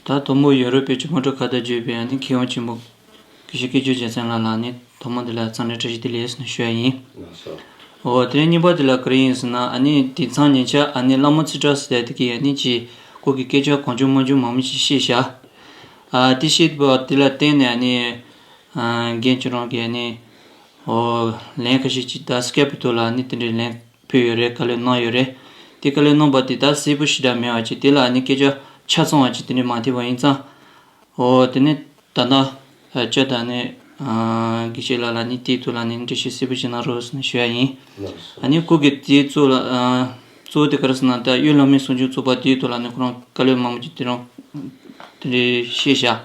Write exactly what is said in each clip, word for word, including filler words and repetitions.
ད་དང་པོ་ཡོ་རོབ་པའི་ཇོ་མོ་ཊ་ཁ་བརྡ་བརྒྱུད་པའི་ཨ་ནི་མཁས་དབང་ཆེན་པོ་དགེ་བཤེས་སྐྱབས་མགོན་རྒྱལ་མཚན་ལགས་ལ་ནི་ཐོག་མ་འདི་ལ་འཚམས་འདྲི་བཀྲ་ཤིས་བདེ་ལེགས་ཟེར་ནས་ཞུ་ཡ་ཡིན། ལགས་སོ། འོ་དེ་རིང་གཉིས་པ་འདི་ལ་ག་རེ་ཡིན་ཟེར་ན། ཨ་ནི་དེང་སང་ཉེ་ཆར་ཨ་ནི་བླ་མ་ཚུལ་ཁྲིམས་ཟེར་ཡ་དེ་གིས་ཨ་ནི་ཅིག་ཁོ་གི་སྐད་ཆ་གང་བྱུང་མང་བྱུང་མང་མོ་ཞིག་བཤད་བཞག་ཨ་དེ་བཤད་པ་དེ་ལ་བརྟེན་ནས་ཨ་ནི་ཨ་རྒན་ཁྱེད་རང་གིས་ཨ་ནི་འོ་ལན་ཁ་ཤས་ཅིག་ད་སྐྱིད་པོ་ཐོག་ལ་ཨ་ནི་དེ་འདྲའི་ལན་ཕུལ་ཡོད་རེད། བཀའ་སློབ་གནང་ཡོད་རེད། དེ་བཀའ་སློབ་གནང་པ་དེ་ད་གསལ་པོ་ཞེ་དྲག་མེད་པ་ཅིག་དེ་ལ་ཨ་ནི་སྐད་ཆ་ཆ་ཚང་བ་ཅིག་དེ་འདྲ་མ་ཐེབས་པ་ཡིན་ཙང་། འོ་དེ་ནི་ད་ལྟ་ཨ་ཅག་ད་ནི་ཨ་དགེ་བཤེས་ལགས་ལ་ནི་དེའི་ཐོག་ལ་ནི་འགྲེལ་བཤད་གསལ་པོ་ཅིག་གནང་རོགས་ཟེར་ནས་ཞུ་ཡ་ཡིན། ལགས་སོ། ཨ་ནི་ཁོ་གིས་དེའི་ཐོག་ལ་ཨ་གཙོ་བོ་དེ་ག་རེ་ཟེར་ན། ད་དབུས་ལྷ་མོའི་གསུང་ཆོས་ཚོགས་པ་དེའི་ཐོག་ལ་ནི་ཁོ་རང་བཀའ་སློབ་མང་པོ་ཅིག་དེ་རང་དེ་འདྲའི་བཤད་བཞག་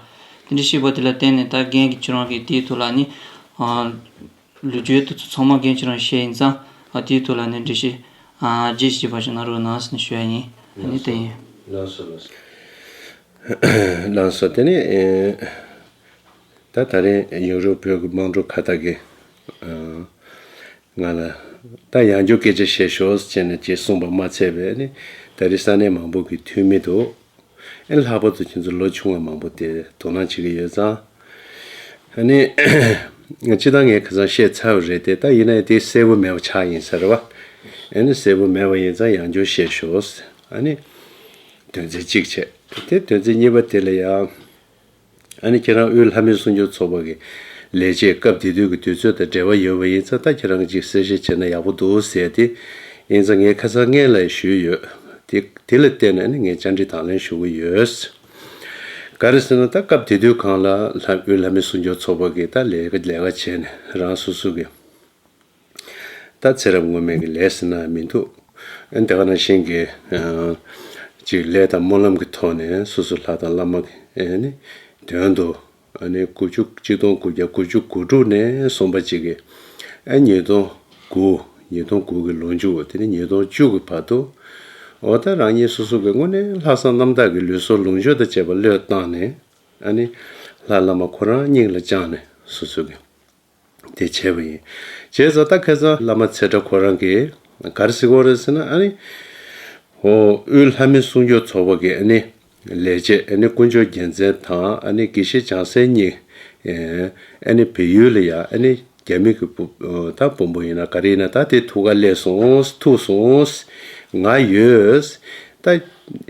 དེ་འདྲའི་བཤད་པ་དེ་ལ་བརྟེན་ནས་ད་རྒན་གྱིས་ཁྱེད་རང་གིས་དེའི་ཐོག་ལ་ནི་ཨ་ལོ་རྒྱུས་དེ་ཚོ་ཚང་མ་རྒན་ཁྱེད་རང་ཤེས་ཡིན་ཙང་། ཨ་དེའི་ཐོག་ལ་ནི་འགྲེལ་བཤད་ཨ་རྒྱས་ཤིག་བྱས་པ་ཞིག་གནང་རོགས་གནང་ཟེར་ནས་ཞུ་ཡ་ཡིན། ཨ་ནི་དེ་ཡིན། ལགས་སོ། ལགས་སོ། ལགས་སོ། དེ་ནི་ཨེ་ད་ད་རེས་ཡུ་རོབ་བོད་ཀྱི་དམངས་ཁྲོད་ཁ་བརྡ་གི་ཨ་ང་ལ་ད་ཡང་བསྐྱར་སྐད་ཆ་བཤད་ཤོག་ཟེར་ནས་ཅིག་གསུངས་པ་མ་ཚད་པའི་ནི་ད་རེས་ས་གནས་མང་པོ་གི་འཐུས་མི་འདུག་ཨེ་ལྷག་པར་དུ་ཁྱེད་ཚོ་ལོ་ཆུང་བ་མང་པོ་དེ་དོ་སྣང་བྱེད་ཀྱི་ཡོད་ཙང་། ཨ་ནི་སྤྱིར་བཏང་ངས་ཁ་སང་བཤད་ཚར་བ་རེད་དེ། ད་ཡིན་ན་ཡང་དེ་གསལ་པོ་མེད་པ་ཆགས་ཡིན་ས་རེད་བ། ཨ་ནི་གསལ་པོ་མེད་པ་ཡིན་ཙང་ཡང་བསྐྱར་བཤད་ཤོག་ཨ་ནི་དོན་ཚན་གཅིག་བྱས། དེ་དོན་ཚན་གཉིས་པ་དེ་ལ་ཡང་། ཨ་ནི་ཁྱེད་རང་དབུས་ལྷ་མོའི་གསུང་ཆོས་ཚོགས་པ་གི་ལས་བྱེད་སྐབས་དེ་དུས་ཀྱི་དུས་ཚོད་དང་འབྲེལ་བ་ཡོད་པ་ཡིན་ཙང་། ད་ཁྱེད་རང་གིས་ཅིག་གསལ་བཤད་བྱས་ན་ཡག་པོ་འདུག་ཟེར་ཏེ་ཡིན་ཙང་ངས་ཁ་སང་སྔོན་ལ་ཞུས་ཡོད། དེ་དེ་ལ་བརྟེན་ནས་ནི་ངས་བཅར་འདྲི་དང་ལེན་ཞུ་གི་ཡོད། ག་རེ་ཟེར་ན། ད་སྐབས་དེ་དུས་སྒང་ལ་ལྷ་དབུས་ལྷ་མོའི་གསུང་ཆོས་ཚོགས་པ་གིས་ད་ལས་ཀ་ལས་ཀ་བྱས་ནས་རང་སོ་སོ་གི་ད་ཚེ་རབས་སྔོན་མའི་གི་ལས་ཟེར་ན་མི་འདུག་ཨ་ནི་དེ་ག་ནང་བཞིན་གྱི་ཨ་ཅིག་ལས་དང་སྨོན་ལམ་གྱི་ཐོག་ནས་སོ་སོ་ལྷ་དང་བླ་མ་གི་ཨ་ནི་དོན་དུ། ཨ་ནི་དགུ་བཅུ། གཅིག་སྟོང་དགུ་བརྒྱ་དགུ་བཅུ་གོ་དྲུག་ནས་བཟུང་བ་ཅིག་གི་ཨ་ཉིས་སྟོང་དགུ། ཉིས་སྟོང་དགུ་གི་ལོ་མཇུག་དེ་ནི་ཉིས་སྟོང་བཅུ་གི་བར་དུ། འོ་ད་རང་ཉིད་སོ་སོ་གི་དངོས་གནས་ལྷག་བསམ་རྣམ་དག་གི་ལུས་སྲོག་ལོངས་སྤྱོད་དང་བཅས་པ་བློས་བཏང་ནས། ཨ་ནི་ལྷ་བླ་མ་ཁོ་རང་སྙིང་ལ་བཅངས་ནས་སོ་སོ་གི་དེ་བྱས་པ་ཡིན། བྱས་ཙང་ད་ཁ་སང་བླ་མ་ཚེ་བཀྲ་ཁོ་རང་གིས་ག་རེ་ཟེར་གྱི་ཡོད་རེད་ཟེར་ན། ཨ་ནི་འོ་དབུས་ལྷ་མོའི་གསུང་ཆོས་ཚོགས་པ་གི་ཨ་ནི་ལས་བྱེད་ཨ་ནི་དཀོན་མཆོག་རྒྱལ་མཚན་དང་ཨ་ནི་དགེ་བཤེས་བྱང་སེང་གཉིས། ཨ་ནི་བལ་ཡུལ་ལ་ཡ་ཨ་ནི་རྒྱ་མི་གི་བུ་ད་བུ་མོ་ཡིན་ན་ག་རེ་ཡིན་ན་ད་དེ་ཐུག་ག་སླེབས་སོང་། ཐུག་སོང་། ང་ཡོད། ད་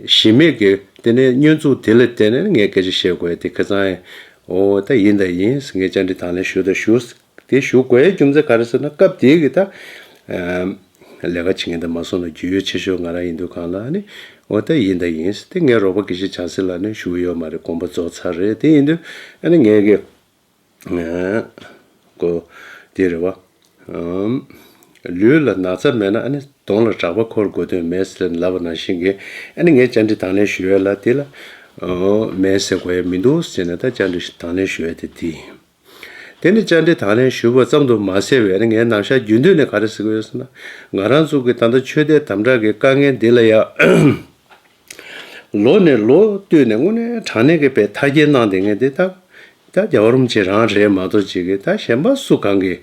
གཞི་མེད་ཀྱི་དེ་ནས་བསྙོན་འཛུགས་དེ་ལ་བརྟེན་ནས་ངས་སྐད་ཆ་བཤད་དགོས་དེ་ཁ་སང་། འོ་ད་ཡིན་ད་ཡིན། ངས་བཅར་འདྲི་དང་ལེན་ཞུ་ད་ཞུ། དེ་ཞུ་དགོས་རྒྱུ་མཚན་ག་རེ་ཟེར་ན། སྐབས་དེའི་གི་ད་ཨ་ལས་ཀ་བྱེད་མཁན་དེ་མ་སོང་ན་རྒྱུས་ཡོད་ཆེ་ཤོས་ང་རང་ཡིན་དུས་སྒང་ལ་ཨ་ནི། འོ་ད་ཡིན་ད་ཡིན། དེ་ངའི་རོགས་པ་དགེ་བཤེས་བྱང་སེང་ལགས་ནི་བཞུགས་ཡོད་མ་རེད། དགོངས་པ་རྫོགས་ཚར་རེད། དེ་ཡིན་དུས་ཨ་ནི་ངས་གི་ཨ་ཀོ་དེ་རེད་བ། ཨམ། ལུས་ལ་ན་ཚ་མེད་ན་ཨ་ནི་གདོང་ལ་གྲགས་པ་འཁོར་དགོས་དོན་མེད་ཟེར་ལབ་པ་ནང་བཞིན་གྱི། ཨ་ནི་ངས་བཅར་འདྲི་དང་ལེན་ཞུ་ཡས་ལ་དེ་ལ་ཨོ་མེད་ཟེར་དགོས་ཡས་མི་འདུག་ཟེར་ནས་ད་བཅར་འདྲི་དང་ལེན་ཞུ་ཡས་དེ་དེ་ཡིན། དེ་ནི་བཅར་འདྲི་དང་ལེན་ཞུ་བ་ཙམ་དུ་མ་ཟད་པའི་ངའི་ནམ་ཞག་རྒྱུན་དུ་ནས་ག་རེ་ཟེར་གྱི་ཡོད་ཟེར་ན། ང་རང་ཚོ་གི་ད་ལྟ་ཆོས་དད་དམ་དྲག་གི་དཀའ་ངལ་འདི་ལ་ཡ། ལོ་ནས་ལོ་བསྟུད་ནས་དངོས་གནས་དྲང་གནས་ཀྱི་དཔེ་མཐའ་སྐྱེལ་གནང་བསྡད་མཁན་འདི་ད་ད་རྒྱལ་བ་རིན་པོ་ཆེ་རང་རེད་མ་གཏོགས་ཅིག་གི་ད་གཞན་པ་སུ་གང་གིས་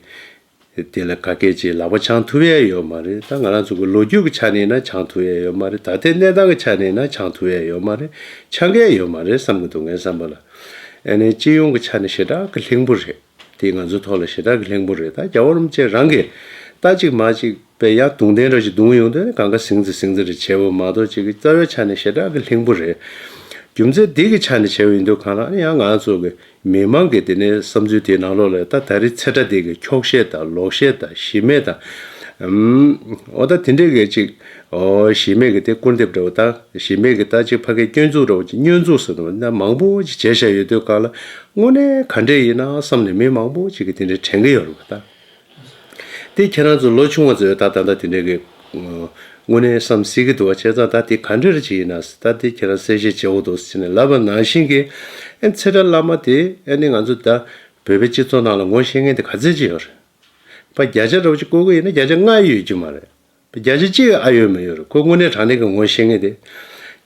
དེ་ལ་ག་སྐད་ཅིག་ལག་པ་འཆང་ཐུབ་ཡས་ཡོད་མ་རེད། ད་ང་རང་ཚོ་གི་ལོ་རྒྱུས་ཀྱི་ཆ་ནས་ཡིན་ན་འཆང་ཐུབ་ཡས་ཡོད་མ་རེད། ད་ལྟའི་གནས་སྟངས་ཀྱི་ཆ་ནས་ཡིན་ན་འཆང་ཐུབ་ཡས་ཡོད་མ་རེད། འཆང་གི་ཡོད་མ་རེད་བསམ་གྱི་འདུག་ངའི་བསམ་པ་ལ། ཨ་ནི་སྤྱི་ཡོངས་ཀྱི་ཆ་ནས་ཞེ་དྲག་གི་ལྷིང་པོ་རེད། དེ་ང་ཚོའི་ཐོག་ལ་ཞེ་དྲག་གི་ལྷིང་པོ་རེད། ད་རྒྱལ་བ་རིན་པོ་ཆེ་རང་གིས་ད་ཅིག་མ་ཅིག་པའི་ཡང་དུང་ལྡན་འདྲ་ཞིག་བརྡུངས་ཡོང་དུས་ནི་གང་ག་ཟིང་ཙི་ཟིང་ཙི་རེ་བྱས་པ་མ་གཏོགས་ཅིག་གི་རྩ་བའི་ཆ་ནས་ཞེ་དྲག་གི་ལྷིང་པོ་རེད། རྒྱུ་མཚན་འདི་གི་ཆ་ནས་བྱས་པ་ཡིན་དུས་གང་ལ་ཡང་ང་ཚོ་གི་མི་མང་གི་དེ་ནས་བསམ་ཚུལ་དེའི་ནང་ལོགས་ལ་ད་ད་རེས་ཚེ་ཁྲ་དེ་གི་འཁྱོག་བཤད་དང་ལོག་བཤད་དང་གཞི་མེད་དང་། ཨམ། འོ་ད་དེ་འདྲས་གི་ཅིག་འོ་གཞི་མེད་ཀྱི་དེ་སྐུར་འདེབས་འདྲ་བོ་དང་། གཞི་མེད་ཀྱི་ད་ཅིག་ཕ་གིའི་སྐྱོན་འཛུགས་འདྲ་བོ་ཅིག་བསྙོན་འཛུགས་ཟེར་འདུག་ན་མང་པོ་ཅིག་བྱས་བཞག་ཡོད་དུས་གང་ལ་དངོས་གནས་ག་འདྲས་ཡིན་ན་བསམ་ནས་མི་མང་པོ་ཅིག་གིས་དེ་འདྲས་དྲན་གྱི་ཡོད་རེད་པ་ད། དེ་ཁྱེད་རང་ཚོ་ལོ་ཆུང་བ་ཚོས་ད་ད་ལྟ་དེ་འདྲས་ཀྱི་དངོས་གནས་བསམ་སྲིད་ཀྱི་འདུག་བ། བྱས་ཙང་ད་དེ་ག་འདྲས་ཅིག་ཡིན་ན་ད་དེ་ཁྱེད་རང་གསལ་བཤད་བྱེད་འོ་འདུག་ཟེར་ནས་ལབ་པ་ནང་བཞིན་གྱི། ཨེ་ཚེ་བཀྲ་བླ་མ་དེ་ཨེ་ནི་ང་ཚོ་ད་བོད་པའི་སྤྱི་ཚོགས་ནང་ལ་ངོ་ཤེས་མཁན་དེ་ག་ཚད་ཅིག་ཡོད་རེད། པ་བརྒྱ་ཆ་འདྲ་བོ་ཅིག་བཀོད་ཀྱི་ཡིན་ན་བརྒྱ་ཆ་ལྔ་ཡོད་ཀྱི་མ་རེད། བརྒྱ་ཆ་གཅིག་ཨ་ཡོད་མ་ཡོད་རེད། ཁོ་དངོས་གནས་དྲང་གནས་ཀྱི་ངོ་ཤེས་མཁན་དེ།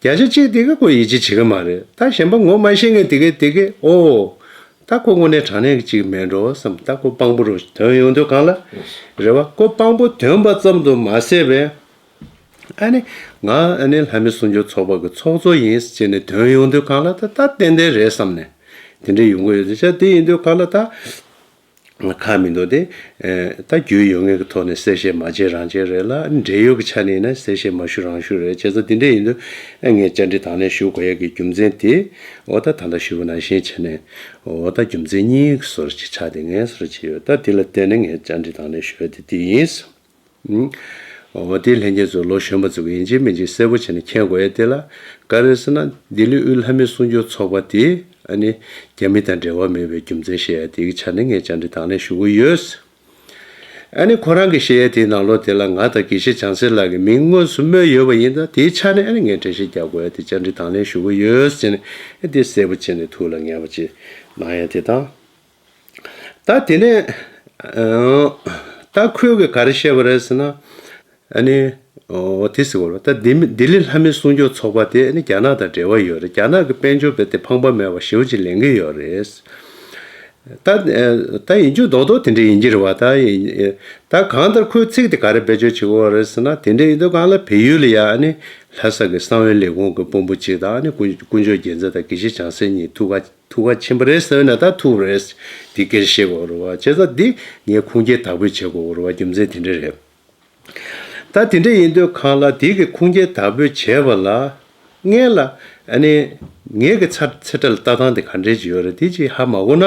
བརྒྱ་ཆ་གཅིག་དེ་ག་ཁོ་ཡིད་ཆེས་བྱེད་ཀྱི་མ་རེད། ད་གཞན་པ་ངོ་མ་ཤེས་མཁན་དེ་གས་དེ་གས་ཨོ། ད་ཁོ་དངོས་གནས་དྲང་གནས་ཀྱི་གཅིག་མེད་འགྲོ་བསམ། ད་ཁོ་དཔང་པོ་རུ་ཐོན་ཡོང་དུས་གང་ལ་རེད་བ། ཁོ་དཔང་པོ་ཐོན་པ་ཙམ་དུ་མ་ཟད་པའི་ ཨ་ནི་ང་ཨ་ནི་ལྷ་མི་སྲུང་སྐྱོབ་ཚོགས་པ་གི་ཚོགས་གཙོ་ཡིན་ཟེར་ནས་ཐོན་ཡོང་དུས་གང་ལ་ད་ད་ཏན་ཏན་རེད་བསམ་ནས་དེ་འདྲ་ཡོང་གི་ཡོད་དེ་ཆ་དེ་ཡིན་དུས་གང་ལ་ད། ཁག་མི་འདུག་སྟེ། ད་རྒྱུས་ཡོད་ངེས་ཀྱི་ཐོག་ནས་གསལ་བཤད་མ་བྱེད་རང་བྱེད་རེད་ལ། འབྲེལ་ཡོད་ཀྱི་ཆ་ནས་ཡིན་ན་གསལ་བཤད་མ་ཞུ་རང་ཞུ་རེད། བྱས་ཙང་དེ་འདྲ་ཡིན་དུས་ངས་བཅར་འདྲི་དང་ལེན་ཞུ་དགོས་ཡས་ཀྱི་རྒྱུ་མཚན་དེ་འོ་ད་ད་ལྟ་ཞུ་བ་ནང་བཞིན་བྱས་ནས་འོ་ད་རྒྱུ་མཚན་གཉིས་ཀྱི་བཟོ་འདྲ་ཅིག་ཆགས་བསྡད་ངེས་བཟོ་འདྲ་ཅིག་ཡོད། ད་དེ་ལ་བརྟེན་ནས་ངས་བཅར་འདྲི་དང་ལེན་ཞུ་ཡས་དེ་དེ་ཡིན། འོ་དེ་ལྷན་རྒྱས་ཚོ་ལོ་གཞོན་པ་ཚོ་གིས་ཡིན་གཅིག་མིན་གཅིག་གསལ་པོ་བྱས་ནས་མཁྱེན་དགོས་ཡས་དེ་ལ་ག་རེ་ཟེར་ན་ལྡི་ལི་དབུས་ལྷ་མི་སྲུང་སྐྱོབ་ཚོགས་པ་དེ་ཨ་ནི་རྒྱ་མི་དང་འབྲེལ་བ་མེད་པའི་རྒྱུ་མཚན་བཤད་ཡ་དེ་གི་ཆ་ནས་ངས་བཅར་འདྲི་དང་ལེན་ཞུ་གི་ཡོད། ཨ་ནི་ཁོ་རང་གི་བཤད་ཡ་དེའི་ནང་ལོགས་དེ་ལ་ང་དང་དགེ་བཤེས་བྱང་སེང་ལགས་ཀྱི་མིང་དངོས་སུ་སྨོས་ཡོད་པ་ཡིན་ཙང་དེའི་ཆ་ནས་ཨ་ནི་ངས་འགྲེལ་བཤད་རྒྱག་དགོས་ཡ་དེ་བཅར་འདྲི་དང་ལེན་ཞུ་གི་ཡོད་ཟེར་ནས་ཨ་དེ་གསལ་པོ་བྱས་ནས་ཐུགས་ལ་ངེས་པ་ཅིག་གནང་ཡ་དེ་དང་། ད་དེ་ནས་ཨ་ད་ཁོས་གི་ག་རེ་བཤད་པ་རེད་ཟེར་ན། ཨ་ནི་འོ་དེ་ཟེར་བ་རེད། ད་ལྡི་མི་ལྡི་ལི་ལྷ་མི་སྲུང་སྐྱོབ་ཚོགས་པ་དེ་ཨ་ནི་རྒྱ་ནག་དང་འབྲེལ་བ་ཡོད་རེད། རྒྱ་ནག་གི་དཔལ་འབྱོར་རྦད་དེ་ཕངས་པ་མེད་པ་ཞེ་པོ་ཅིག་ལེན་གི་ཡོད་རེད། ད་ད་ཡིན་རྒྱུ་རྡོག་རྡོག་དེ་འདྲ་ཡིན་གྱི་རེད་བ། ད་ཡིན་ད་གང་ལྟར་ཁོས་ཚིག་དེ་ག་རེ་བེད་སྤྱོད་བྱེད་ཀྱི་ཡོད་རེད་ཟེར་ན། དེ་འདྲ་ཡིན་དུས་གང་ལ་བལ་ཡུལ་ལ་ཡ་ཨ་ནི་ལྷ་ས་གི་གསང་བའི་ལས་ཁུངས་ཀྱི་དཔོན་པོ་གཅིག་དང་ཨ་ནི་དཀོན་དཀོན་མཆོག་རྒྱལ་མཚན་དང་དགེ་བཤེས་བྱང་སེང་གཉིས་ཐུག་ག་ཐུག་ག་ཕྱིན་པ་རེད་ཟེར་ན་ད་ཐུག་པ་རེད། འདི་སྐད་ཆ་བཤད་དགོས་རེད་བ། བྱས་ཙང་འདི་ངས་ཁུངས་སྐྱེལ་དག་པོས་བྱེད་དགོས་རེད་བ། རྒྱུ་མཚན་དེ་འདྲ་རེད། ད་དེ་འདྲ་ཡིན་དུས་གང་ལ་དེ་གི་ཁུངས་སྐྱེལ་དག་པོས་བྱས་པ་ལ་སྔོན་ལ་ཨ་ནི་ངེད་ཀྱི་ཚ་ཚེ་ཁྲ་ལ་ལྟ་སྟངས་དེ་ག་འདྲས་ཅིག་ཡོད་རེད། དེ་ཅིག་ཧ་མ་གོ་ན་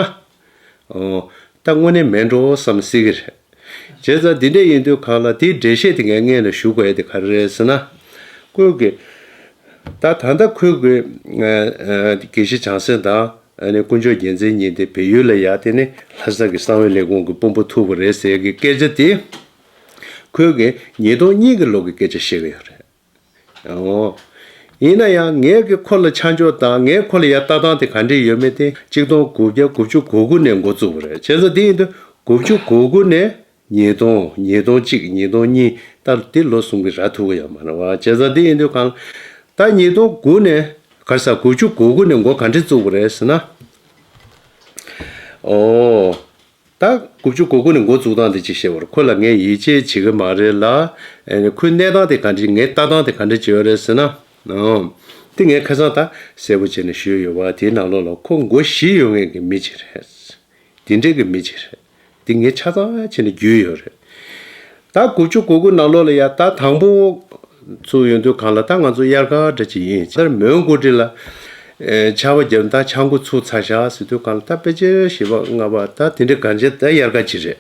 ཨོ་ད་དངོས་གནས་མེད་འགྲོ་བསམ་སྲིད་ཀྱི་རེད། བྱས་ཙང་འདི་འདྲ་ཡིན་དུས་གང་ལ་དེའི་འགྲེལ་བཤད་དེ་ངས་སྔོན་ལ་ཞུ་དགོས་ཡ་དེ་ག་རེ་རེད་ཟེར་ན། ཁོས་གི་ད་ད་ལྟ་ཁོས་གི་ཨ་ཨ་དགེ་བཤེས་བྱང་སེང་དང་ཨ་ནི་དཀོན་མཆོག་རྒྱལ་མཚན་གཉིས་དེ་བལ་ཡུལ་ལ་ཡ་དེ་ནི་ལྷ་ས་གི་གསང་བའི་ལས་ཁུངས་ཀྱི་དཔོན་པོ་ཐུག་པ་རེད་ཟེར་གི་སྐད་ཆ་དེ་ཁོས་གི་ཉིས་སྟོང་གཉིས་ཀྱི་ལོ་གི་སྐད་ཆ་བཤད་གི་ཡོད་རེད། ཨོ། ཡིན་ན་ཡང་ངས་གི་ཁོ་ལ་ཆ་འཇོག་དང་ངས་ཁོ་ལ་ཡ་ལྟ་སྟངས་དེ་ག་འདྲས་ཡོད་མེད་དེ་གཅིག་སྟོང་དགུ་བརྒྱ་དགུ་བཅུ་གོ་དགུ་ནས་འགོ་བཙུགས་པ་རེད། བྱས་ཙང་དེ་ཡིན་དུས་དགུ་བཅུ་གོ་དགུ་ནས་ཉིས་སྟོང་ཉིས་སྟོང་གཅིག་ཉིས་སྟོང་གཉིས་ད་དེ་ལོ་གསུམ་གི་ར་ཐུག་གི་ཡོད་མ་རེད་བ། བྱས་ཙང་དེ་ཡིན་དུས་གང་ད་ཉིས་སྟོང་དགུ་ནས་ག་རེ་ཟ་དགུ་བཅུ་གོ་དགུ་ནས་འགོ་ག་འདྲས་བཙུགས་པ་རེད་ཟེར་ན། ཨོ། ད་དགུ་བཅུ་གོ་དགུ་ནས་འགོ་བཙུགས་སྟངས་དེ་ཅིག་བཤད་པར་ཁོ་ལ་ངས་ཡིད་ཆེས་བྱེད་གི་མ་རེད་ལ། ཨ་ནི་ཁོའི་གནས་སྟངས་དེ་ག་འདྲ་ངའི་ལྟ་སྟངས་དེ་ག་འདྲ་བྱས་ཡོད་རེད་ཟེར་ན། ཨང་། དེ་ངས་ཁ་སང་ད་གསལ་པོ་བྱས་ནས་ཞུས་ཡོད་པ་དེའི་ནང་ལོགས་ལ་ཁོ་མགོ་བཞི་ཡོད་མཁན་གྱི་མི་ཅིག་རེད། དེ་འདྲས་ཀྱི་མི་ཅིག་རེད། དེ་ངས་ཆ་ཚང་བྱས་ནས་བརྒྱུད་ཡོད་རེད། ད་དགུ་བཅུ་གོ་དགུ་ནང་ལོགས་ལ་ཡ་ད་དང་པོ་ཚུགས་ཡོང་དུས་གང་ལ་ད་ང་ཚོ་དབྱར་ཁ་འདྲ་ཅིག་ཡིན། ད་མོན་གྷོ་ཊི་ལ་ཨེ་ཆར་པ་བརྒྱབ་ད་ཆར་འགོ་ཚུགས་ཚར་ཤག་ཟེར་དུས་གང་ལ་ད་ཕལ་ཆེར་བཞི་པ་ལྔ་པ་ད་དེ་འདྲའི་གང་ཅི་ད་དབྱར་ཁ་ཅིག་རེད།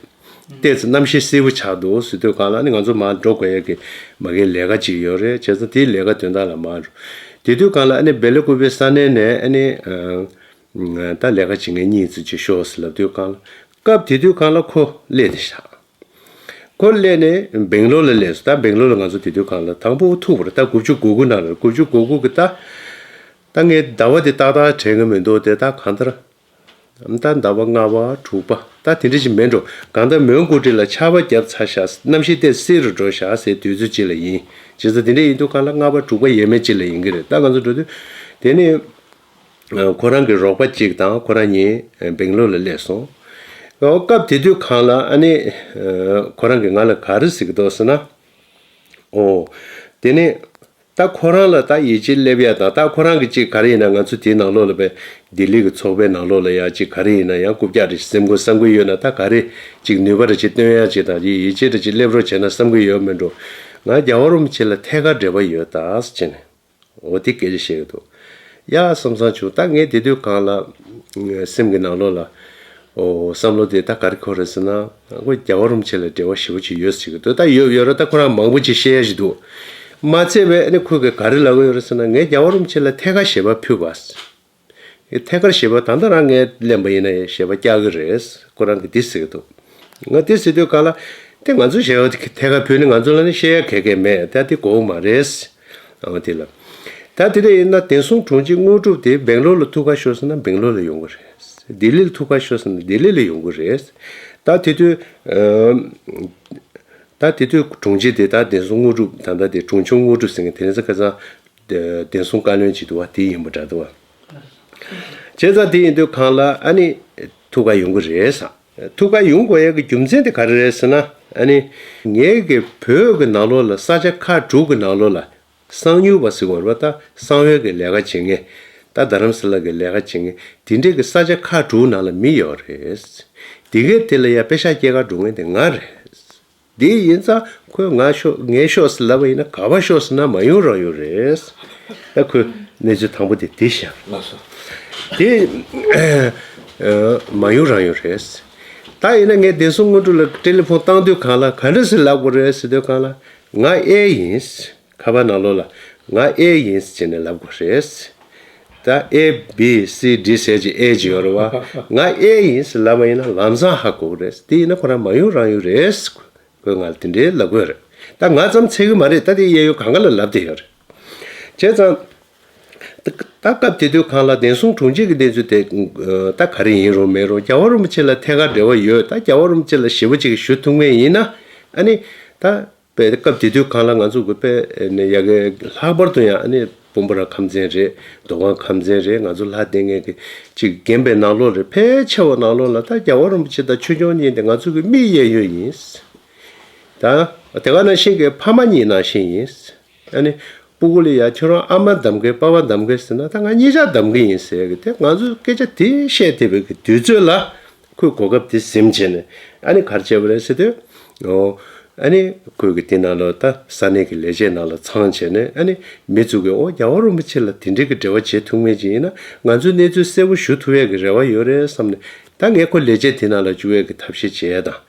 ཏོག་ཙམ་གནམ་གཤིས་བསིལ་པོ་ཆགས་འདུག་ཟེར་དུས་གང་ལ་ནི་ང་ཚོ་མར་འགྲོ་དགོས་ཡས་ཀྱི་མ་གིའི་ལས་ཀ་ཅིག་ཡོད་རེད། བྱས་ཙང་དེའི་ལས་ཀ་དོན་དག་ལ་མར་འགྲོ། དེ་དུས་གང་ལ་ཨ་ནི་སྦེལ་ཀོབ་པའི་ས་གནས་ནས་ཨ་ནི་ཨ་ད་ལས་ཀ་བྱེད་མཁན་གཉིས་ཙམ་ཅིག་ཤོག་ཟེར་ལབ་དུས་གང་ལ་སྐབས་དེ་དུས་གང་ལ་ཁོ་སླེབས་ཏེ་ཤག་ཁོ་སླེབས་ནས་སྦེང་ལོར་ལ་སླེབས་སོང་། ད་སྦེང་ལོར་ལ་ང་ཚོ་དེ་དུས་གང་ལ་དང་པོ་ཐུག་པ་རེད། ད་དགུ་བཅུ་གོ་དགུ་ནང་ལ་དགུ་བཅུ་གོ་དགུ་གི་ད་ད་ངས་ཟླ་བ་དེ་ཏག་ཏག་དྲན་གི་མི་འདུག་དེ་ད་གང་ལྟར་ད་ཟླ་བ་ལྔ་པ་དྲུག་པ་ད་དེ་འདྲ་ཞིག་མེད་འགྲོ། གང་ལྟར་མོན་གྷོ་ཊི་ལ་ཆར་པ་བརྒྱབ་ཚར་ཤག་གནམ་གཤིས་ཏོག་ཙམ་བསིལ་རུ་འགྲོ་ཤག་ཟེར་དུས་ཚོད་ཅིག་ལ་ཡིན། བྱས་ཙང་དེ་འདྲ་ཡིན་དུས་གང་ལ་ལྔ་པ་དྲུག་པ་ཡས་མས་ཅིག་ལ་ཡིན་གི་རེད། ད་ང་ཚོ་འགྲོ་དུས་དེ་ནས་ཁོ་རང་གི་རོགས་པ་གཅིག་དང་ཁོ་རང་གཉིས་སྦེང་ལོར་ལ་སླེབས་སོང་། ཨོ་སྐབས་དེ་དུས་གང་ལ་ཨ་ནི་ཁོ་རང་གིས་ང་ལ་ག་རེ་ཟེར་གི་འདུག་ཟེར་ན། ཨོ། དེ་ནས་ད་ཁོ་རང་ལ་ད་ཡིད་ཆེས་སླེབས་ཡ་དང་ད་ཁོ་རང་གི་གཅིག་ག་རེ་ཡིན་ན་ང་ཚོ་དེའི་ནང་ལོགས་ལ་བས་ལྡི་ལི་གི་ཚོགས་པའི་ནང་ལོགས་ལ་ཡ་གཅིག་ག་རེ་ཡིན་ན་ཡང་རྐུབ་བཀྱག་རེ་ཞིག་སེམས་ཁུར་བསམ་གི་ཡོད་ན་ད་ག་རེ་གཅིག་ནུས་པ་རེ་ཅིག་སྟོན་ཡ་གཅིག་དང་ཡིད་ཆེས་རེ་ཅིག་སླེབས་རོགས་བྱས་ན་བསམ་གི་ཡོད་མེད་འགྲོ། ང་རྒྱལ་བ་རིན་པོ་ཆེ་ལ་ཐད་ཀར་འབྲེལ་བ་ཡོད་ད་ཟེར་བྱས་ནས། འོ་དེ་སྐད་ཆ་བཤད་ཀྱི་འདུག་ཡ་བསམ་བསམ་བྱུང་། ད་ངས་དེ་དུས་གང་ལ་སེམས་ཀྱི་ནང་ལོགས་ལ་ཨོ་བསམ་བློ་དེ་ད་ག་རེ་འཁོར་རེད་ཟེར་ན། ཁོ་རྒྱལ་བ་རིན་པོ་ཆེ་ལ་འབྲེལ་བ་ཞེ་པོ་ཅིག་ཡོད་ཟེར་གྱི་འདུག་ད་ཡོད་ཡོད་རེད། ད་ཁོ་རང་མང་པོ་ཅིག་བཤད་ཡ་ཞིག་འདུག་མ་ཚད་པའི་ཨ་ནི་ཁོས་ག་རེ་ལབ་ཀྱི་ཡོད་རེད་ཟེར་ན། ངས་རྒྱལ་བ་རིན་པོ་ཆེ་ལ་ཐད་ཀར་ཞལ་པར་ཕུལ་བ། ཐད་ཀར་ཞལ་པར་ད་ལྟ་རང་ངས་ལེན་པ་ཡིན་ན་ཡང་ཞལ་པར་བཀྱག་གི་རེད། ཁོ་རང་གིས་འདི་ཟེར་གྱི་འདུག་ང་འདི་ཟེར་དུས་གང་ལ་དེ་ང་ཚོ་ཞལ་པར་ཐད་ཀར་ཕུལ་ནས་ང་ཚོ་ལ་ནི་བཤད་ཡ་ག་གེ་མེད། ད་དེ་དགོས་མ་རེད། ཨ་དེ་ལ། ད་དེ་འདྲ་ཡིན་ན་བདེ་སྲུང་དྲུང་ཆེ་དངོས་གྲུབ་དེ་སྦེང་ལོར་ལ་ཐུག་ག་ཤོག་ཟེར་ན་སྦེང་ལོར་ལ་ཡོང་གི་རེད། ལྡི་ལི་ལ་ཐུག་ག་ཤོག་ཟེར་ན་ལྡི་ལི་ལ་ཡོང་གི་རེད། ད་དེ་དུས་ཨ་ད་དེ་དུས་དྲུང་ཆེ་དེ་ད་བདེ་སྲུང་དངོས་གྲུབ་ད་ལྟ་དེ་དྲུང་ཆུང་དངོས་གྲུབ་ཟེར་མཁན་དེ་རིང་ས་ཁ་སང་བདེ་སྲུང་བཀའ་བློན་ཅིག་འདུག་བ། དེ་ཡིན་པ་འདྲ་འདུག་བ། བྱས་ཙང་དེ་ཡིན་དུས་གང་ལ་ཨ་ནི་ཐུག་ག་ཡོང་གི་རེད་ཟེར། ཐུག་ག་ཡོང་དགོས་ཡ་གི་རྒྱུ་མཚན་དེ་ག་རེ་རེད་ཟེར་ན། ཨ་ནི་ངའི་གི་བོད་ཀྱི་ནང་ལོགས་ལ་ས་ཆ་ཁག་དྲུག་གི་ནང་ལོགས་ལ་གསང་ཉུལ་བ་ཟེར་བ་རེད་པ། ད་གསང་བའི་གི་ལས་ཀ་བྱེད་མཁན། ད་རྡ་རམ་ས་ལ་གི་ལས་ཀ་བྱེད་མཁན་དེ་འདྲས་ཀྱི་ས་ཆ་ཁག་དྲུག་ནང་ལ་མི་ཡོད་རེད། དེ་གའི་དེ་ལ་ཡ་པེ་ཤག་སྐྱེལ་ག་འགྲོ་མཁན་དེ་ང་རེད། དེ་ཡིན་ཙང་ཁོས་ང་ཤོག་ངས་ཤོག་ཟེར་ལབ་པ་ཡིན་ན་ག་པར་ཤོག་ཟེར་ན་མ་ཡུམ་རང་ཡུལ་རེད། ད་ཁོས་གནས་ཚུལ་དང་པོ་དེ་དེ་བཤད། ལགས་སོ། དེ་ཨ་མ་ཡུམ་རང་ཡུལ་རེད། ད་ཡིན་ན་ངས་བདེ་སྲུང་སྔོན་འགྲོ་ལ་ཊེ་ལི་ཕོན་བཏང་དུས་སྒང་ལ་ག་འདྲ་ཟེར་ལབ་དགོས་རེད་ཟེར་དུས་སྒང་ལ། ང་ཨེ་ཡིན། ཁ་པར་ནང་ལོགས་ལ་ང་ཨེ་ཡིན་ཟེར་ནས་ལབ་དགོས་རེད། ད་ཨེ་བི་སི་ཌི་ཟེར་གྱི་ཨེ་ཅིག་ཡོད་རེད་པ། ང་ཨེ་ཡིན་ཟེར་ལབ་པ་ཡིན་ན་ལམ་སང་ཧ་གོ་གི་རེད། དེ་ཡིན་ན་ཁོ་རང་མ་ཡུམ་རང་ཡུལ་རེད། ཁོས་ང་ལ་དེ་འདྲའི་ལབ་དགོས་རེད། ད་ང་ཙམ་ཚད་ཀྱི་མ་རེད། ད་དེ་གཡས་གཡོན་གང་ག་ལ་ལབ་བསྡད་ཡོད་རེད། བྱས་ཙང་ད་སྐབས་དེ་དུས་སྒང་ལ་བདེ་སྲུང་དྲུང་ཆེ་གི་གནས་ཚུལ་དེ་ད་ག་རེ་ཡིན་རུང་མེད་རུང་རྒྱལ་བ་རིན་པོ་ཆེ་ལ་ཐད་ཀར་འབྲེལ་བ་ཡོད། ད་རྒྱལ་བ་རིན་པོ་ཆེ་ལ་ཞེ་པོ་ཅིག་ཞུ་ཐུབ་མཁན་ཡིན་ན། ཨ་ནི་ད་དཔེ་སྐབས་དེ་དུས་སྒང་ལ་ང་ཚོ་གི་དཔེ་ནས་ཡ་གི་ལྷག་པར་དུ་ཡང་ཨ་ནི་སྤོམ་པོ་ར་ཁམས་ཚན་རེད། མདོ་སྒང་ཁམས་ཚན་རེད། ང་ཚོ་ལྷ་སྡེ་ལྔ་གི་ཅིག་རྒན་པའི་ནང་ལོགས་རེད། ཕལ་ཆེ་བ་ནང་ལོགས་ལ་ད་རྒྱལ་བ་རིན་པོ་ཆེ་དང་ཆོས་སྐྱོང་གཉིས་དེ་ང་ཚོ་གི་མི་གཡས་གཡོན་ཡིན། ད་དེ་ག་ནང་བཞིན་གྱི་ཕ་མ་གཉིས་ནང་བཞིན་ཡིན། ཨ་ནི་སྤུ་གུ་ལ་ཡ་ཁྱོད་རང་ཨ་མ་གདམ་གི་པ་ཕ་གདམ་གི་ཟེར་ན་ད་ང་གཉིས་ཆ་གདམ་གི་ཡིན་ཟེར་གི། དེ་ང་ཚོས་སྐད་ཆ་དེ་བཤད་བསྡད་པའི་གི་དུས་ཚོད་ལ་ཁོས་གོ་སྐབས་དེ་ཟིན་བྱས་ནས་ཨ་ནི་ག་རེ་བྱས་པ་རེད་ཟེར་དུས། ཨོ། ཨ་ནི་ཁོས་གི་དེ་ནང་ལ་ད་ས་གནས་ཀྱི་ལས་བྱེད་ནང་ལ་ཚང་བྱས་ནས། ཨ་ནི་མི་ཚོ་གི་ཨོ་རྒྱལ་བ་རིན་པོ་ཆེ་ལ་དེ་འདྲའི་གི་འབྲེལ་བ་བྱེད་ཐུབ་མཁན་ཅིག་ཡིན་ན་ང་ཚོས་གནས་ཚུལ་གསལ་པོ་ཞུ་ཐུབ་ཡས་ཀྱི་རེ་བ་ཡོད་རེད་བསམ་ནས། ད་ངས་ཁོ་ལས་བྱེད་དེ་ནང་ལ་བཅུག་ཡས་ཀྱི་ཐབས་ཤེས་བྱེད་ཡས་དང་།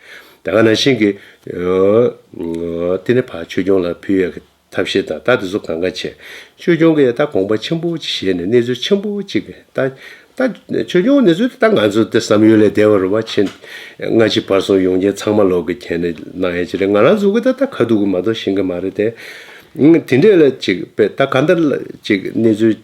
དེ་ག་ནང་བཞིན་གྱི་ཨོ་དེ་ནས་ཕར་ཆོས་སྐྱོང་ལ་ཕུལ་ཡས་ཀྱི་ཐབས་ཤེས་དང་། ད་དེ་ཚོ་གང་ག་བྱས། ཆོས་སྐྱོང་གིས་ད་དགོངས་པ་ཆེན་པོ་ཅིག་བཞེས་ནས་གནས་ཚུལ་ཆེན་པོ་ཅིག་གི་ད་ད་ཆོས་སྐྱོང་གནས་ཚུལ་དེ་ད་ང་ཚོ་དེ་བསམ་ཡུལ་ལས་འདས་པ་རེད་པ། ཕྱིན་སྔ་ཕྱི་བར་གསུམ་ཡོང་རྐྱེན་ཚང་མ་ལོག་གི་ཁྱེར་ནས་གནང་ཡས་ཅིག་རེད། ང་རང་ཚོ་གི་ད་ད་ཁ་ཐུག་གི་མ་གཏོགས་ཤེས་ཀྱི་མ་རེད་དེ། དེ་འདྲས་ལ་ཅིག་དཔེ་ད་གང་ལྟར་ལ་ཅིག་གནས་ཚུལ་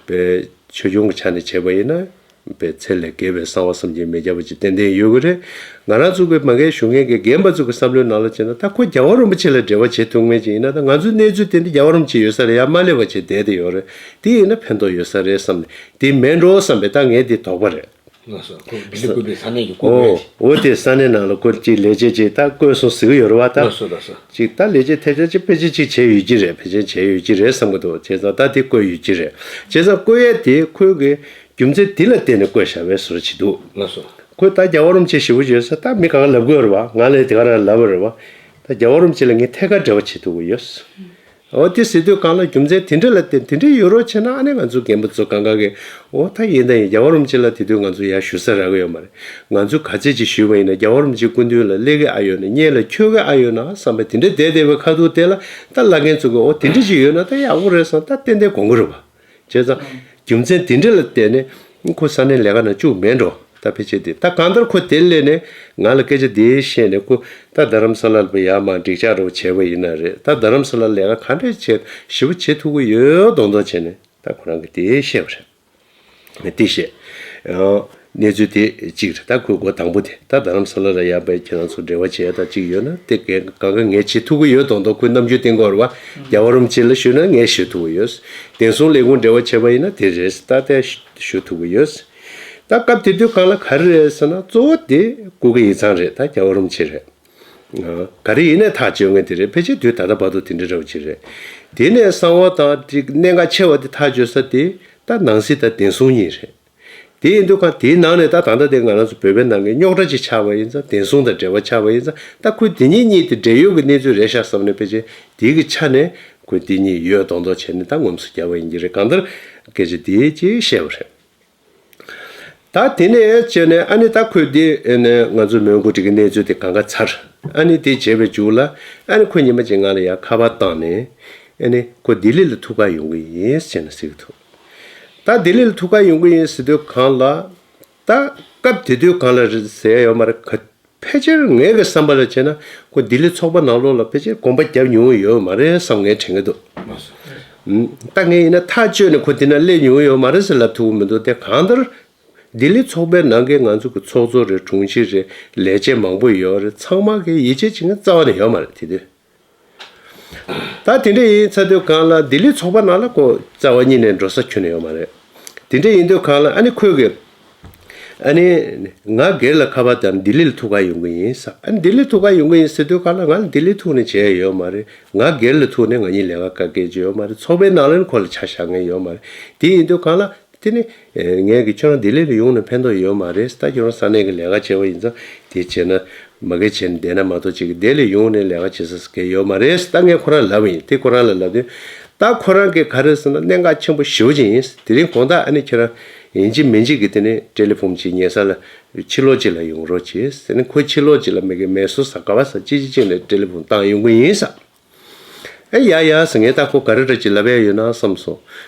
དཔེ་ཆོས་སྐྱོང་གི་ཆ་ནས་བྱས་པ་ཡིན་ན། པའི་ཚད་ལས་བརྒལ་བའི་གསང་བ་བསམ་གྱིས་མི་ཁྱབ་པ་ཅིག་ཏན་ཏན་ཡོད་ཀྱི་རེད། ང་རང་ཚོ་གི་མ་གིར་བཞུགས་མཁན་གྱི་རྒན་པ་ཚོ་གི་བསམ་བློའི་ནང་ལ་བྱས་ན། ད་ཁོ་རྒྱལ་བ་རིན་པོ་ཆེ་ལ་འབྲེལ་བ་བྱེད་ཐུབ་མཁན་ཅིག་ཡིན་ན། ད་ང་ཚོའི་གནས་ཚུལ་དེ་འདྲ་རྒྱལ་བ་རིན་པོ་ཆེ་ཡོད་ས་ལ་ཡར་མ་སླེབས་པ་བྱས་བསྡད་དེ་ཡོད་རེད། དེ་ཡིན་ན་ཕན་ཐོགས་ཡོད་ས་རེད་བསམ་ནས། དེ་མེད་འགྲོ་བསམ་པའི་ད་ངའི་དེ་དོགས་པ་རེད། ལགས་སོ། ཁོ་ལྡི་ལི་བཀོད་པའི་ས་གནས་ཀྱི་བཀོད་པ་ཨོ་ཞིག་ཨོ་དེ་ས་གནས་ནང་ལ་ཁོ་ཅིག་ལས་བྱེད་ཅིག་ད་བསྐོས་སོང་ཟེར་གྱི་ཡོད་རེད་བ། ད་ལགས་སོ་ལགས་སོ། ཅིག་ད་ལས་བྱེད་ཐེབས་ཆག་ཅིག་ཕལ་ཆེར་ཅིག་བྱས་ཡོད་ཀྱི་རེད། ཕལ་ཆེར་བྱས་ཡོད་ཀྱི་རེད་བསམ་གྱི་འདུག་བྱས་ཙང་ད་དེ་བསྐོས་ཡོད་ཀྱི་རེད། བྱས་ཙང་བསྐོས་ཡས་དེ་ཁོའི་གི་རྒྱུ་མཚན་དེ་ལ་བརྟེན་ནས་བསྐོས་བཞག་པའི་བཟོ་འདྲ་ཅིག་འདུག་ལགས་སོ། ཁོས་ད་རྒྱལ་བ་རིན་པོ་ཆེ་ཞེ་པོ་ཅིག་ཡོད་ས་ད་མི་གང་ག་ལབ་ཀྱི་ཡོད་རེད་བ། ང་ལ་དེ་ག་རང་ལབ་པ་རེད་བ། ད་རྒྱལ་བ་རིན་པོ་ཆེ་ལ་ངས་ཐད་ཀར་འབྲེལ་བ་བྱེད་ཐུབ་ཀྱི་ཡོད། འོ་དེ་ཟེར་དུས་སྒང་ལ་རྒྱུ་མཚན་དེ་འདྲ་ལ་བརྟེན་དེ་འདྲ་ཡོད་རོགས་བྱས་ན། ཨ་ནི་ང་ཚོ་རྒན་པ་ཚོ་གང་ག་གིས་འོ་ད་ཡིན་ད་ཡིན། རྒྱལ་བ་རིན་པོ་ཆེ་ལ་དེ་དུས་ང་ཚོ་ཡར་ཞུ་ས་རག་གི་ཡོད་མ་རེད། ང་ཚོ་ག་ཚད་ཅིག་ཞུས་པ་ཡིན་ན་རྒྱལ་བ་རིན་པོ་ཆེའི་སྐུ་མདུན་ལ་སླེབས་ཀྱི་ཨ་ཡོད་ན། སྔོན་ལ་འཁྱོལ་གྱི་ཨ་ཡོད་ན་བསམ་པའི་དེ་འདྲ་བསྡད་བསྡད་པའི་ཁ་ཐུག་དེ་ལ་ད་བླ་རྒན་ཚོ་གིས་འོ་དེ་འདྲ་ཅིག་ཡོད་ན་ད་ཡག་པོ་རེད་བསམ་ད་ཏན་ཏན་དགོངས་ཀྱི་རེད་བ། བྱས་ཙང་རྒྱུ་མཚན་དེ་འདྲ་ལ་བརྟེན་ནས་ཁོ་ས་གནས་ལས་ཀ་ནང་བཅུག་མེད་འགྲོ། ད་ཕལ་ཆེར་དེ་ད་གང་ལྟར་ཁོ་དེར་སླེབས་ནས་ང་ལ་སྐད་ཆ་དེ་བཤད་ནས། ཁོ་ད་རྡ་རམ་ས་ལ་ལ་ཡར་མར་འགྲིག་ཆགས་འདྲ་བོ་བྱས་པ་ཡིན་ན་རེད། ད་རྡ་རམ་ས་ལ་ལས་ཀ་ག་འདྲས་བྱས་ཞེ་པོ་བྱེད་ཐུབ་ཀྱི་ཡོད་མདོག་མདོག་བྱས་ནས་ད་ཁོ་རང་གིས་དེ་བཤད་པ་རེད། དེ་བཤད། ཨ་གནས་ཚུལ་དེ་གཅིག་རེད། ད་ཁོས་འགོ་དང་པོ་དེ་ད་རྡ་རམ་ས་ལ་ལ་ཡར་བས་ཁྱེད་རང་ཚོ་འབྲེལ་བ་བྱས་ད་གཅིག་ཡོད་ན་དེ་ག་གང་ག་ངས་བྱེད་ཐུབ་ཀྱི་ཡོད་མདོག་མདོག་ཁོས་རྣམ་འགྱུར་བསྟན་གྱི་ཡོད་རེད་བ། རྒྱལ་བ་རིན་པོ་ཆེ་ལ་ཞུས་ན་ངས་ཞུ་ཐུབ་ཀྱི་ཡོད། བདེ་སྲུང་ལས་ཁུངས་འབྲེལ་བ་བྱས་པ་ཡིན་ན་དེ་རེད། ད་དེ་ཞུ་ཐུབ་ཀྱི་ཡོད། ད་སྐབས་དེ་དུས་སྒང་ལ་ག་རེ་རེད་ཟེར་ན། གཙོ་བོ་དེ་སྐུ་སྒེར་ཡིག་ཚང་རེད། ད་རྒྱལ་བ་རིན་པོ་ཆེ་རེད། ག་རེ་ཡིན་ནའི་ཐག་གཅོད་མཁན་དེ་རེད། ཕལ་ཆེར་དུས་ད་ལྟ་བར་དུ་དེ་འདྲ་འདྲ་བོ་ཅིག་རེད། དེ་ནས་གསང་བ་དང་ཅིག་གནད་འགག་ཆེ་བ་དེ་ཐག་གཅོད་ས་དེ་ད་ནང་སྲིད་དང་བདེ་སྲུང་གཉིས་རེད། དེ་ཡིན་དུས་སྒང་དེའི་ནང་ནས་ད་ད་ལྟ་དེ་ང་རང་ཚོ་བོད་པའི་ནང་གི་རྙོག་དྲ་ཅིག་ཆགས་པ་ཡིན་ཙང་། བདེ་སྲུང་དང་འབྲེལ་བ་ཆགས་པ་ཡིན་ཙང་། ད་ཁོས་དེ་གཉིས་གཉིས་དེ་འབྲེལ་ཡོད་ཀྱི་གནས་ཚུལ་རེད་ཤག་བསམ་ནས་ཕལ་ཆེར་དེའི་གི་ཆ་ནས་ཁོས་དེ་གཉིས་ཡོད་མདོག་མདོག་བྱས་ནས་ད་ངོམ་སོ་བརྒྱབ་པ་ཡིན་གྱི་རེད། གང་ལྟར་སྐད་ཆ་དེ་ཅིག་བཤད་པ་རེད། ད་དེ་ནས་བྱས་ནས་ཨ་ནི་ད་ཁོས་དེ་ཨ་ནི་ང་ཚོ་མོན་གྷོ་དེ་གི་གནས་ཚུལ་དེ་གང་ག་ཚར། ཨ་ནི་དེ་བྱས་པའི་མཇུག་ལ་ཨ་ནི་ཁོས་ཉི་མ་གཅིག་ང་ལ་ཡར་ཁ་པར་བཏང་ནས། ཨ་ནི་ཁོ་ལྡི་ལི་ལ་ཐུག་ག་ཡོང་གི་ཡིན་ཟེར་ནས་ཟེར་གྱི་འདུག་ད་ལྡི་ལི་ལ་ཐུག་ག་ཡོང་གི་ཡིན་ཟེར་དུས་སྒང་ལ། ད་སྐབས་དེ་དུས་སྒང་ལ་རེད་ཟེར་ཡ་ཡོད་མ་རེད། ག་ཕལ་ཆེར་ངའི་གི་བསམ་པ་ལ་བྱས་ན་ཁོ་ལྡི་ལི་ཚོགས་པ་ནང་ལོགས་ལ་ཕལ་ཆེར་གོམ་པ་རྒྱབ་མྱོང་ཡོད་མ་རེད་བསམ་ངས་དྲན་གྱི་འདུག་ཨུམ། ད་ངས་ཡིན་ན་ཐག་གཅོད་ནས་ཁོ་དེ་ན་སླེབས་མྱོང་ཡོད་མ་རེད་ཟེར་ལབ་ཐུབ་ཀྱི་མི་འདུག་དེ་གང་ལྟར་ལྡི་ལི་ཚོགས་པའི་ནང་གི་ང་ཚོ་གི་ཚོགས་གཙོ་རེད། དྲུང་ཆེ་རེད། ལས་བྱེད་མང་པོ་ཡོད་རེད། ཚང་མ་གིས་ཡིད་ཆེས་བྱེད་མཁན་རྩ་བ་ནས་ཡོད་མ་རེད་དེ་དུས། ད་དེ་འདྲ་ཡིན་ཚར་དུས་སྒང་ལ་ལྡི་ལི་ཚོགས་པ་ནང་ལ་ཁོ་རྩ་བ་ཉིད་ནས་འགྲོ་ས་ཁྱོན་ནས་ཡོད་མ་རེད། དེ་འདྲ་ཡིན་དུས་སྒང་ལ་ཨ་ནི་ཁོས་གི་ ཨ་ནི། ང་སྒེར་ལ་ཁ་པར་བཏང་ལྡི་ལི་ལ་ཐུག་ག་ཡོང་གི་ཡིན་ས། ཨ་ནི་ལྡི་ལི་ཐུག་ག་ཡོང་གི་ཡིན་ཟེར་དུས་ག་ལ་ང་ལ་ལྡི་ལི་ཐུག་ནས་བྱས་ཡོད་མ་རེད། ང་སྒེར་ལ་ཐུག་ནས་ང་གཉིས་ལས་ཀ་ག་གེ་བྱས་ཡོད་མ་རེད། ཚོགས་པའི་ནང་ལ་ཁོ་ལ་ཆ་བཞག་མཁན་ཡོད་མ་རེད། དེ་ཡིན་དུས་ག་ལ་དེ་ནི། ངས་ཀྱི་ཁྱོད་རང་ལྡི་ལི་ལ་ཡོང་ནས་ཕན་ཐོགས་ཡོད་མ་རེད། ད་ཁྱོད་རང་ས་གནས་ཀྱི་ལས་ཀ་བྱས་པ་ཡིན་ཙང་དེ་བྱས་ན་མ་གི་བྱས་ནས་བསྡད་ན་མ་གཏོགས་ཅིག་གི་ལྡི་ལི་ཡོང་ནས་ལས་ཀ་བྱེད་ས་གི་ཡོད་མ་རེད། ད་ངས་ཁོ་རང་ལབ་པ་ཡིན། དེ་ཁོ་རང་ལ་ལབ་དུས་ད་ཁོ་རང་གི་ག་རེ་ཟེར་ན་གནད་འགག་ཆེན་པོ་ཞེ་པོ་ཅིག་ཡིན། དེ་རིང་དགོང་དག་ཨ་ནི་ཁྱེད་རང་ཡིན་གཅིག་མིན་གཅིག་གི་དེ་ནས་ཊེ་ལི་ཕོན་ཅིག་ཉན་ས་ལ་ཕྱི་ལོགས་ཅིག་ལ་ཡོང་རོགས་གྱིས་ཟེར་ནས་ཁོ་ཕྱི་ལོགས་ཅིག་ལ་མི་གི་མེ་སོ་ས་ག་བ་ས་ཅི་ཅི་ཅིག་ནས་ཊེ་ལི་ཕོན་བཏང་ཡོང་གི་ཡིན་ས། ཨེ་ཡ་ཡ་ཟེར། ངས་ད་ཁོ་ག་རེ་འདྲ་ཅིག་ལབ་ཡ་ཡོད་ན་བསམ་སོང་།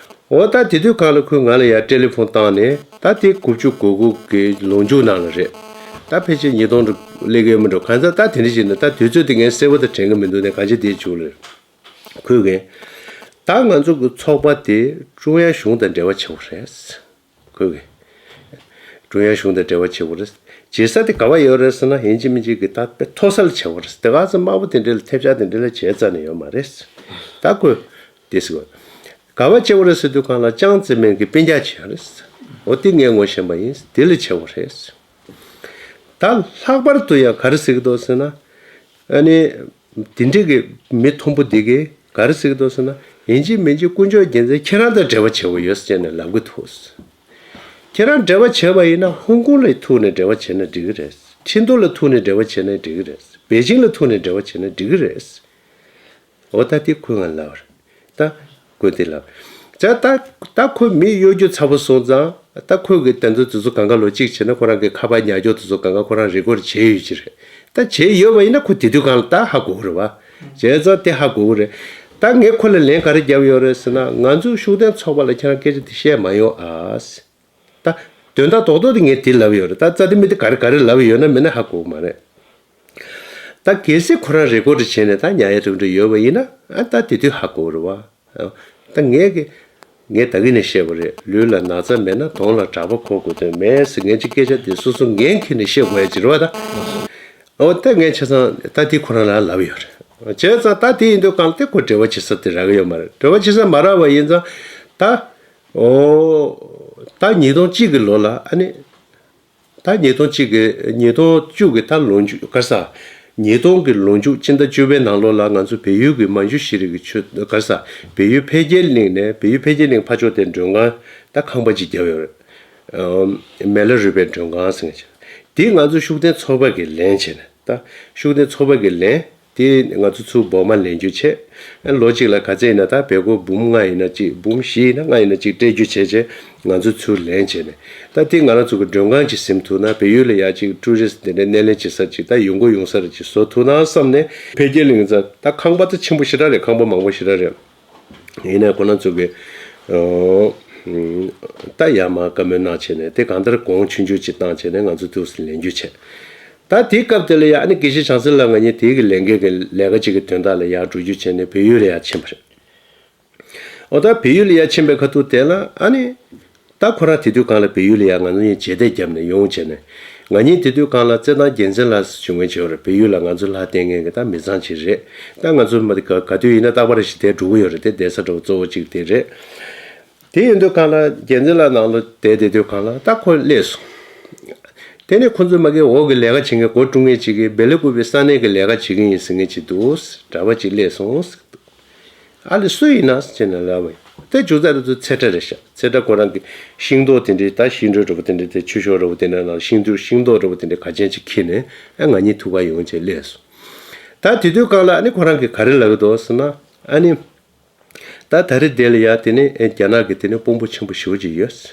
འོ་ད་དེ་དུས་གང་ལ་ཁོས་ང་ལ་ཡ་ཊེ་ལི་ཕོན་བཏང་ནས་ད་དེ་དགུ་བཅུ་གོ་དགུ་གི་ལོ་མཇུག་ནང་ལ་རེད། ད་ཕལ་ཆེར་ཉིས་སྟོང་འགྲོ་སླེབས་ཀྱི་ཡོད་མི་འགྲོ། གང་ཟག་ད་དེ་འདྲ་ཅིག་ནས་ད་དུས་ཚོད་དེ་ངས་གསལ་པོ་ད་དྲན་གི་མི་འདུག་ནས་གང་ཅི་དེ་བྱུང་རེད། ཁོས་གན། ད་ང་ཚོ་གི་ཚོགས་པ་དེ་ཀྲུང་དབྱང་གཞུང་དང་འབྲེལ་བ་ཆེ་བོ་རེད། ཁོས་གི། ཀྲུང་དབྱང་གཞུང་དང་འབྲེལ་བ་ཆེ་བོ་རེད། བྱེད་ས་དེ་ག་བ་ཡོད་རེད་ཟེར་ན་ཡིན་གཅིག་མིན་གཅིག་གི་ད་དཔེ་མཐོ་ས་ལ་ཆེ་བོ་རེད། དེ་ག་ཚོད་དམའ་བོ་དེ་འདྲ་ལ་ཐེབས་ཆག་དེ་འདྲ་ལ་བྱས་རྩ་ནས་ཡོད་མ་རེད། ད་ཁོས་དེ་ཟེར་བ། ག་བ་ཆེ་བོ་རེད་ཟེར་དུས་གང་ལ་ཅང་ཙེ་མེན་གི་སྤུན་ཀྱག་ཆེ་བ་རེད། འོ་དེ་ངས་ངོ་ཤེས་པ་ཡིན། དེ་ལས་ཆེ་བོ་རེད། ད་ལྷག་པར་དུ་ཡང་ག་རེ་ཟེར་གི་འདུག་ཟེར་ན། ཨ་ནི། དེ་འདྲས་ཀྱི་མི་མཐོན་པོ་འདི་གས་ག་རེ་ཟེར་གི་འདུག་ཟེར་ན། ཡིན་གཅིག་མིན་གཅིག་དཀོན་མཆོག་རྒྱལ་མཚན་ཁྱེད་རང་དང་འབྲེལ་བ་བྱེད་དགོས་ཡོད་ཟེར་ནས་ལབ་གི་འདུག་ཁྱེད་རང་འབྲེལ་བ་བྱས་པ་ཡིན་ན་ཧོང་ཀོང་ལ་ཐུག་ནས་འབྲེལ་བ་བྱས་ན་འགྲིག་གི་རེད། ཁྲིན་ཏུའུ་ལ་ཐུག་ནས་འབྲེལ་བ་བྱས་ན་འགྲིག་གི་རེད། པེ་ཅིང་ལ་ཐུག་ནས་འབྲེལ་བ་བྱས་ན་འགྲིག་གི་རེད། འོ་ད་དེ་ཁོས་ང་ལབ་རེད། ད་ཁོས་དེ་ལབ། ད་ད་ད་ཁོས་མི་གཡོ་སྒྱུ་ཚ་པོ་སོང་ཙང་ད་ཁོས་གི་དེ་ཚོ་དེ་ཚོ་གང་ག་ལོ་གཅིག་བྱས་ན་ཁོ་རང་གི་ཁ་པར་ཉར་རྒྱུ་དེ་ཚོ་གང་ག་ཁོ་རང་རེ་ཀོཌ་བྱས་ཡོད་ཀྱི་རེད། ད་བྱས་ཡོད་པ་ཡིན་ན་ཁོ་དེ་དུས་གང་ལ་ད་ཧ་གོ་གི་རེད་བ། བྱས་ཙང་དེ་ཧ་གོ་གི་རེད། ད་ངས་ཁོ་ལ་ལན་ག་རེ་བརྒྱབ་ཡོད་རེད་ཟེར་ན། ང་ཚོ་ཤུགས་ལྡན་ཚོགས་པ་ལ་ཁྱེད་རང་སྐད་ཆ་དེ་བཤད་མ་ཡོང་ཨ། ད་དོན་དག་རྡོག་རྡོག་དེ་ངས་དེ་ལབ་ཡོད་རེད། ད་རྩ་དེ་མི་དེ་ག་རེ་ག་རེ་ལབ་ཡོད་ན་མིན་ན་ཧ་གོ་གི་མ་རེད། ད་གལ་སྲིད་ཁོ་རང་རེ་ཀོཌ་བྱས་ནས་ད་ཉར་ཡ་དེ་འདྲ་ཡོད་པ་ཡིན་ན་ཨ་ད་དེ་དུས་ཧ་གོ་རེད་བ། ད་ངས་གི་ངས་ད་གི་ནས་བཤད་པ་རེད། ལུས་ལ་ན་ཚ་མེད་ན་གདོང་ལ་གྲགས་པ་འཁོར་དགོས་དོན་མེད་ཟེར། ངས་ཅིག་སྐད་ཆ་དེ་སོ་སོ་འགན་འཁྱེར་ནས་བཤད་དགོས་ཡ་ཅིག་རེད་བ་ད། འོ་ད་ངས་ཆ་ཚང་ད་དེ་ཁོ་རང་ལ་ལབ་ཡོད་རེད། བྱས་ཙང་ད་དེ་ཡིན་དུས་གང་ལ་དེ་ཁོ་འབྲེལ་བ་བྱེད་ས་དེ་རག་གི་ཡོད་མ་རེད། འབྲེལ་བ་བྱེད་ས་མ་རག་པ་ཡིན་ཙང་ད། ཨོ། ད་ཉིས་སྟོང་གཅིག་གི་ལོ་ལ་ཨ་ནི། ད་ཉིས་སྟོང་གཅིག་གི་ཉིས་སྟོང་བཅུ་གི་ད་ལོ་མཇུག་ག་རེ་ཟ། ཉིས་སྟོང་གི་ལོ་མཇུག་སྤྱི་ཟླ་བཅུ་པའི་ནང་ལོགས་ལ་ང་ཚོ་བལ་ཡུལ་གྱི་མན་ཇུ་ཤེས་རིག་གི་ཆོས་ག་རེ་ཟ། བལ་ཡུལ་འཕེལ་རྒྱས་གླིང་ནས་བལ་ཡུལ་འཕེལ་རྒྱས་གླིང་ཕར་ཕྱོགས་དེ་མགྲོན་ཁང་ད་ཁང་པ་ཅིག་བརྒྱབ་ཡོད་རེད། ཨམ། མེ་ལ་རུས་པའི་མགྲོན་ཁང་ཟེར་མཁན་ཅིག་དེ་ང་ཚོ་ཤུགས་ལྡན་ཚོགས་པ་གི་ལེན་བྱས་ནས་ད་ཤུགས་ལྡན་ཚོགས་པ་གི་ལེན། དེ་ང་ཚོ་ཚུར་འབོ་མ་ལེན་རྒྱུ་བྱས། ཨ་ལོ་གཅིག་ལ་ག་ཚད་ཡིན་ན་ད་བལ་སྒོར་འབུམ་ལྔ་ཡིན་ན་གཅིག་འབུམ་བཞི་ཡིན་ན་ལྔ་ཡིན་ན་གཅིག་སྤྲད་རྒྱུ་བྱས་བྱས་ང་ཚོ་ཚུར་ལེན་བྱས་ནས། ད་དེ་ང་རང་ཚོ་གི་མགྲོན་ཁང་ཅིག་ཟིན་ཐུབ་ན་བལ་ཡུལ་ལ་ཡ་གཅིག་ཊུ་རི་སི་ཊི་དེ་འདྲའི་སྣེ་ལེན་བྱེད་ས་ཅིག་ད་ཡོང་སྒོ་ཡོང་ས་རེ་ཅིག་བཟོ་ཐུབ་ན་བསམ་ནས། འཕེལ་རྒྱས་གླིང་ཚ་ད་ཁང་པ་ད་ཆེན་པོ་ཞེ་དྲག་རེད། ཁང་པ་མང་པོ་ཞེ་དྲག་རེད། ཡིན་ནའི་ཁོ་རང་ཚོ་གི་ཨོ། ད་ཡར་མར་བཀའ་མོལ་གནང་བྱས་ནས་དེ་གང་ལྟར་གོང་ཆུང་ཆུང་ཅིག་བཏང་བྱས་ནས་ང་ཚོ་ཏོག་ཙམ་ལེན་རྒྱུ་བྱས། ད་དེའི་སྐབས་དེ་ལ་ཡ་ཨ་ནི་དགེ་བཤེས་བྱང་སེམས་ལགས་ང་གཉིས་དེའི་གི་ལས་འགན་གི་ལས་ཀ་ཅིག་གི་དོན་དག་ལ་ཡར་འགྲོ་རྒྱུ་བྱས་ནས་བལ་ཡུལ་ལ་ཡར་ཕྱིན་པ་རེད། འོ་ད་བལ་ཡུལ་ལ་ཡར་ཕྱིན་པའི་ཁ་ཐུག་དེ་ལ་ཨ་ནི། ད་ཁོ་རང་དེ་དུས་གང་ལ་བལ་ཡུལ་ལ་ཡ་ང་ཚོ་གཉིས་རྗེས་འདེད་བརྒྱབ་ནས་ཡོང་བྱས་ནས། ང་གཉིས་དེ་དུས་གང་ལ་རྩེད་ཐང་རྒྱལ་མཚན་ལགས་སུ་བྱུང་མཁན་ཅིག་ཡོད་རེད། བལ་ཡུལ་ལ་ང་ཚོ་ལྷ་བསྟེན་མཁན་གྱི་ད་མི་ཚང་ཅིག་རེད། ད་ང་ཚོ་མ་དེ་ག་ག་དུས་ཡིན་ན་རྟག་པར་ཞིག་དེར་འགྲོ་གི་ཡོད་རེད། དེ་བསྡད་ས་འདྲ་བོ་གཙོ་བོ་ཅིག་དེ་རེད། དེ་ཡིན་དུས་གང་ལ་རྒྱལ་མཚན་ལགས་ནང་ལ་བསྡད་བསྡད་དུས་གང་ལ་ད་ཁོ་སླེབས་སོང་། དེ་ནས་ཁོ་ཚོས་མ་གི་འོག་གི་ལས་ཀ་བྱེད་མཁན་སྒོ་དཀྲུག་མཁན་ཅིག་གིས་བེ་ལེ་ཀུ་པའི་ས་གནས་ཀྱི་ལས་ཀ་བྱེད་མཁན་ཡིན་ཟེར་མཁན་ཅིག་འདུག་གྲྭ་པ་ཅིག་སླེབས་སོང་། ཨ་ལེ་སུ་ཡིན་ན་ཟེར་ནས་ལབ་པ་ཡིན། དེ་མཇུག་རྩ་རེ་ཚོ་ཚེ་ཁྲ་རེད་ཤག་ཚེ་ཁྲ་ཁོ་རང་གི་ཤིང་ཏོག་དེ་འདྲའི་ད་ཤིང་འབྲས་འདྲ་པོ་དེ་འདྲའི་དེ་ཆུ་ཤོག་འདྲ་པོ་དེ་འདྲ་ནང་ཤིང་འབྲས་ཤིང་ཏོག་འདྲ་པོ་དེ་འདྲའི་ག་ཅན་ཅིག་ཁྱེར་ནས་ཨ་ང་གཉིས་ཐུག་ག་ཡོང་བྱས་སླེབས་སོང་། ད་དེ་དུས་སྒང་ལ་ཨ་ནི་ཁོ་རང་གིས་ག་རེ་ལབ་ཀྱི་འདུག་ཟེར་ན་ཨ་ནི། ད་ད་རེས་དེ་ལ་ཡ་དེ་ནི་ཨེ་རྒྱ་ནག་གི་དེ་ནི་དཔོན་པོ་ཆེན་པོ་ཞེ་པོ་ཅིག་ཡོད།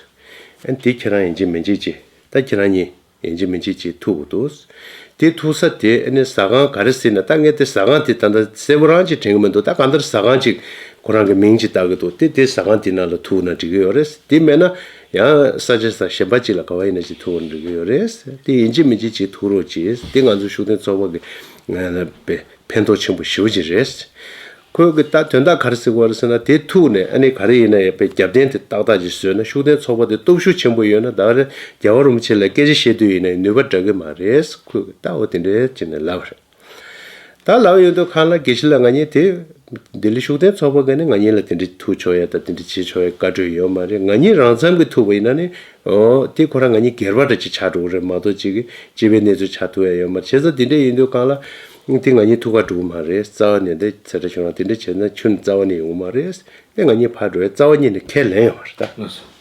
ཨ་ནི་དེ་ཁྱེད་རང་ཡིན་གཅིག་མིན་གཅིག་ཅིག་ད་ཁྱེད་རང་གཉིས་ཡིན་གཅིག་མིན་གཅིག་ཅིག་ཐུག་དགོས་འདུག་དེ་ཐུག་ས་དེ་ཨ་ནི་ཟ་ཁང་ག་རེ་ཟེར་ན་ད་ངས་དེ་ཟ་ཁང་དེ་ད་ལྟ་གསལ་པོ་རང་ཅིག་དྲན་གི་མི་འདུག་ད་གང་ལྟར་ཟ་ཁང་ཅིག་ཁོ་རང་གི་མིང་ཅིག་བཏགས་གི་འདུག་དེ་དེ་ཟ་ཁང་དེ་ནང་ལ་ཐུག་ན་འགྲིག་གི་ཡོད་རེད། དེ་མེད་ན་ཡང་ས་ཆ་ས་གཞན་པ་ཅིག་ལ་ག་བ་ཡིན་ན་ཅིག་ཐུག་ན་འགྲིག་གི་ཡོད་རེད། དེ་ཡིན་གཅིག་མིན་གཅིག་ཅིག་ཐུག་རོགས་གྱིས། དེ་ང་ཚོ་ཤུགས་ལྡན་ཚོགས་པ་གི་ང་ལ་པའི་ཕན་ཐོགས་ཆེན་པོ་ཞེ་པོ་ཅིག་རེད། ཁོས་གི་ད་དོན་དག་ག་རེ་ཟེར་གི་ཡོད་རེད་ཟེར་ན་དེ་ཐུག་ནས་ཨ་ནི་ག་རེ་ཡིན་ན་ཡང་པའི་རྒྱབ་རྟེན་དེ་ཏག་ཏག་ཅིག་བཟོས་ན་ཤུགས་ལྡན་ཚོགས་པ་དེ་སྟོབས་ཤུགས་ཆེན་པོ་ཡོད་ན་ད་རེ་རྒྱལ་བ་རིན་པོ་ཆེ་ལ་སྐད་ཆ་བཤད་དུས་ཡིན་ན་ནུས་པ་འདྲ་གི་མ་རེད། ཁོས་གི་ད་འོ་དེ་འདྲས་བྱས་ནས་ལབ་པ་རེད། ད་ལབ་ཡོང་དུས་གང་ལ་དགེ་བཤེས་ལགས་ང་གཉིས་དེ་ ལྡི་ལི་ཤུགས་ལྡན་ཚོགས་པ་གིས་ནི་ང་གཉིས་ལ་དེ་འདྲ་ཐུག་ཆོག་ཡ་དང་དེ་འདྲ་བྱེད་ཆོག་ཡ་བཀའ་འཁྲོལ་ཡོད་མ་རེད། ང་གཉིས་རང་འཚམ་གྱིས་ཐུག་པ་ཡིན་ན་ནི་ཨོ་དེ་ཁོ་རང་ང་གཉིས་སྒེར་པ་འདྲ་ཅིག་ཆགས་འགྲོ་གི་རེད་མ་གཏོགས་ཅིག་གི་སྤྱི་པའི་གནས་ཚུལ་ཆགས་ཐུབ་ཡ་ཡོད་མ་རེད། བྱས་ཙང་དེ་འདྲ་ཡིན་དུས་གང་ལ་དེ་ང་གཉིས་ཐུག་ག་འགྲོ་གི་མ་རེད། རྩ་བ་ནས་འདི་ཚེ་བཀྲ་ཁྱོད་རང་དེ་འདྲ་བྱས་ན་ཁྱོན་རྩ་བ་ནས་ཡོང་གི་མ་རེད། དེ་ང་གཉིས་ཕར་འགྲོ་ཡ་རྩ་བ་ཉིད་ནས་ཁས་ལེན་ཡོད་མ་རེད་ད།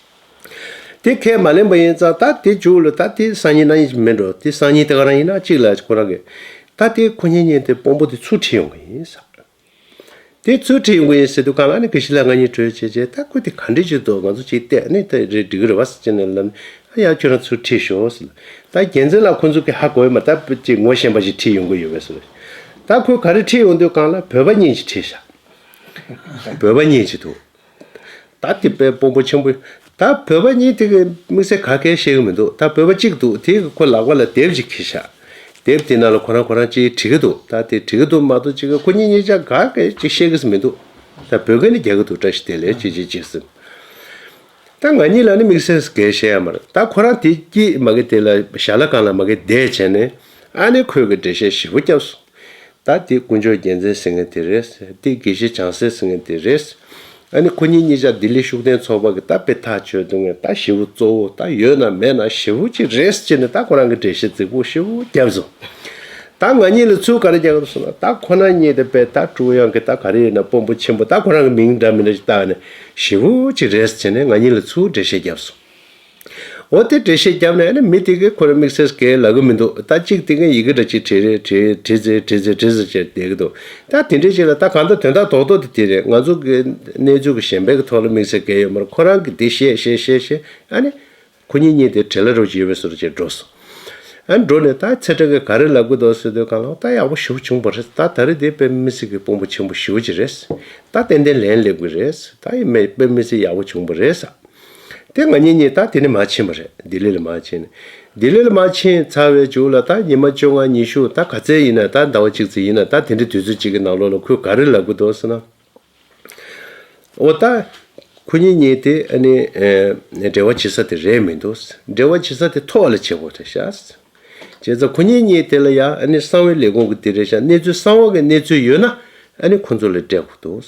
དེ་ཁས་མ་ལེན་པ་ཡིན་ཙང་ད་དེ་མཇུག་ལ་ད་དེ་སང་ཉིན་གནངས་ཉིན་མིན་འགྲོ། དེ་སང་ཉིན་དེ་ག་རང་ཡིན་ན་གཅིག་ལ་ཁོ་རང་གིས་ད་དེ་ཁོ་གཉིས་གཉིས་དེ་དཔོན་པོ་དེ་ཚུར་ཁྲིད་ཡོང་གི་ཡིན་ས། དེ་ཚུར་ཁྲིད་ཡོང་གི་ཡིན་ཟེར་དུས་གང་ལ་ནི་དགེ་བཤེས་ལགས་ང་གཉིས་གྲོས་བྱས་བྱས་ད་ཁོ་དེ་ག་འདྲ་བྱེད་འདུག་ང་ཚོ་ཅིག་བལྟས་ནས་ད་རེད་འགྲིག་གི་རེད་བ་ཟེར་བྱས་ནས་ལབ་ནས་ཨ་ཡ་ཁྱོད་རང་ཚུར་ཁྲིད་ཤོག་ཟེར། ད་རྒྱལ་མཚན་ལགས་ཁོ་ཚོ་གི་ཧ་གོ་ཡོད་མ་ད་ཅིག་ངོ་ཤེས་པ་ཞིག་ཁྲིད་ཡོང་གི་ཡོད་པས་ཟེར། ད་ཁོས་ག་རེ་ཁྲིད་ཡོང་དུས་གང་ལ་བོད་པ་གཉིས་ཅིག་ཁྲིད་ཤག་བོད་པ་གཉིས་ཅིག་འདུག་ད་དེ་དཔེ་དཔོན་པོ་ཆེན་པོ། ད་བོད་པ་གཉིས་དེ་གི་དམིགས་བསལ་ག་གེ་བཤད་གི་མི་འདུག་ད་བོད་པ་གཅིག་འདུག་དེ་གི་ཁོ་ལག་པ་ལ་དེབ་ཅིག་འཁྱེར་ཤག་དེབ་དེ་ནང་ལ་ཁོ་རང་ཁོ་རང་ཅིག་བྲིས་གི་འདུག་ད་དེ་བྲིས་གི་འདུག་མ་གཏོགས་ཅིག་གི་ཁོ་གཉིས་གཉིས་ཆ་ག་གེ་ཅིག་བཤད་གི་མི་འདུག་ད་བོད་སྐད་ནི་རྒྱག་གི་འདུག་བཀྲ་ཤིས་བདེ་ལེགས་ཅིག་ཅིག་ཅིག་ཟེར། ད་ང་གཉིས་ལ་ནི་དམིགས་བསལ་གེ་བཤད་ཡ་མ་རེད། ད་ཁོ་རང་དེ་སྐྱིད་མ་གི་དེ་ལ་ཞྭ་ལ་གང་ལ་མ་གི་བསྡད་བྱས་ནས་ཨ་ནི་ཁོས་གི་འགྲེལ་བཤད་ཞིབ་པོ་བརྒྱབ་སོང་། ད་དེ་དཀོན་མཆོག་རྒྱལ་མཚན་ཟེར་མཁན་དེ་རེད། དེ་དགེ་བཤེས་བྱང་སེམས་ཟེར་མཁན་དེ་རེད། ཨ་ནི་ཁོ་གཉིས་གཉིས་ཆ་ལྡི་ལི་ཤུགས་ལྡན་ཚོགས་པ་གི་ད་དཔེ་ཐག་ཆོད་འདུག་ངས་ད་ཞེ་པོ་གཙོ་བོ་ད་ཡོད་ན་མེད་ན་ཞེ་པོ་ཅིག་རེད་ཟེར་ནས་ད་ཁོ་རང་གི་འགྲེལ་བཤད་རྫིག་པོ་ཞེ་པོ་བརྒྱབ་སོང་། ད་ང་གཉིས་ལ་ཚུར་ག་རེ་རྒྱག་གི་འདུག་ཟེར་ན་ད་ཁོ་རང་གཉིས་དེ་དཔེ་ད་ཀྲུང་དབྱང་གི་ད་ག་རེ་ཡིན་ན་དཔོན་པོ་ཆེན་པོ་ད་ཁོ་རང་གི་མིང་འདྲ་མི་འདྲ་ཞིག་བཏགས་ནས་ཞེ་པོ་ཅིག་རེད་ཟེར་ནས་ང་གཉིས་ལ་ཚུར་འགྲེལ་བཤད་བརྒྱབ་སོང་། འོ་དེ་འགྲེལ་བཤད་བརྒྱབ་ནས་ནི་མི་དེ་གིས་ཁོ་རང་དམིགས་བསལ་གང་ལབ་གི་མི་འདུག་ད་གཅིག་དེ་གིས་ཡི་གེ་འདྲ་གཅིག་བྲིས་རེད་བྲིས་བྲིས་ཚེ་བྲིས་ཚེ་བྲིས་ཚེ་བྱས་བསྡད་གི་འདུག་ད་དེ་འདྲས་ཅིག་ལ་ད་གང་ལྟར་དོན་དག་རྡོག་རྡོག་དེ་དེ་རེད། ང་ཚོ་གི་གནས་ཚུལ་གི་གཞན་པའི་གི་ཐོག་ལ་དམིགས་བསལ་གང་ཡོད་མ་རེད། ཁོ་རང་གིས་དེ་བཤད་བཤད་བཤད་བཤད་ཨ་ནི་ཁོ་གཉིས་གཉིས་དེ་བྲེལ་བ་རོ་ཅིག་ཡོད་པའི་བཟོ་འདྲ་ཅིག་འགྲོ་སོང་། ཨ་ནི་འགྲོ་ནས་ད་ཚེ་བཀྲ་གིས་ག་རེ་ལབ་གི་འདུག་ཟེར་དུས་གང་ལ་ད་ཡག་པོ་ཞེ་པོ་བྱུང་བ་རེད། ད་ད་རེས་དེ་དཔེ་མི་སྲིད་གི་དཔོན་པོ་ཆེན་པོ་ཞེ་པོ་ཅིག་རེད། ད་ཏན་ཏན་ལན་སླེབས་གི་རེད། ད་ཡིན་མེད་དཔེ་མི་སྲིད་ཡག་པོ་བྱུང་བ་རེད་ས། དེ་ང་གཉིས་གཉིས་ད་དེ་ནས་མར་ཕྱིན་པ་རེད། ལྡི་ལི་ལ་མར་ཕྱིན། ལྡི་ལི་ལ་མར་ཕྱིན་ཚར་བའི་མཇུག་ལ་ད་ཉི་མ་བཅོ་ལྔ་ཉི་ཤུ་ད་ག་ཚད་ཡིན་ན་ད་ཟླ་བ་གཅིག་ཙམ་ཡིན་ན་ད་དེ་འདྲའི་དུས་ཚོད་གཅིག་གི་ནང་ལོགས་ལ་ཁོས་ག་རེ་ལབ་གི་འདུག་ཟེར་ན། འོ་ད་ཁོ་གཉིས་གཉིས་དེ་ཨ་ནི་འབྲེལ་བ་བྱེད་ས་དེ་རེད་མི་འདུག་འབྲེལ་བ་བྱེད་ས་དེ་ཐོག་ལ་བྱེད་དགོས་རེད་ཤག་བྱས་ཙང་ཁོ་གཉིས་གཉིས་དེ་ལ་ཡང་ཨ་ནི་གསང་བའི་ལས་ཁུངས་ཀྱི་དེ་རེད་ཤག་གནས་ཚུལ་གསང་བ་གི་གནས་ཚུལ་ཡོད་ན་ཨ་ནི་ཁོ་ཚོ་ལ་སྤྲད་དགོས་འདུག་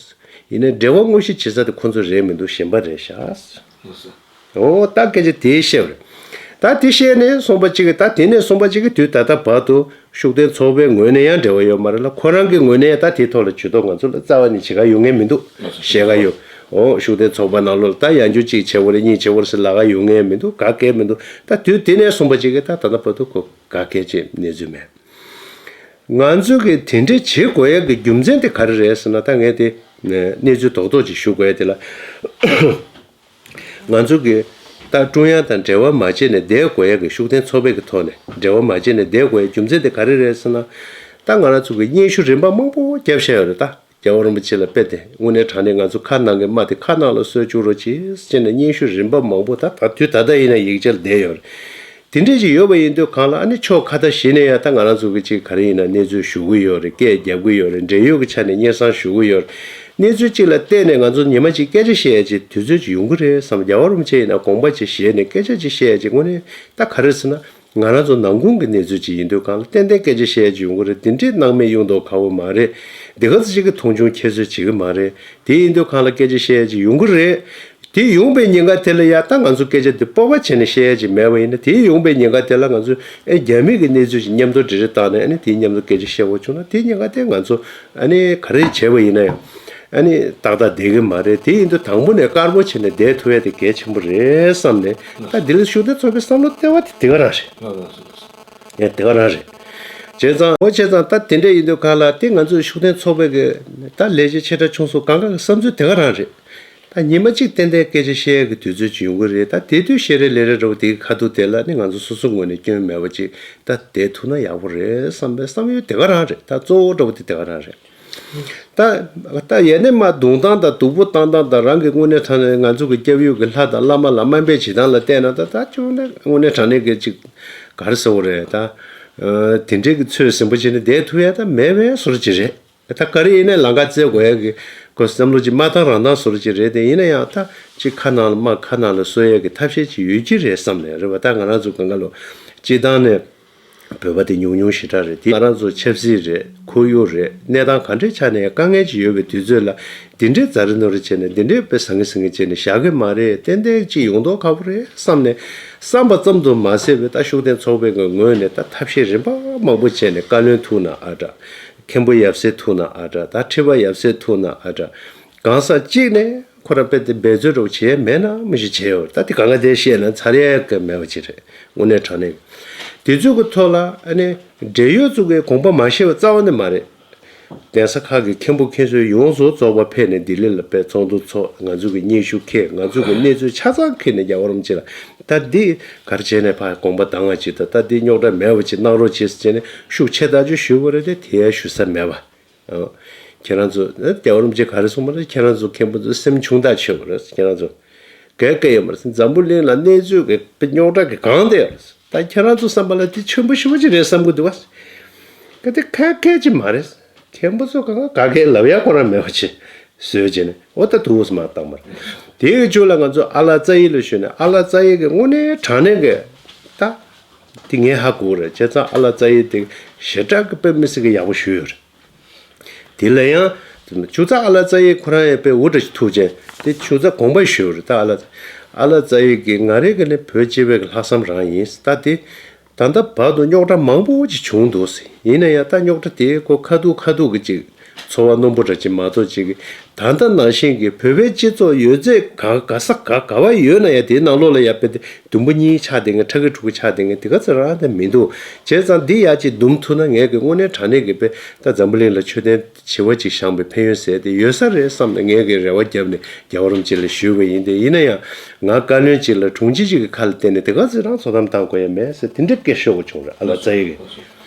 ཡིན་ནའི་འབྲེལ་བ་དངོས་གཞི་བྱེད་ས་དེ་ཁོ་ཚོ་རེད་མི་འདུག་གཞན་པ་རེད་ཤག་འོ་ད་སྐད་ཆ་དེ་བཤད་པ་རེད། ད་དེ་བཤད་ནས་སོང་པ་གཅིག་གིས་ད་དེ་ནས་སོང་པ་གཅིག་གིས་དུས་ད་ལྟ་བར་དུ་ཤུགས་ལྡན་ཚོགས་པའི་ངོས་ནས་ཡང་འབྲེལ་བ་ཡོད་མ་རེད་ལ། ཁོ་རང་གི་ངོས་ནས་ཡང་ད་དེའི་ཐོག་ལ་ཇུས་གཏོགས་ང་ཚོ་ལ་རྩ་བ་ནས་བྱེད་ག་ཡོང་མཁན་མི་འདུག་བཤད་ག་ཡོད། འོ་ཤུགས་ལྡན་ཚོགས་པ་ནང་ལོགས་ལ་ད་ཡང་བསྐྱར་གཅིག་བྱེད་དགོས་རེད་གཉིས་བྱེད་དགོས་རེད་ཟེར་ལབ་ག་ཡོང་མཁན་མི་འདུག་ག་གེ་མི་འདུག་ད་དུས་དེ་ནས་སོང་པ་གཅིག་གིས་ད་ད་ལྟ་བར་དུ་ཁོ་ག་གེ་ཅིག་གནས་ཚུལ་མེད། ང་ཚོ་གིས་དེ་འདྲ་བྱེད་དགོས་ཡག་གི་རྒྱུ་མཚན་དེ་ག་རེ་རེད་ཟེར་ན་ད་ངས་དེ་གནས་ཚུལ་རྡོག་རྡོག་ཅིག་ཞུ་དགོས་ཡག་དེ་ལ། ང་ཚོ་གིས་ད་ཀྲུང་དབྱང་དང་འབྲེལ་བ་མ་བྱས་ནས་བསྡད་དགོས་ཡག་གི་ཤུགས་ལྡན་ཚོགས་པའི་གི་ཐོག་ནས་འབྲེལ་བ་མ་བྱས་ནས་བསྡད་དགོས་ཡག་རྒྱུ་མཚན་དེ་ག་རེ་རེད་ཟེར་ན། ད་ང་རང་ཚོ་གིས་སྙན་ཞུ་རིམ་པ་མང་པོ་བརྒྱབ་བཞག་ཡོད་རེད་ད། རྒྱལ་བ་རིན་པོ་ཆེ་ལ་དཔེ་དེ་དངོས་གནས་དྲང་གནས་ང་ཚོ་ཁ་ནང་གི་རྨ་དེ་ཁ་ནང་ལ་གསོ་བཅུག་རོགས་གྱིས་ཟེར་ནས་སྙན་ཞུ་རིམ་པ་མང་པོ་ད་ད་དུས་ད་ལྟ་ཡིན་ན་ཡིག་ཆ་ལ་བསྡད་ཡོད་རེད། དེ་འདྲས་ཅིག་ཡོད་པ་ཡིན་དུས་གང་ལ་ཨ་ནི་ཕྱོགས་ཁ་ད་གཞི་ནས་ཡང་ད་ང་རང་ཚོ་གི་ཅིག་ག་རེ་ཡིན་ན་གནས་ཚུལ་ཞུ་གི་ཡོད་རེད། སྐད་རྒྱབ་གི་ཡོད་རེད། འབྲེལ་ཡོད་ཀྱི་ཆ་ནས་སྙན་སེང་ཞུ་གི་ཡོད་རེད། གནས་ཚུལ་གཅིག་ལ་བལྟས་ནས་ང་ཚོ་ཉི་མ་གཅིག་སྐད་ཆ་བཤད་ཡ་ཅིག་དུས་ཚོད་ཅིག་ཡོང་གི་རེད་བསམ། རྒྱལ་བ་རིན་པོ་ཆེ་ཡིན་ན་དགོངས་པ་ཅིག་བཞེས་ནས་སྐད་ཆ་ཅིག་བཤད་ཡ་ཅིག་དངོས་གནས་ད་ག་རེ་ཟེར་ན། ང་རང་ཚོ་ནང་ཁུལ་གྱི་གནས་ཚུལ་ཅིག་ཡིན་དུས་གང་ལ་ཏན་ཏན་སྐད་ཆ་བཤད་ཡ་ཅིག་ཡོང་གི་རེད། དེ་འདྲའི་སྣང་མེད་གཡུག་མདོག་ཁ་པོ་མ་རེད། དེ་ག་ཚོད་ཅིག་གི་མཐོང་ཆུང་ཁྱད་གསོད་བྱེད་ཀྱི་མ་རེད། དེ་ཡིན་དུས་གང་ལ་སྐད་ཆ་བཤད་ཡ་ཅིག་ཡོང་གི་རེད། དེ་ཡོང་པའི་ཉེན་ཁ་དེ་ལ་ཡ་ད་ང་ཚོ་སྐད་ཆ་དེ་སྤོབས་པ་བྱས་ནས་བཤད་ཡ་ཅིག་མེད་པ་ཡིན་ན། དེ་ཡོང་པའི་ཉེན་ཁ་དེ་ལ་ང་ཚོས་ཨེ་རྒྱ་མི་གི་གནས་ཚུལ་ཅིག་མཉམ་དུ་འབྲེལ་རེས་བཏང་ནས་ཨ་ནི་དེའི་མཉམ་དུ་སྐད་ཆ་བཤད་དགོས་བྱུང་ན་དེའི་ཉེན་ཁ་དེ་ང་ཚོ་ཨ་ནི་ག་རེ་བྱས་པ་ཡིན་ན་ཡང་ཨ་ནི་ཏག་ཏག་བསྡད་ཀྱི་མ་རེད། དེ་ཡིན་དུས་དང་པོ་ནས་དཀར་པོ་བྱས་ནས་བསྡད་ཐུབ་ཡ་དེ་གལ་ཆེན་པོ་རེད་བསམ་ནས་ད་ལྡི་ལི་ཤུགས་ལྡན་ཚོགས་པའི་བསམ་བློ་བཏང་བ་དེ་དེ་ག་རང་རེད། ཡང་དེ་ག་རང་རེད། བྱས་ཙང་འོ་བྱས་ཙང་ད་དེ་འདྲ་ཡིན་དུས་གང་ལ་དེ་ང་ཚོའི་ཤུགས་ལྡན་ཚོགས་པའི་གི་ད་ལས་བྱེད་ཆེ་ཕྲ་ཆུང་གསུམ་གང་ག་གི་བསམ་ཚུལ་དེ་ག་རང་རེད། ད་ཉི་མ་གཅིག་ཏན་ཏན་སྐད་ཆ་བཤད་ཡ་གི་དུས་ཚོད་ཅིག་ཡོང་གི་རེད། ད་དེ་དུས་བཤད་རེས་ལས་རེས་འདྲ་བོ་དེ་གི་ཁ་ཐུག་དེ་ལ་ནི་ང་ཚོ་སོ་སོ་ངོས་ནས་སྐྱོན་མེད་པ་ཅིག་ད་བསྡད་ཐུབ་ན་ཡག་པོ་རེད་བསམ་པའི་བསམ་ཡུལ་དེ་ག་རང་རེད། ད་གཙོ་བོ་འདྲ་བོ་དེ་དེ་ག་རང་རེད། ད་ད་ཡེ་ནས་མ་རྡུང་སྟངས་དང་སྡུག་པོ་བཏང་སྟངས་དང་རང་གི་དངོས་གནས་དྲང་གནས་ང་ཚོ་གི་སྐྱབས་ཡུལ་གི་ལྷ་དང་བླ་མ་ལ་དམའ་འབེབས་བྱེད་སྟངས་ལ་བལྟས་ན་ད་ད་ཅུང་ནས་དངོས་གནས་དྲང་གནས་གི་ཅིག་ག་རེ་ཟེར་དགོས་རེད་ད། དེ་འདྲའི་གི་ཚོད་ཟིན་པོ་བྱས་ནས་བསྡད་ཐུབ་ཡ་ད་མེད་པའི་བཟོ་འདྲ་ཅིག་རེད། ད་ག་རེ་ཡིན་ནའི་ལམ་ཁ་བཙལ་དགོས་ཡ་གི་ཁོ་བསམ་བློ་ཅིག་མ་བཏང་རང་བཏང་བཟོ་འདྲ་ཅིག་རེད། དེ་ཡིན་ན་ཡང་ད་ཅིག་ཁ་ནང་ལ་དམག་ཁ་ནང་ལ་གསོ་ཡ་གི་ཐབས་ཤེས་ཅིག་ཡོད་ཀྱི་རེད་བསམ་ནས་རེད་བ། ད་ང་རང་ཚོ་གང་ག་ལོ་སྤྱི་བཏང་ནས། བོད་པ་དེ་ཉུང་ཉུང་ཞེ་དྲག་རེད། དེ་ང་རང་ཚོ་ཆབ་སྲིད་རེད། ཁོར་ཡུག་རེད། གནས་སྟངས་ག་འདྲའི་ཆ་ནས་དཀའ་ངལ་ཅིག་ཡོད་པའི་དུས་ཚོད་ལ་འདི་འདྲའི་ཛ་རི་ནོར་རི་བྱས་ནས་འདི་འདྲའི་དཔེ་ཟང་ངེ་ཟིང་ངེ་བྱས་ནས་བཞག་གི་མ་རེད། ཏན་ཏན་ཅིག་ཡོང་མདོག་ཁ་པོ་རེད་བསམ་ནས། བསམ་པ་ཙམ་དུ་མ་ཟད་པའི་ད་ཤུགས་ལྡན་ཚོགས་པའི་གི་ངོས་ནས་ད་ཐབས་ཤེས་རིམ་པ་མང་པོ་བྱས་ནས། བཀའ་བློན་ཐུག་ན་ཨ་དྲག་མཁན་པོ་ཡབ་སྲས་ཐུག་ན་ཨ་དྲག་ད་ཁྲི་པ་ཡབ་སྲས་ཐུག་ན་ཨ་དྲག་གང་ས་གཅིག་ནས་ཁོ་རང་དཔེ་དེ་འབད་རྩོལ་འདྲ་བོ་བྱས་མེད་ན་མི་ཞིག་བྱས་ཡོད། ད་དེ་གང་ག་དེ་བཤད་ན་ཚར་ཡས་ཀྱི་མེད་པ་ཅིག་རེད། དངོས་གནས་དྲང་གནས་དེ་ཚོའི་གི་ཐོག་ལ་ཨ་ནི་འབྲེལ་ཡོད་ཚོ་གི་དགོངས་པ་མ་བཞེས་པ་རྩ་བ་ནས་མ་རེད། གདན་ས་ཁག་གི་མཁན་པོ་མཁན་ཟུར་ཡོངས་སུ་རྫོགས་པ་ཕེབས་ནས་ལྡི་ལི་ལ་དཔེ་ཚོགས་འདུ་ཚོགས། ང་ཚོ་གི་སྙན་ཞུ་འཁྱེར། ང་ཚོ་གི་གནས་ཚུལ་ཆ་ཚང་འཁྱེར་ནས་རྒྱལ་བ་རིན་པོ་ཆེ་ལ་ད་འདི་ག་རེ་བྱས་ནས་ཕར་དགོངས་པ་དྭངས་པ་ཅིག་དང་། ད་འདི་རྙོག་དྲ་མེད་པ་ཅིག་གནང་རོགས་བྱེད་ཟེར་བྱས་ནས་ཤུགས་ཆེ་ཐག་ཆོད་ཞུས་པ་རེད་དེ། དེ་ཡང་ཞུ་ས་མེད་པ། ཨོ། ཁྱེད་རང་ཚོ་ཨ་རྒྱལ་བ་རིན་པོ་ཆེ་ག་རེ་གསུངས་པ་རེད། ཁྱེད་རང་ཚོ་མཁན་པོ་ཚོ་སེམས་ཆུང་ཐག་ཆོད་པ་རེད། ཁྱེད་རང་ཚོ་གལ་གལ་ཡོད་མ་རེད། འཛམ་བུ་གླིང་ལ་གནས་ཚུལ་གི་རྙོག་དྲ་གི་གང་དེ་ཡོད་རེད། ད་ཁྱེད་རང་ཚོ་བསམ་པ་ལ་དེ་ཆེན་པོ་ཞེ་པོ་ཅིག་རེད་བསམ་གི་འདུག་བ། གལ་ཏེ་ཁ་སྐད་ཅིག་མ་རེད། མཁན་པོ་ཚོ་གང་ག་ག་གེ་ལབ་ཡ་ཁོ་རང་མེད་པ་ཅིག་བཟོས་བྱས་ནས་འོ་ད་དུས་སུ་མ་བཏང་བ་རེད། དེའི་རྒྱུ་ལ་ང་ཚོ་ཨ་ལགས་རྩ་ཡི་ལ་ཞུས་ནས། ཨ་ལགས་རྩ་ཡི་གི་དངོས་གནས་དྲང་གནས་གི་ད་དེ་ངས་ཧ་གོ་རེད། བྱས་ཙང་ཨ་ལགས་རྩ་ཡི་དེ་ཞེ་དྲག་གི་དཔེ་མི་སྲིད་གི་ཡག་པོ་ཞུས་ཡོད་རེད། དེ་ལ་ཡང་ཆུ་ཚ་ཨ་ལགས་རྩ་ཡི་ཁོ་རང་ཡང་དཔེ་འུ་འདྲ་ཞིག་ཐུག་བྱས་དེ་ཆུ་ཚ་དགོངས་པ་ཞུས་རེད། ད་ཨ་ལགས་ཨ་ལགས་རྩ་ཡི་གིས་ང་རེ་གི་ནི་བོད་སྤྱི་པའི་གི་ལྷག་བསམ་རང་ཡིན། ད་དེ་ད་ལྟ་བར་དུ་རྙོག་དྲ་མང་པོ་ཅིག་བྱུང་འདུག་ཟེར། ཡིན་ན་ཡང་ད་རྙོག་དྲ་དེ་ཁོ་ཁ་ཐུག་ཁ་ཐུག་གི་ཅིག་ཚོར་བ་རྣོན་པོ་འདྲ་ཅིག་མ་གཏོགས་ཅིག་གི་ད་ལྟ་ནང་བཞིན་གྱི་བོད་པའི་སྤྱི་ཚོགས་ཡོད་ཚད་ག་ག་ས་ག་ག་བ་ཡོད་ན་ཡང་དེའི་ནང་ལོགས་ལ་ཡ་དཔེ་དེ་དུམ་བུ་གཉིས་ཆགས་བསྡད་མཁན། ཕྲ་གི་ཕྲུ་གུ་ཆགས་བསྡད་མཁན་དེ་ག་ཚོད་རང་དེ་མི་འདུག་བྱས་ཙང་འདི་ཡ་ཅིག་འདུམ་ཐུབ་ན་ངས་གི་དངོས་གནས་དྲང་གནས་ཀྱི་དཔེ་ད་འཛམ་བུ་གླིང་ལ་མཆོད་རྟེན་བྱེ་བ་གཅིག་བཞེངས་པའི་ཕན་ཡོན་ཟེར་དེ་ཡོད་ས་རེད་བསམ་ནས་ངས་གི་རེ་བ་བརྒྱབ་ནས་རྒྱལ་བ་རིན་པོ་ཆེ་ལ་ཞུས་པ་ཡིན། དེ་ཡིན་ན་ཡང་ང་བཀའ་བློན་གཅིག་ལ་དྲུང་ཆེ་གཅིག་གི་ཁ་ལ་བརྟེན་ནས་དེ་ག་ཚོད་རང་ཚོགས་གཏམ་བཏང་དགོས་ཡ་མེད་ཟེར་དེ་འདྲའི་སྐད་ཤོད་དགོས་བྱུང་རེད། ཨ་ལགས་རྩ་ཡི་གི་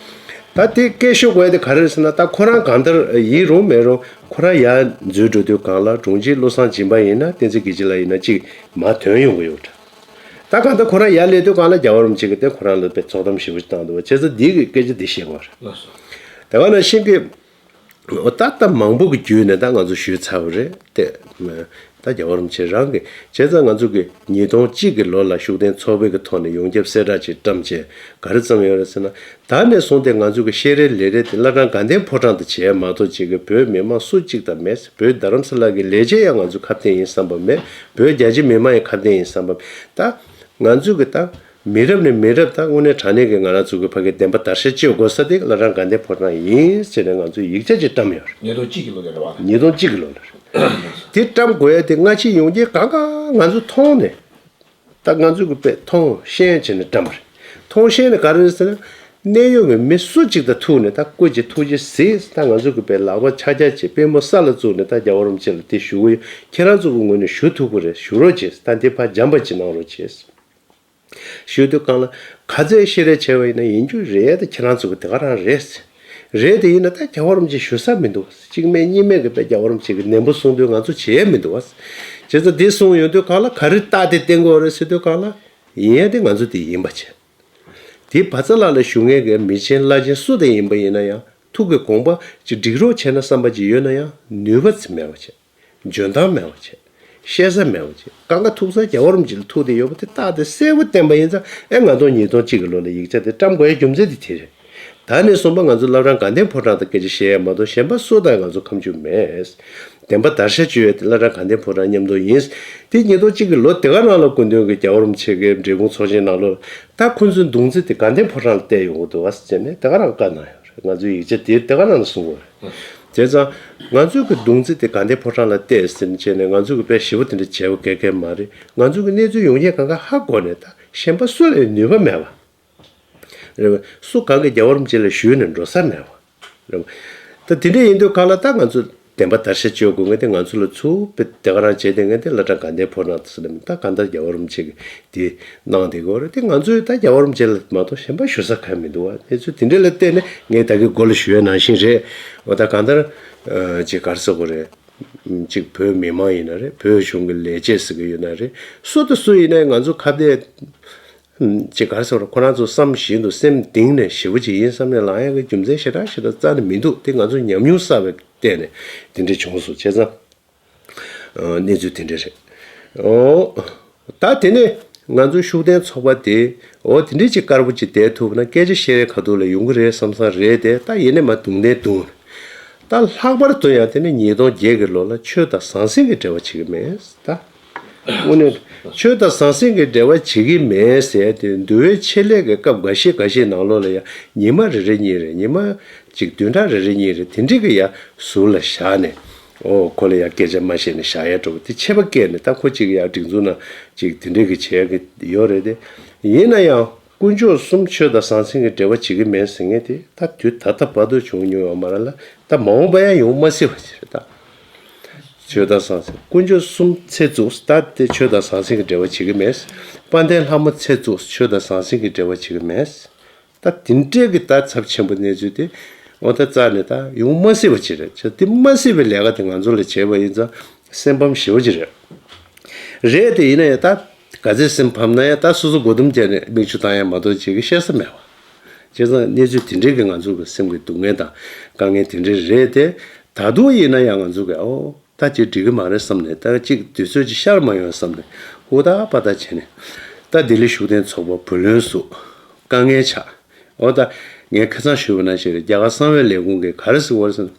ད་དེ་སྐད་ཤོད་དགོས་ཡ་དེ་ག་རེ་རེད་ཟེར་ན། ད་ཁོ་རང་གང་ལྟར་ཡིན་རུང་མེད་རུང་ཁོ་རང་ཡར་འཛུལ་འགྲོ་དུས་སྒང་ལ་དྲུང་ཆེ་བློ་བཟང་སྦྱིན་པ་ཡིན་ན་བསྟན་འཛིན་དགེ་བྱེད་ལགས་ཡིན་ན་གཅིག་མར་ཐོན་ཡོང་གི་ཡོད་འདྲ། ད་གང་ལྟར་ཁོ་རང་ཡར་སླེབས་དུས་སྒང་ལ་རྒྱལ་བ་རིན་པོ་ཆེ་གིས་དེ་ཁོ་རང་ལ་དཔེ་ཚོགས་གཏམ་ཞེ་པོ་ཞིག་བཏང་འདུག་བ། བྱས་ཙང་འདི་གི་སྐད་ཆ་འདི་བཤད་དགོས་རེད། ལགས་སོ། དེ་ག་ནང་བཞིན་གྱི་ད་ལྟ་མང་པོ་གི་བརྒྱུད་ནས་ད་ང་ཚོ་ཞུས་ཚར་བ་རེད་དེ། ད་རྒྱལ་བ་རིན་པོ་ཆེ་རང་གིས་བྱས་ཙང་ང་ཚོ་གི་ཉིས་སྟོང་གཅིག་གི་ལོ་ལ་ཤུགས་ལྡན་ཚོགས་པའི་གི་ཐོག་ནས་ཡོངས་ཁྱབ་གསལ་བསྒྲགས་ཅིག་བཀྲམ་བྱས་ག་རེ་བརྩམས་ཡོད་རེད་ཟེར་ན། ད་ནས་བཟུང་སྟེ་ང་ཚོ་གི་བཤད་རེས་ལས་རེས་དེ་བླ་བྲང་དགའ་ལྡན་ཕོ་བྲང་དུ་བྱས་མ་གཏོགས་ཅིག་གི་བོད་མི་མང་སུ་གཅིག་དང་མེད། བོད་རྡ་རམ་ས་ལ་གི་ལས་བྱེད་ཡང་ང་ཚོ་ཁ་གཏད་ཡིན་བསམ་པ་མེད། བོད་རྒྱ་ཆེ་མི་མང་ཡང་ཁ་གཏད་ཡིན་བསམ་པ་མེད། ད་ང་ཚོ་གི་ད་མི་རབས་ནས་མི་རབས་ད་དངོས་གནས་དྲང་གནས་ཀྱི་ང་རང་ཚོ་གི་ཕ་གི་བདེན་པ་བརྡར་ཤ་གཅོད་དགོས་ས་དེ་བླ་བྲང་དགའ་ལྡན་ཕོ་བྲང་ཡིན་ཟེར་ནས་ང་ཚོས་ཡིག་ཆ་ཅིག་བཀྲམ་ཡོད་རེད། ཉིས་སྟོང་གཅིག་གི་ལོ་ལ་རེད་བ། ཉིས་སྟོང་གཅིག་གི་ལོ་ལ་རེད། དེ་བཀྲམ་དགོས་ཡ་དེ་སྔ་ཕྱི་ཡོང་རྐྱེན་གང་ག་ང་ཚོ་མཐོང་ནས། ད་ང་ཚོ་གི་དཔེ་མཐོང་ཤེས་བྱས་ནས་བཀྲམ་པ་རེད། མཐོང་ཤེས་ནས་ག་རེ་རེད་ཟེར་ན། གནད་ཡོད་མི་མི་སུ་གཅིག་དང་ཐུག་ནས་ད་སྐུ་མཁྱེན་ཐུགས་རྗེ་གཟིགས། ད་ང་ཚོ་གི་དཔེ་ལག་པ་ཆ་རྐྱ་བྱས་པུས་མོ་ས་ལ་བཙུགས་ནས་ད་རྒྱལ་བ་རིན་པོ་ཆེ་ལ་དེ་ཞུ་གི་ཡོད། ཁྱེད་རང་ཚོ་གི་ངོས་ནས་ཞུ་ཐུབ་ཀྱི་རེད། ཞུ་རོགས་བྱེད། ད་འདི་ཕར་འཇམ་པ་ཅིག་གནང་རོགས་བྱེད། ཞུ་དུས་སྒང་ལ་ག་ཚོད་བཤད་རེས་བྱས་པ་ཡིན་ན་ཡིན་རྒྱུ་རེད། ད་ཁྱེད་རང་ཚོ་གི་དེ་ག་རང་རེད། རེད་དེ་ཡིན་ན་ད་རྒྱལ་བ་རིན་པོ་ཆེ་ཞུ་ས་མི་འདུག་གཅིག་མེད་གཉིས་མེད་ཀྱི་དཔེ་རྒྱལ་བ་རིན་པོ་ཆེ་གི་ནན་པོ་གསུང་དུས་ང་ཚོ་བྱེད་ཡས་མི་འདུག་བ། བྱས་ཙང་འདི་གསུང་ཡོང་དུས་སྒང་ལ་ག་རེ་རྟགས་དེ་བསྟན་དགོས་རེད་ཟེར་དུས་སྒང་ལ་ཡིན་ཡས་དེ་ང་ཚོ་དེ་ཡིན་པ་བྱས། དེ་བ་ཚ་ལགས་ལ་ཞུ་མཁན་གྱི་མི་ཆེན་བླ་ཆེན་སུ་དེ་ཡིན་པ་ཡིན་ན་ཡང་ཐུགས་ཀྱི་དགོངས་པ་ཅིག་འགྲིག་རོགས་བྱས་ན་བསམ་པ་ཅིག་ཡོད་ན་ཡང་ནུས་པ་ཅིག་མེད་པ་བྱས། འཇོན་ཐང་མེད་པ་བྱས། བཤད་ས་མེད་པ་བྱས། སྒང་ག་ཐུག་ས་རྒྱལ་བ་རིན་པོ་ཆེ་ལ་ཐུག་བསྡད་ཡོད་པ་དེ་རྟགས་དེ་གསལ་པོ་བསྟན་པ་ཡིན་ཙང་ཨེ་ང་ཚོ་ཉིས་སྟོང་གཅིག་གི་ལོ་ལ་ཡིག་ཆ་དེ་བཀྲམ་དགོས་ཡ་རྒྱུ་མཚན་དེ་དེ་རེད། ད་ནས་བཟུང་པ་ང་ཚོ་བླ་བྲང་དགའ་ལྡན་ཕོ་བྲང་དུ་སྐད་ཆ་བཤད་ཡ་མ་གཏོགས་གཞན་པ་སུ་དང་ང་ཚོ་ཁ་མཆུ་མེད། བདེན་པ་བརྡར་ཤ་གཅོད་ཡ་དེ་བླ་བྲང་དགའ་ལྡན་ཕོ་བྲང་མཉམ་དུ་ཡིན། དེ་ཉིས་སྟོང་གཅིག་གི་ལོ་དེ་ག་ནང་ལ་སྐུ་མདུན་གྱི་རྒྱལ་བ་རིན་པོ་ཆེ་གི་འབྲས་སྤུངས་ཚོགས་ཆེན་ནང་ལོ་ད་ཁོང་ཚོའི་མདུང་རྩེ་དེ་དགའ་ལྡན་ཕོ་བྲང་ལ་གཏད་ཡོང་གི་འདུག་བ་ཟེར་ནས་དེ་ག་རང་བཀའ་གནང་ཡོད་རེད། ང་ཚོའི་ཡིག་ཆ་དེ་དེ་ག་རང་ལ་གསུང་གི་ཡོད་རེད། བྱས་ཙང་ང་ཚོའི་གི་མདུང་རྩེ་དེ་དགའ་ལྡན་ཕོ་བྲང་ལ་གཏད་ཟེར་ནས་བྱས་ནས་ང་ཚོའི་གི་དཔེ་ཞེ་པོ་དེ་འདྲ་བྱས་པ་ག་གེ་མ་རེད། ང་ཚོའི་གི་གནས་ཚུལ་ཡོང་རྐྱེན་གང་ག་ཧ་གོ་ནས་ད་གཞན་པ་སུ་ལ་ཡང་ནུས་པ་མེད་པ། རེད་བ། སུ་གང་གིས་རྒྱལ་བ་རིན་པོ་ཆེ་ལ་ཞུས་ནས་འགྲོ་ས་མེད་པ། རེད་བ། ད་དེ་འདྲ་ཡིན་དུས་གང་ལ་ད་ང་ཚོ་བདེན་པ་བརྡར་ཤ་གཅོད་དགོས་ངེས་དེ་ང་ཚོ་ལ་ཚུར་དཔེ་དེ་ག་རང་བྱས་ཏེ་ངེས་དེ་བླ་བྲང་དགའ་ལྡན་ཕོ་བྲང་དུ་སླེབས་ནས་ད་གང་ལྟར་རྒྱལ་བ་རིན་པོ་ཆེ་གིས་དེ་གནང་བསྡད་ཀྱི་ཡོད་རེད། དེ་ང་ཚོས་ད་རྒྱལ་བ་རིན་པོ་ཆེ་ལ་མ་གཏོགས་གཞན་པ་ཞུ་ས་གང་མི་འདུག་བ། གནས་ཚུལ་དེ་འདྲ་ལ་བལྟས་ནས་ངས་ད་གིན་མགོ་ལ་ཞུ་ཡ་ནང་བཞིན་རེད། འོ་ད་གང་ལྟར་ཅིག་ག་རེ་ཟེར་དགོས་རེད། ཅིག་བོད་མི་མང་ཡིན་ན་རེད། བོད་གཞུང་གི་ལས་བྱེད་ཟེར་གི་ཡོད་ན་རེད། སུ་དང་སུ་ཡིན་ན་ང་ཚོ་ཁ་གཏད་ཅིག་ག་རེ་ཟེར་དགོས་རེད། ཁོ་རང་ཚོ་བསམ་བཞིན་དུ་སེམས་གཏིང་ནས་ཞེ་པོ་ཅིག་ཡིན་བསམ་ནས་ལངས་ཡ་གི་རྒྱུ་མཚན་ཞེ་དྲག་ཞེ་དྲག་རྩ་ནས་མི་འདུག་དེ་ང་ཚོ་ཉམས་མྱོང་བསགས་པའི་སྟེང་ནས་དེ་འདྲ་བྱུང་སོང་། བྱས་ཙང་གནས་ཚུལ་དེ་འདྲ་རེད། ཨོ། ད་དེ་ནས་ ང་ཚོ་ཤུགས་ལྡན་ཚོགས་པ་དེ་འོ་དེ་འདྲས་ཅིག་དཀར་པོ་ཅིག་བསྡད་ཐུབ་ན་སྐད་ཆ་བཤད་ཡས་ཁ་ཐུག་ལ་ཡོང་གི་རེད་བསམ་བསམ་རེད་དེ། ད་ཡིན་ནའི་མར་རྡུང་ནའི་རྡུང་། ད་ལྷག་པར་དུ་ཡང་དེ་ནི་ཉིས་སྟོང་བརྒྱད་ཀྱི་ལོ་ལ་ཆོས་དང་ཟང་ཟིང་གི་འབྲེལ་བ་བྱེད་ཀྱི་མེད་ད། དངོས་གནས་ཆོས་དང་ཟང་ཟིང་གི་འབྲེལ་བ་བྱེད་ཀྱི་མེད་ཟེར་དེ། འདུལ་བའི་ཆེད་ལས་ཀྱི་སྐབས་འགའ་ཤས་འགའ་ཤས་ནང་ལོགས་ལ་ཡང་ཉི་མ་རེ་རེ་གཉིས་རེ། ཉི་མ་གཅིག་བདུན་ཕྲག་རེ་རེ་གཉིས་རེ་དེ་འདྲས་ཀྱི་ཡང་ཟུར་ལ་བཞག་ནས། ཨོ་ཁོ་ལ་ཡང་སྐད་ཆ་མ་བཤད་ནས་བཞག་ཡ་འདྲ་པོ་དེ་ཆད་པ་བཀལ་ནས། ད་ཁོ་གཅིག་ཡང་སྒྲིག་འཛུགས་ནང་གཅིག་དེ་འདྲས་ཀྱི་བྱེད་ཡ་གི་ཡོད་རེད་དེ། ཡིན་ན་ཡང་དཀོན་མཆོག་གསུམ་ཆོས་དང་ཟང་ཟིང་གི་འབྲེལ་བ་བྱེད་ཀྱི་མེད་ཟེར་མཁན་དེ་ད་དུས་ད་ལྟ་བར་དུ་བྱུང་མྱོང་ཡོད་མ་རེད་ལ། ད་མ་འོངས་པ་ཡང་ཡོང་མ་སྲིད་པ་ཅིག་རེད་ད། ཆོས་དང་ཟང་ཟིང་། དཀོན་མཆོག་གསུམ་ཚེ་བཙུགས། ད་དེ་ཆོས་དང་ཟང་ཟིང་གི་འབྲེལ་བ་བྱེད་ཀྱི་མེད། དཔལ་ལྡན་ལྷ་མོ་ཚེ་བཙུགས། ཆོས་དང་ཟང་ཟིང་གི་འབྲེལ་བ་བྱེད་ཀྱི་མེད། ད་དེ་འདྲས་ཀྱི་ད་ཚབས་ཆེན་པོ་གནས་ཚུལ་དེ་འོ་ད་རྩ་ནས་ད་ཡོང་མ་སྲིད་པ་ཅིག་རེད། ཆ་དེ་མ་སྲིད་པའི་ལས་ཀ་དེ་ང་ཚོ་ལ་བྱས་པ་ཡིན་ཙང་སེམས་ཕམ་ཞེ་པོ་ཅིག་རེད། རེད་དེ། ཡིན་ན་ཡང་ད་ག་ཚོད་སེམས་ཕམ་ན་ཡང་ད་སོ་སོ་མགོ་དུམ་བརྒྱབ་ནས་མིག་ཆུ་བཏང་ཡ་མ་གཏོགས་བྱེད་ཀྱི་ཤེས་ས་མེད་པ། བྱས་ཙང་གནས་ཚུལ་དེ་འདྲས་ཀྱི་ང་ཚོ་གི་སེམས་ཀྱི་སྡུག་བསྔལ་དང་དཀའ་ངལ་དེ་འདྲས་རེད་དེ། ད་དུང་ཡིན་ན་ཡང་ང་ཚོ་གི་ཨོ་ད་ཅིག་འགྲིག་གི་མ་རེད་བསམ་ནས། ད་ཅིག་དུས་ཚོད་ཅིག་ཤར་མ་ཡོང་བསམ་ནས་ཧུར་ཐག་པ་ཐག་བྱས་ནས། ད་ལྡི་ལི་ཤུགས་ལྡན་ཚོགས་པ་བུ་ལོན་བསུབས། དཀའ་ངལ་ཆགས། ཨོ་ད་ངས་ཁ་སང་ཞུས་པ་ནང་བཞིན་རེད། རྒྱ་གར་གསང་བའི་ལས་ཁུངས་ཀྱིས་ག་རེ་ཟེར་བ་རེད་ཟེར་ན།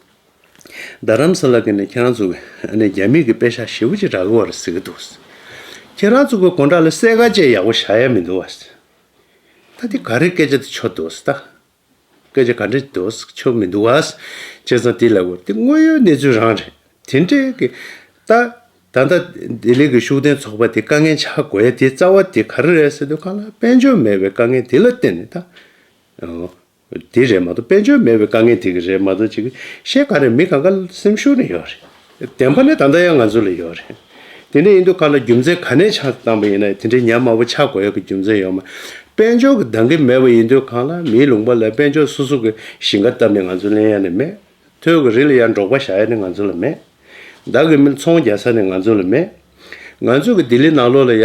རྡ་རམ་ས་ལ་གི་ནས་ཁྱེད་རང་ཚོ་གི་ཨ་ནི་རྒྱ་མི་གི་པེ་ཤག་ཞེ་པོ་ཅིག་རག་གི་ཡོད་རེད་ཟེར་གི་འདུག། ཁྱེད་རང་ཚོ་གི་སྒོ་འགྲམ་ལ་སེར་ཀ་ཅིག་ཡག་པོ་བཞག་ཡ་མི་འདུག་བ། ད་དེ་ག་རེ་སྐད་ཆ་དེ་ཆོ་འདུག་ཟེར་ད། སྐད་ཆ་ག་འདྲ་འདུག་ཟེར། ཆོ་མི་འདུག་བ། བྱས་ཙང་དེ་ལབ་དགོས་དེ་དངོས་ཡོད་གནས་ཚུལ་རང་རེད། དེ་འདྲས་ཀྱི་ད་ད་ལྟ་ལྡི་ལི་གི་ཤུགས་ལྡན་ཚོགས་པ་དེ་དཀའ་ངལ་ཆགས་དགོས་ཡ་དེ་རྩ་བ་དེ་ག་རེ་རེད་ཟེར་དུས་སྒང་ལ་དཔལ་འབྱོར་མེད་པའི་དཀའ་ངལ་དེ་ལ་བརྟེན་ནས་ད། ཨོ། དེ་རེད་མ་གཏོགས་དཔལ་འབྱོར་མེད་པའི་དཀའ་ངལ་དེ་གི་རེད་མ་གཏོགས་ཅིག་གཞན་ག་རེ་མི་གང་ག་སེམས་ཤུགས་ནས་ཡོད་རེད། བདེན་པ་ནི་ད་ལྟ་ཡང་ང་ཚོ་ལ་ཡོད་རེད། དེ་འདྲ་ཡིན་དུས་སྒང་ལ་རྒྱུ་མཚན་ག་ནས་ཆགས་བཏང་པ་ཡིན་ན་དེ་འདྲའི་ཉམས་དམའ་པོ་ཆགས་དགོས་ཡག་གི་རྒྱུ་མཚན་ཡོད་མ། དཔལ་འབྱོར་གྱི་འདང་གི་མེད་པ་ཡིན་དུས་སྒང་ལ་མིའི་ལུང་པ་ལ་དཔལ་འབྱོར་སོ་སོ་གི་ཞིང་ཁ་བཏབ་ནས་ང་ཚོ་ལེན་ཡ་ནི་མེད། ཐོད་ཀྱི་རི་ལ་ཡར་འབྲོག་པ་བཞག་ཡ་ནི་ང་ཚོ་ལ་མེད། བདག་གི་མི་ཚོང་རྒྱག་ས་ནི་ང་ཚོ་ལ་མེད། ང་ཚོ་གི་ལྡི་ལི་ནང་ལོགས་ལ་ཡ།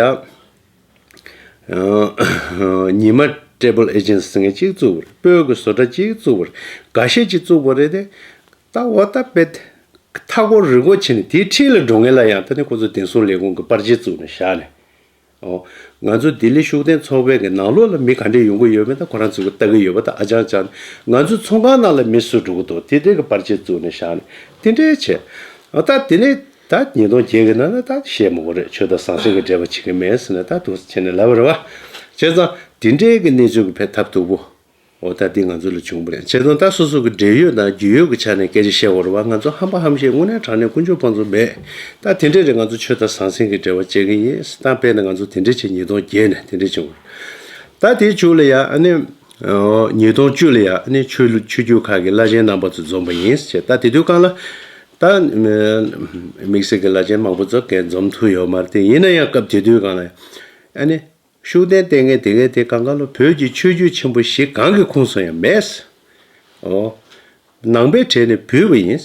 ཉི་མ་travel agency ཟེར་མཁན་གཅིག་བཙུགས་པ་རེད། སྤོས་ཀྱི་བཟོ་གྲྭ་གཅིག་བཙུགས་པ་རེད། འགའ་ཤས་ཅིག་བཙུགས་པ་རེད་དེ། ད་འོ་ད་དཔེ་མཐའ་སྐོར་རི་སྐོར་བྱས་ནས་དེའི་འཁྲིས་ལ་འགྲོ་མཁན་ལ་ཡང་ད་ནི་ཁོ་ཚོ་བདེ་སྲུང་ལས་ཁུངས་ཀྱི་པར་ཆས་བཙུགས་ནས་བཞག་ནས། ཨོ། ང་ཚོ་ལྡི་ལི་ཤུགས་ལྡན་ཚོགས་པའི་གི་ནང་ལོགས་ལ་མི་ག་འདྲས་ཡོང་གི་ཡོད་མེད་ད་ཁོ་རང་ཚོ་གི་ལྟ་གི་ཡོད་པ་ད་ཨ་ཅང་ཅང་། ང་ཚོ་ཚོང་ཁང་ནང་ལ་མི་སུ་འགྲོ་གི་འདུག་དེ་འདྲས་གི་པར་ཆས་བཙུགས་ནས་བཞག་ནས་དེ་འདྲས་བྱས། ཨ་ད་དེ་ནས། ད་ཉིས་སྟོང་བརྒྱད་ཀྱི་ནང་ལ་ད་བཤད་མི་དགོས་རེད། ཆོས་དང་ཟང་ཟིང་གི་འབྲེལ་བ་བྱེད་ཀྱི་མེད་ཟེར་ནས་ད་འདུག་སེ་བྱས་ནས་ལབ་པ་རེད་བ། བྱས་ཙང་དེ་འདྲའི་གི་གནས་ཚུལ་གྱི་ཕན་ཐབས་སྡུག་པོ། འོ་ད་འདི་ང་ཚོ་ལ་བྱུང་བ་རེད། བྱས་ཙང་ད་སོ་སོ་གི་འབྲེལ་ཡོད་དང་རྒྱུས་ཡོད་ཀྱི་ཆ་ནས་སྐད་ཆ་བཤད་དགོས་རེད་བ། ང་ཚོ་ཧམ་པ་ཧམ་བཤད་དངོས་གནས་དྲང་གནས་དཀོན་མཆོག་ཕན་ཚུན་མེད། ད་དེ་འདྲས་རེད། ང་ཚོ་ཆོས་དང་ཟང་ཟིང་གི་འབྲེལ་བ་བྱེད་ཀྱི་ཡིན། ད་དཔེར་ན་ང་ཚོ་དེ་འདྲས་བྱས་ཉིས་སྟོང་བརྒྱད་ནས་དེ་འདྲས་བྱུང་བ་རེད། ད་དེའི་མཇུག་ལ་ཡ་ཨ་ནི། ཉིས་སྟོང་བཅུ་ལ་ཡ་ཨ་ནི་ཆོས་ལུགས་ཆོས་བརྒྱུད་ཁག་གི་བླ་ཆེན་རྣམ་པ་ཚོ་འཛོམས་པ་ཡིན་ཟེར་བྱས། ད་དེ་དུས་སྒང་ལ། ད་དམིགས་བསལ་གྱི་བླ་ཆེན་མང་པོ་ཚོ་གས་འཛོམས་ཐུབ་ཡོད་མ་རེད་དེ། ཡིན་ན་ཡང་སྐབས་དེ་དུས་སྒང་ལ་ཨ་ནི་ཤུགས་ལྡན་ལྟས་ངན་དེ་གས་དེ་གང་ག་ལོ་བོད་ཀྱི་ཆོས་བརྒྱུད་ཆེན་པོ་བཞི་གང་གི་ཁོངས་སུ་ཡང་མེད། ཨོ། ནང་པའི་གྲས་ནས་བུད་པ་ཡིན།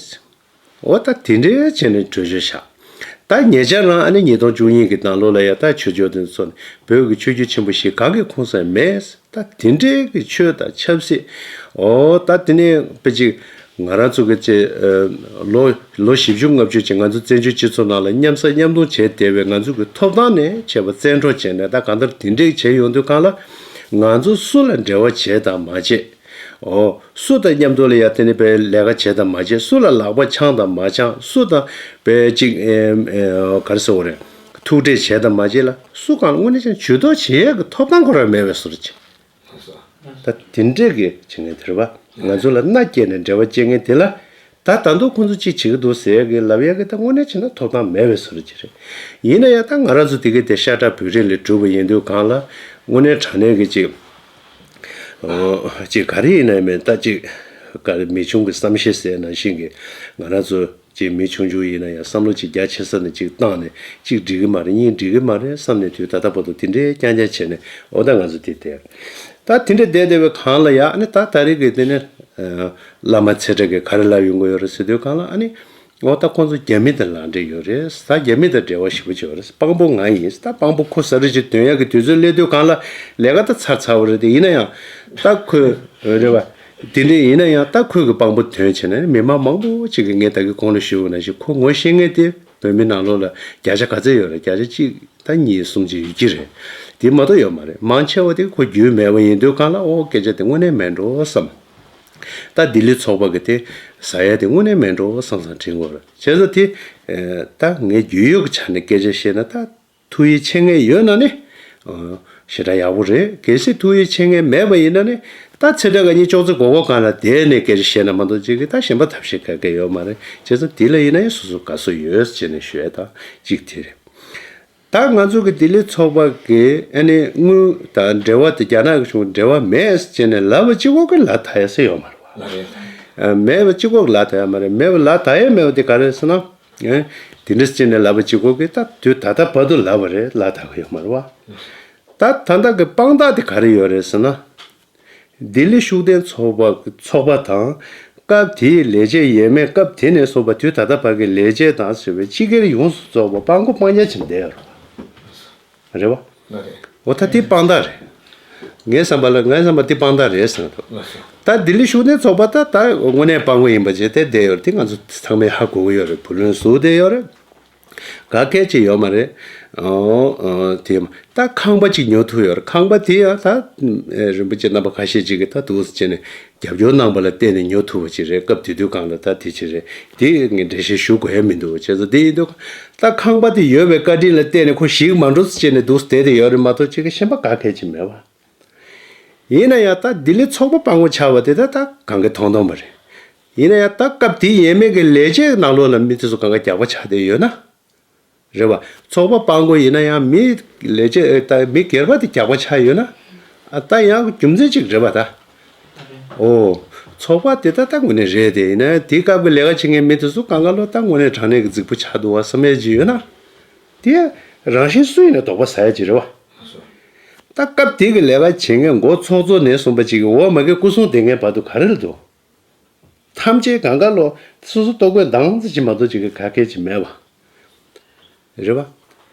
འོ་ད་དེ་འདྲའི་བྱས་ནས་གྲོས་ཆོད་བཞག། ད་ཉེ་ཆར་རང་ཨ་ནི་ཉིས་སྟོང་བཅུ་གཉིས་ཀྱི་ནང་ལོགས་ལ་ཡ་ད་ཆོས་བརྒྱུད་དེ་ཚོ་ནས་བོད་ཀྱི་ཆོས་བརྒྱུད་ཆེན་པོ་བཞི་གང་གི་ཁོངས་སུ་ཡང་མེད། ད་དེ་འདྲའི་གི་ཆོས་དང་ཆབ་སྲིད། འོ་ད་དེ་ནས་དཔེ་ཅིག་ང་རང་ཚོ་གི་ཅིག་ལོ་ལོ་བཞི་བཅུ་ལྔ་བཅུ་ཅིག་ང་ཚོ་བཙན་བྱོལ་སྤྱི་ཚོགས་ནང་ལ་མཉམ་ཟ་མཉམ་འཐུང་བྱས་བསྡད་པའི་ང་ཚོ་གི་ཐོབ་ཐང་ནས་བྱས་པ་བཙན་འཕྲོག་བྱས་ནས། ད་གང་ལྟར་དེ་འདྲའི་བྱས་ཡོང་དུས་སྒང་ལ་ང་ཚོ་སུ་ལ་འབྲེལ་བ་བྱས་དང་མ་བྱས། ཨོ། སུ་དང་མཉམ་དུ་ལ་ཡ་དེ་ནི་བའི་ལས་ཀ་བྱས་དང་མ་བྱས། སུ་ལ་ལག་པ་འཆང་དང་མ་འཆང་། སུ་དང་བའི་ཅིག་ཨེ་ཨེ་ག་རེ་ཟེར་དགོས་རེད། ཐུག་འཕྲད་བྱས་དང་མ་བྱས་ལ་སུ་གང་ལ་དངོས་གནས་ཀྱང་ཇུས་གཏོགས་བྱེད་ཡས་ཀྱི་ཐོབ་ཐང་ཁོ་རང་མེད་པའི་བཟོ་འདྲ་ཅིག། ད་དེ་འདྲས་ཀྱི་བྱེད་མཁན་དེ་རེད་པ། ང་ཚོ་ལ་མནའ་སྐྱེལ་ནས་འབྲེལ་བ་བཅད་མཁན་དེ་ལ། ད་ད་དུང་ཁོང་ཚོ་ཅིག་བྱེད་ཀྱི་འདུག་ཟེར་གི་ལབ་ཡ་གི་ད་དངོས་གནས་བྱས་ན་ཐོབ་ཐང་མེད་པའི་བཟོ་འདྲ་ཅིག་རེད། ཡིན་ན་ཡང་ད་ང་རང་ཚོ་དེ་གའི་དེ་ཤ་ཁྲག་བོད་རིགས་ལས་གྲུབ་པ་ཡིན་དུས་སྒང་ལ་དངོས་གནས་དྲང་གནས་ཀྱི་ཅིག་ཨོ། ཅིག་ག་རེ་ཡིན་ན་མིན་ད་ཅིག་ག་རེ་མི་ཆུང་གི་བསམ་ཤེས་ཟེར་ནང་བཞིན་གྱི་ང་རང་ཚོ་ཅིག་མི་ཆུང་ཆུང་ཡིན་ན་ཡང་བསམ་བློ་ཅིག་རྒྱ་ཆེ་ས་ནས་ཅིག་བཏང་ནས་གཅིག་འགྲིག་གི་མ་རེད། གཉིས་འགྲིག་གི་མ་རེད་བསམ་ནས་དུས་ད་ལྟ་བར་དུ་དེ་འདྲའི་རྐྱང་རྐྱང་བྱས་ནས་འོ་ད་ང་ཚོ་དེ་བསྡད། ད་དེ་འདྲ་བསྡད་བསྡད་པའི་སྒང་ལ་ཡ་ཨ་ནི་ད་ད་རེས་ཀྱི་དེ་ནས་བླ་མ་ཚེ་བཀྲ་གིས་ག་རེ་ལབ་ཡོང་གི་ཡོད་རེད་ཟེར་དུས་སྒང་ལ་ཨ་ནི། འོ་ད་ཁོང་ཚོ་རྒྱ་མི་དང་ལག་འབྲེལ་ཡོད་རེད། ད་རྒྱ་མི་དང་འབྲེལ་བ་ཞེ་པོ་ཅིག་ཡོད་རེད། དཔང་པོ་ང་ཡིན། ད་དཔང་པོ་ཁོ་ཟ་རེ་ཅིག་འདོན་ཡག་གི་དུས་ཚོད་སླེབས་དུས་སྒང་ལ་ལས་ཀ་ད་ཚར་ཚར་བ་རེད་དེ། ཡིན་ན་ཡང་ད་ཁོས་རེད་པ། དེ་འདྲས་ཡིན་ན་ཡང་ད་ཁོས་གི་དཔང་པོ་འདོན་བྱས་ན་མི་མང་མང་པོ་ཅིག་གིས་ངས་ད་གི་གོང་ལ་ཞུས་པ་ནང་བཞིན་ཁོ་ངོ་ཤེས་མཁན་དེ། བོད་མི་ནང་ལོགས་ལ་བརྒྱ་ཆ་ག་ཚོད་ཡོད་རེད། བརྒྱ་ཆ་གཅིག་དང་གཉིས་གསུམ་ཅིག་ཡོད་ཀྱི་རེད། དེ་མ་གཏོགས་ཡོད་མ་རེད། མང་ཆེ་བ་དེ་ཁོ་རྒྱུས་མེད་པ་ཡིན་དུས་གང་ལ་ཨོ་སྐད་ཆ་དེ་དངོས་གནས་མེད་འགྲོ་བསམ། ད་ལྡི་ལི་ཚོགས་པ་གི་དེ་ཟ་ཡ་དེ་དངོས་གནས་མེད་འགྲོ་བསམ་བསམ་དྲན་གྱི་ཡོད་རེད། བྱས་ཙང་དེ་ད་ངས་རྒྱུས་ཡོད་ཀྱི་ཆ་ནས་སྐད་ཆ་བཤད་ན་ད། ཐུགས་ཡིད་ཆེས་མཁན་ཡོད་ན་ནི། ཨ། ཞེ་དྲག་ཡག་པོ་རེད། གལ་སྲིད་ཐུགས་ཡིད་ཆེས་མཁན་མེད་པ་ཡིན་ན་ནི། ད་ཚེ་འདྲ་ག་གཉིས་ཅོག་ཙེ་སྒོར་སྒོར་སྒང་ལ་བསྡད་ནས་སྐད་ཆ་བཤད་ན་མ་གཏོགས་ཅིག་གིས་ད་གཞན་པ་ཐབས་ཤེས་ག་གེ་ཡོད་མ་རེད། བྱས་ཙང་དེ་ལ་ཡིན་ན་ཡང་སོ་སོ་དགའ་བསུ་ཡོད་ཅེས་ནས་ཞུ་ཡ་ད་གཅིག་དེ་རེད། ད་ང་ཚོ་གི་ལྡི་ལི་ཚོགས་པ་གི་ཨ་ནི་དངུལ་དང་འབྲེལ་བ་དེ་རྒྱ་ནག་གི་བྱུང་འབྲེལ་བ་མེད་ཅེས་ནས་ལབ་པ་གཅིག་པོ་གི་ལབ་ད་ཡ་སེ་ཡོད་མ་རེད་བ། ལགས་རེད། ཨ། མེད་པ་གཅིག་པོ་གི་ལབ་ད་ཡ་མ་རེད། མེད་པ་ལབ་ད་ཡ་མེད་པ་དེ་ག་རེད་ཟེར་ན། ཨེ། དེ་འདྲ་ཅིག་ནས་ལབ་པ་གཅིག་པོ་གིས་ད་དུས་ད་ལྟ་བར་དུ་ལབ་པ་རེད། ལབ་ད་གི་ཡོད་མ་རེད་བ། ད་ད་ལྟ་གི་དཔང་རྟགས་དེ་ག་རེ་ཡོད་རེད་ཟེར་ན། ལྡི་ལི་ཤུགས་ལྡན་ཚོགས་པ་ཚོགས་པ་དང་། སྐབས་དེའི་ལས་བྱེད་ཡས་མས་སྐབས་དེ་ནས་བཟུང་བ་དུས་ད་ལྟ་བར་གྱི་ལས་བྱེད་དང་ཟེར་བའི་སྤྱི་སྒེར་ཡོངས་སུ་རྫོགས་པ་སྤང་གོ་སྤང་ཉ་ཆེན་བསྡད་ཡོད་རེད་བ། རེད་བ། ལགས་རེད། འོ་ད་དེ་དཔང་རྟགས་རེད། ངའི་བསམ་པ་ལ་ངའི་བསམ་པ་དེ་དཔང་རྟགས་རེད་ཟེར་འདུག། ལགས་སོ། ད་ལྡི་ལི་ཤུགས་ལྡན་ཚོགས་པ་ད་ད་དངོས་གནས་དཔང་པོ་ཡིན་པ་བྱས་ཏེ་བསྡད་ཡོད་རེད། དེ་ང་ཚོ་ཚང་མས་ཧ་གོ་གི་ཡོད་རེད། བུ་ལོན་བཟོ་བསྡད་ཡོད་རེད། ག་གལ་ཅིག་ཡོད་མ་རེད། ཨོ་ཨོ་དེ་ད་ཁང་པ་གཅིག་ཉོ་ཐུབ་ཡོད་རེད། ཁང་པ་དེ་ཡང་ད་རིན་པོ་ཆེ་རྣམ་པ་ཁ་ཤས་ཅིག་གིས་ད་འདུག་སེ་བྱས་ནས། རྒྱབ་སྐྱོར་གནང་པ་ལ་བརྟེན་ནས་ཉོ་ཐུབ་པ་ཅིག་རེད། སྐབས་དེ་དུས་སྒང་ལ་ད་དེ་ཅིག་རེད། དེ་ངས་འགྲེལ་བཤད་ཞུ་དགོས་ཡ་མི་འདུག། བྱས་ཙང་དེ་ཡིན་དུས་ད་ཁང་པ་དེ་ཡོད་པའི་བཀའ་དྲིན་ལ་བརྟེན་ནས་ཁོ་ཞིག་མ་འགྲོ་ཟེར་བྱས་ནས་འདུག་སེ་བསྡད་དེ་ཡོད་རེད་མ་གཏོགས་ཅིག་གི་གཞན་པ་ག་གལ་ཅིག་མེད་པ། ཡིན་ན་ཡང་ད་ལྡི་ལི་ཚོགས་པ་དཔང་པོ་ཆགས་པ་དེ་ད་ད་གང་གི་མཐོང་མཐོང་པ་རེད། ཡིན་ན་ཡང་ད་སྐབས་དེའི་ཡས་མས་ཀྱི་ལས་བྱེད་ནང་ལོགས་ལ་མི་དེ་ཚོ་གང་ག་རྒྱག་པ་ཆགས་བསྡད་ཡོད་ན། རེད་བ། ཚོགས་པ་དཔང་པོ་ཡིན་ན་ཡང་མི་ལས་བྱེད་ད་མི་སྒེར་པ་དེ་རྒྱག་པ་ཆགས་ཡོད་ན། ཨ་ད་ཡང་རྒྱུ་མཚན་ཅིག་རེད་བ་ད། ཨོ། ཚོགས་པ་དེ་ད་ད་དངོས་གནས་རེད་དེ། ཡིན་ན་དེའི་སྐབས་ཀྱི་ལས་ཀ་བྱེད་མཁན་མི་དེ་ཚོ་གང་ག་ལོ་ད་དངོས་གནས་དྲང་གནས་ཀྱི་རྫིག་པོ་ཆགས་འདུག་བ་བསམ་ཡས་ཅིག་ཡོད་ན། དེ་རང་བཞིན་སུ་ཡིན་ན་དོགས་པ་ཟ་ཡས་ཅིག་རེད་བ། ད་སྐབས་དེ་གི་ལས་ཀ་བྱེད་མཁན་མགོ་ཚོགས་གཙོ་ནས་བཟུང་པ་ཅིག་གི་འོག་མ་གི་སྐུ་སྲུང་སྡེ་ངན་བར་དུ་ག་རེ་ལ་འདུག། ཐམས་ཅད་གང་ག་ལོ་སོ་སོ་ལྟོ་གོས་འདང་ཙམ་ཅིག་མ་གཏོགས་ཅིག་གི་ག་གལ་ཅིག་མེད་པ། རེད་བ།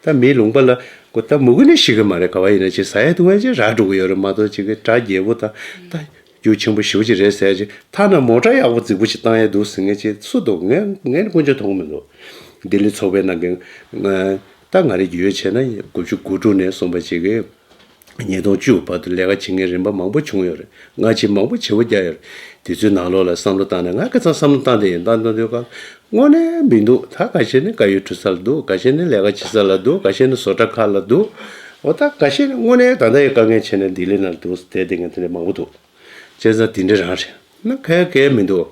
ད་མིའི་ལུང་པ་ལ་ཀོ་ད་མུ་གུ་ནས་ཤི་གི་མ་རེད། ག་བ་ཡིན་ན་ཅིག་ཟ་ཡ་འཐུང་ཡ་ཅིག་རག་འགྲོ་གི་ཡོད་རེད་མ་གཏོགས་ཅིག་གི་གྲ་རྒྱས་པོ་དང་ད་རྒྱུ་ཆེན་པོ་ཞེ་པོ་ཅིག་རེད་ཟེར་ཡ་ཅིག་ཐ་ན་མོ་ཊ་ཡག་པོ་རྫིག་པོ་ཅིག་བཏང་ཡ་འདུག་ཟེར་མཁན་ཅིག་སུ་འདུག། ངས་ངས་ནི་དཀོན་མཆོག་མཐོང་གི་མི་འདུག། ལྡི་ལི་ཚོགས་པའི་ནང་གི་ད་ང་རེ་རྒྱུས་ཡོད་བྱས་ན་དགུ་བཅུ་གོ་དྲུག་ནས་བཟུང་པ་ཅིག་གི་ཉིས་སྟོང་བཅུ་བར་དུ་ལས་ཀ་བྱེད་མཁན་རིམ་པ་མང་པོ་བྱུང་ཡོད་རེད། སྔ་ཕྱི་མང་པོ་བྱེད་པོ་རྒྱག་ཡོད་རེད། དུས་ཚོད་ནང་ལོགས་ལ་བསམ་བློ་བཏང་ནས་ང་ཁ་སང་བསམ་བློ་བཏང་དེ་ཡིན་བཏང་བཏང་དུས་ག་དངོས་གནས་མི་འདུག། ད་ཁ་ཤས་ནི་དཀར་ཡོལ་འཁྲུ་ས་ལ་འདུག། ཁ་ཤས་ནི་ལས་ཀ་བྱེད་ས་ལ་འདུག། ཁ་ཤས་ནི་བཟོ་གྲྭ་ཁག་ལ་འདུག། འོ་ད་ཁ་ཤས་ནི་དངོས་གནས་ད་ལྟ་ཡི་དཀའ་ངལ་ཆེ་ནས་ལྡི་ལི་ནང་འདུག་བསྡད་དེ་ངས་དེ་འདྲ་མང་པོ་འདུག། བྱས་ཙང་དེ་འདྲ་རང་རེད། ན་གལ་གལ་མི་འདུག།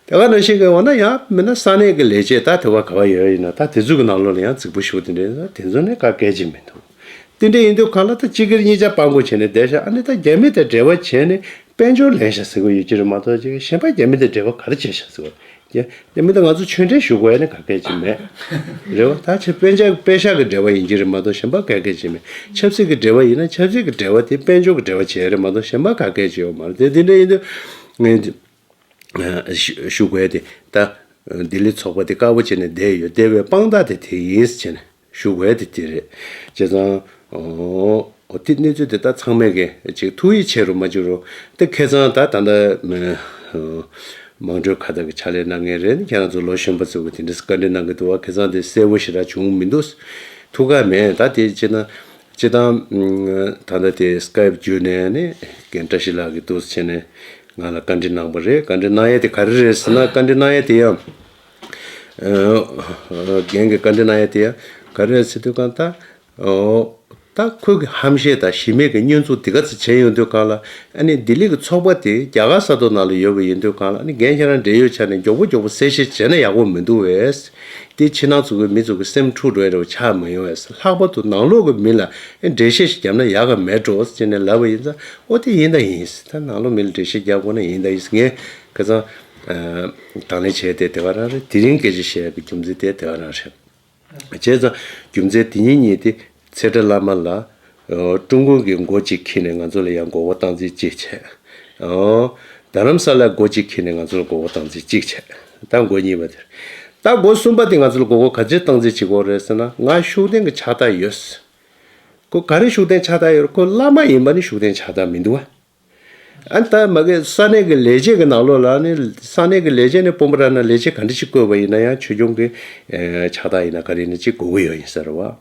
དེ་ག་ནང་བཞིན་གྱི་འོ་ན་ཡང་མིན་ན་ས་གནས་ཀྱི་ལས་བྱེད་ད་དེ་བ་ག་བ་ཡོད་ཡིན་ན་ད་དེ་ཚོ་གི་ནང་ལོགས་ལ་ཡང་རྫིག་པོ་ཞུ་དེ་འདྲ་ཡིན་ན་དེ་ཚོ་ནི་ག་གལ་ཅིག་མི་འདུག། དེ་འདྲ་ཡིན་དུས་གང་ལ་ད་སྤྱི་སྒེར་གཉིས་ཆ་དཔང་པོ་བྱས་ནས་བསྡད་ཤག། ཨ་ནི་ད་རྒྱ་མི་དང་འབྲེལ་བ་བྱས་ནས་དཔལ་འབྱོར་ལེན་ཤག་ཟེར་གི་ཡོད་ཀྱི་རེད་མ་གཏོགས་ཅིག་གཞན་པ་རྒྱ་མི་དང་འབྲེལ་བ་ག་རེ་བྱས་ཤག་ཟེར་གི་རེད། རྒྱ་རྒྱ་མི་དང་ང་ཚོ་ཆོས་འབྲེལ་ཞུ་དགོས་ཡ་ནི་ག་གལ་ཅིག་མེད། རེད་བ། ད་ཆ་དཔེ་ཆ་དཔེ་ཤག་གི་འབྲེལ་བ་ཡིན་གྱི་རེད་མ་གཏོགས་གཞན་པ་ག་གལ་ཅིག་མེད། ཆབ་སྲིད་ཀྱི་འབྲེལ་བ་ཡིན་ན་ཆབ་སྲིད་ཀྱི་འབྲེལ་བ་དེ་དཔལ་འབྱོར་གྱི་འབྲེལ་བ་བྱས་རེད་མ་གཏོགས་གཞན་པ་ག་གལ་ཅིག་ཡོད་མ་རེད་དེ། དེ་འདྲ་ཡིན་དུས་ངས་ཞུ་ཞུ་དགོས་ཡ་དེ་ད་ལྡི་ལི་ཚོགས་པ་དེ་དཀར་པོ་བྱས་ནས་བསྡད་ཡོད་བསྡད་པའི་དཔང་རྟགས་དེ་དེ་ཡིན་ཟེར་བྱས་ནས། ཞུ་དགོས་དེ་དེ་རེད། བྱས་ཙང་། ཨོ། དེ་གནས་ཚུལ་དེ་ད་ཚང་མས་ཀྱི་ཅིག་ཐུགས་ཡིད་ཆེས་རུ་མ་བཅུག་རུ། དེ་ཁ་སང་ད་ད་ལྟ་མང་གྲོས་ཁ་བརྡ་གི་ཕྱག་ལས་གནང་མཁན་རེད། ཁྱེད་རང་ཚོ་ལོ་གཞོན་པ་ཚོ་གི་དེ་འདྲ་བཀའ་འདྲི་གནང་གི་འདུག་བ། ཁ་སང་དེ་གསལ་པོ་ཞེ་དྲག་བྱུང་མི་འདུག། ཐུགས་ཁག་མེད། ད་དེ་སྤྱིར་ན་སྤྱིར་བཏང་ད་ལྟ་དེ་སི་ཀའེབ་བརྒྱུད་ནས་ནི་རྒན་བཀྲ་ཤིས་ལགས་ཀྱིས་འདུག་སེ་བྱས་ནས་ང་ལ་བཀའ་འདྲི་གནང་བ་རེད། བཀའ་འདྲི་གནང་ཡས་དེ་ག་རེ་རེད་ཟེར་ན། བཀའ་འདྲི་གནང་ཡས་དེ་ཡང་། རྒན་གྱིས་བཀའ་འདྲི་གནང་ཡ་དེ་ཡང་ག་རེ་རེད་ཟེར་དུས་གང་ལྟར། ཨོ། ད་ཁོས་ཀྱི་ཧམ་བཤད་དང་གཞི་མེད་ཀྱི་བསྙོན་འཛུགས་དེ་ག་ཚོད་བྱས་ཡོང་དུས་གང་ལ། ཨ་ནི་ལྡི་ལི་གི་ཚོགས་པ་དེ་རྒྱ་གར་ས་ཐོག་ནང་ལ་ཡོད་པ་ཡིན་དུས་གང་ལ། ཨ་ནི་རྒན་ཁྱེད་རང་འབྲེལ་ཡོད་ཆ་ནས་མགྱོགས་པོ་མགྱོགས་པོ་གསལ་བཤད་བྱས་ན་ཡག་པོ་མི་འདུག་བས། དེ་ཕྱི་ནང་ཚོ་གི་མི་ཚོ་གི་སེམས་འཁྲུག་འགྲོ་ཡ་རེ་བ་ཆགས་མ་ཡོང་བས། ལྷག་པར་དུ་ནང་ལོགས་ཀྱི་མི་ལ་ཨེ་འགྲེལ་བཤད་ཞིག་བརྒྱབ་ན་ཡག་ག་མེད་འགྲོ་ཟེར་ནས་ལབ་པ་ཡིན་ཙང་། ཨོ་དེ་ཡིན་ད་ཡིན། ད་ནང་ལོགས་མི་ལ་འགྲེལ་བཤད་རྒྱག་དགོས་ན་ཡིན་ད་ཡིན། ངས་ཁ་སང་དང་ལེན་བྱས་ཏེ་དེ་ག་རང་རེད། དེ་རིང་སྐད་ཆ་བཤད་ཡ་གི་རྒྱུ་མཚན་དེ་དེ་ག་རང་རེད། བྱས་ཙང་རྒྱུ་མཚན་དེ་གཉིས་གཉིས་དེ་ཚེ་བཀྲ་བླ་མ་ལ་ཀྲུང་གོ་གི་མགོ་གཅིག་འཁྱེར་ནས་ང་ཚོ་ལ་ཡང་མགོ་སྐོར་བཏང་རྩིས་གཅིག་བྱས། རྡ་རམ་ས་ལ་མགོ་གཅིག་འཁྱེར་ནས་ང་ཚོ་ལ་མགོ་སྐོར་བཏང་རྩིས་གཅིག་བྱས། ད་མགོ་གཉིས་པ་དེར། ད་མགོ་གསུམ་པ་དེ་ང་ཚོ་ལ་མགོ་སྐོར་ག་ཚོད་བཏང་རྩིས་བྱེད་དགོས་རེད་ཟེར་ན། ང་ཤུགས་ལྡན་གྱི་ཕྱག་རྟགས་ཡོད། ཁོ་ག་རེ་ཤུགས་ལྡན་ཕྱག་རྟགས་ཡོད་རེད། ཁོ་བླ་མ་ཡིན་པ་ནི་ཤུགས་ལྡན་ཕྱག་རྟགས་མི་འདུག་བ། ཨ་ནི་ད་མ་གི་ས་གནས་ཀྱི་ལས་བྱེད་ཀྱི་ནང་ལོགས་ལ་ནི་ས་གནས་ཀྱི་ལས་བྱེད་ནི་དཔོན་པོ་རང་ན་ལས་བྱེད་ག་འདྲ་ཅིག་བསྐོས་པ་ཡིན་ན་ཡང་ཆོས་སྐྱོང་གི་ཨེ་ཕྱག་རྟགས་ཡིན་ན་ག་རེ་ཡིན་ན་ཅིག་དགོས་ཀྱི་ཡོད་ཡིན་ཟེར་བ།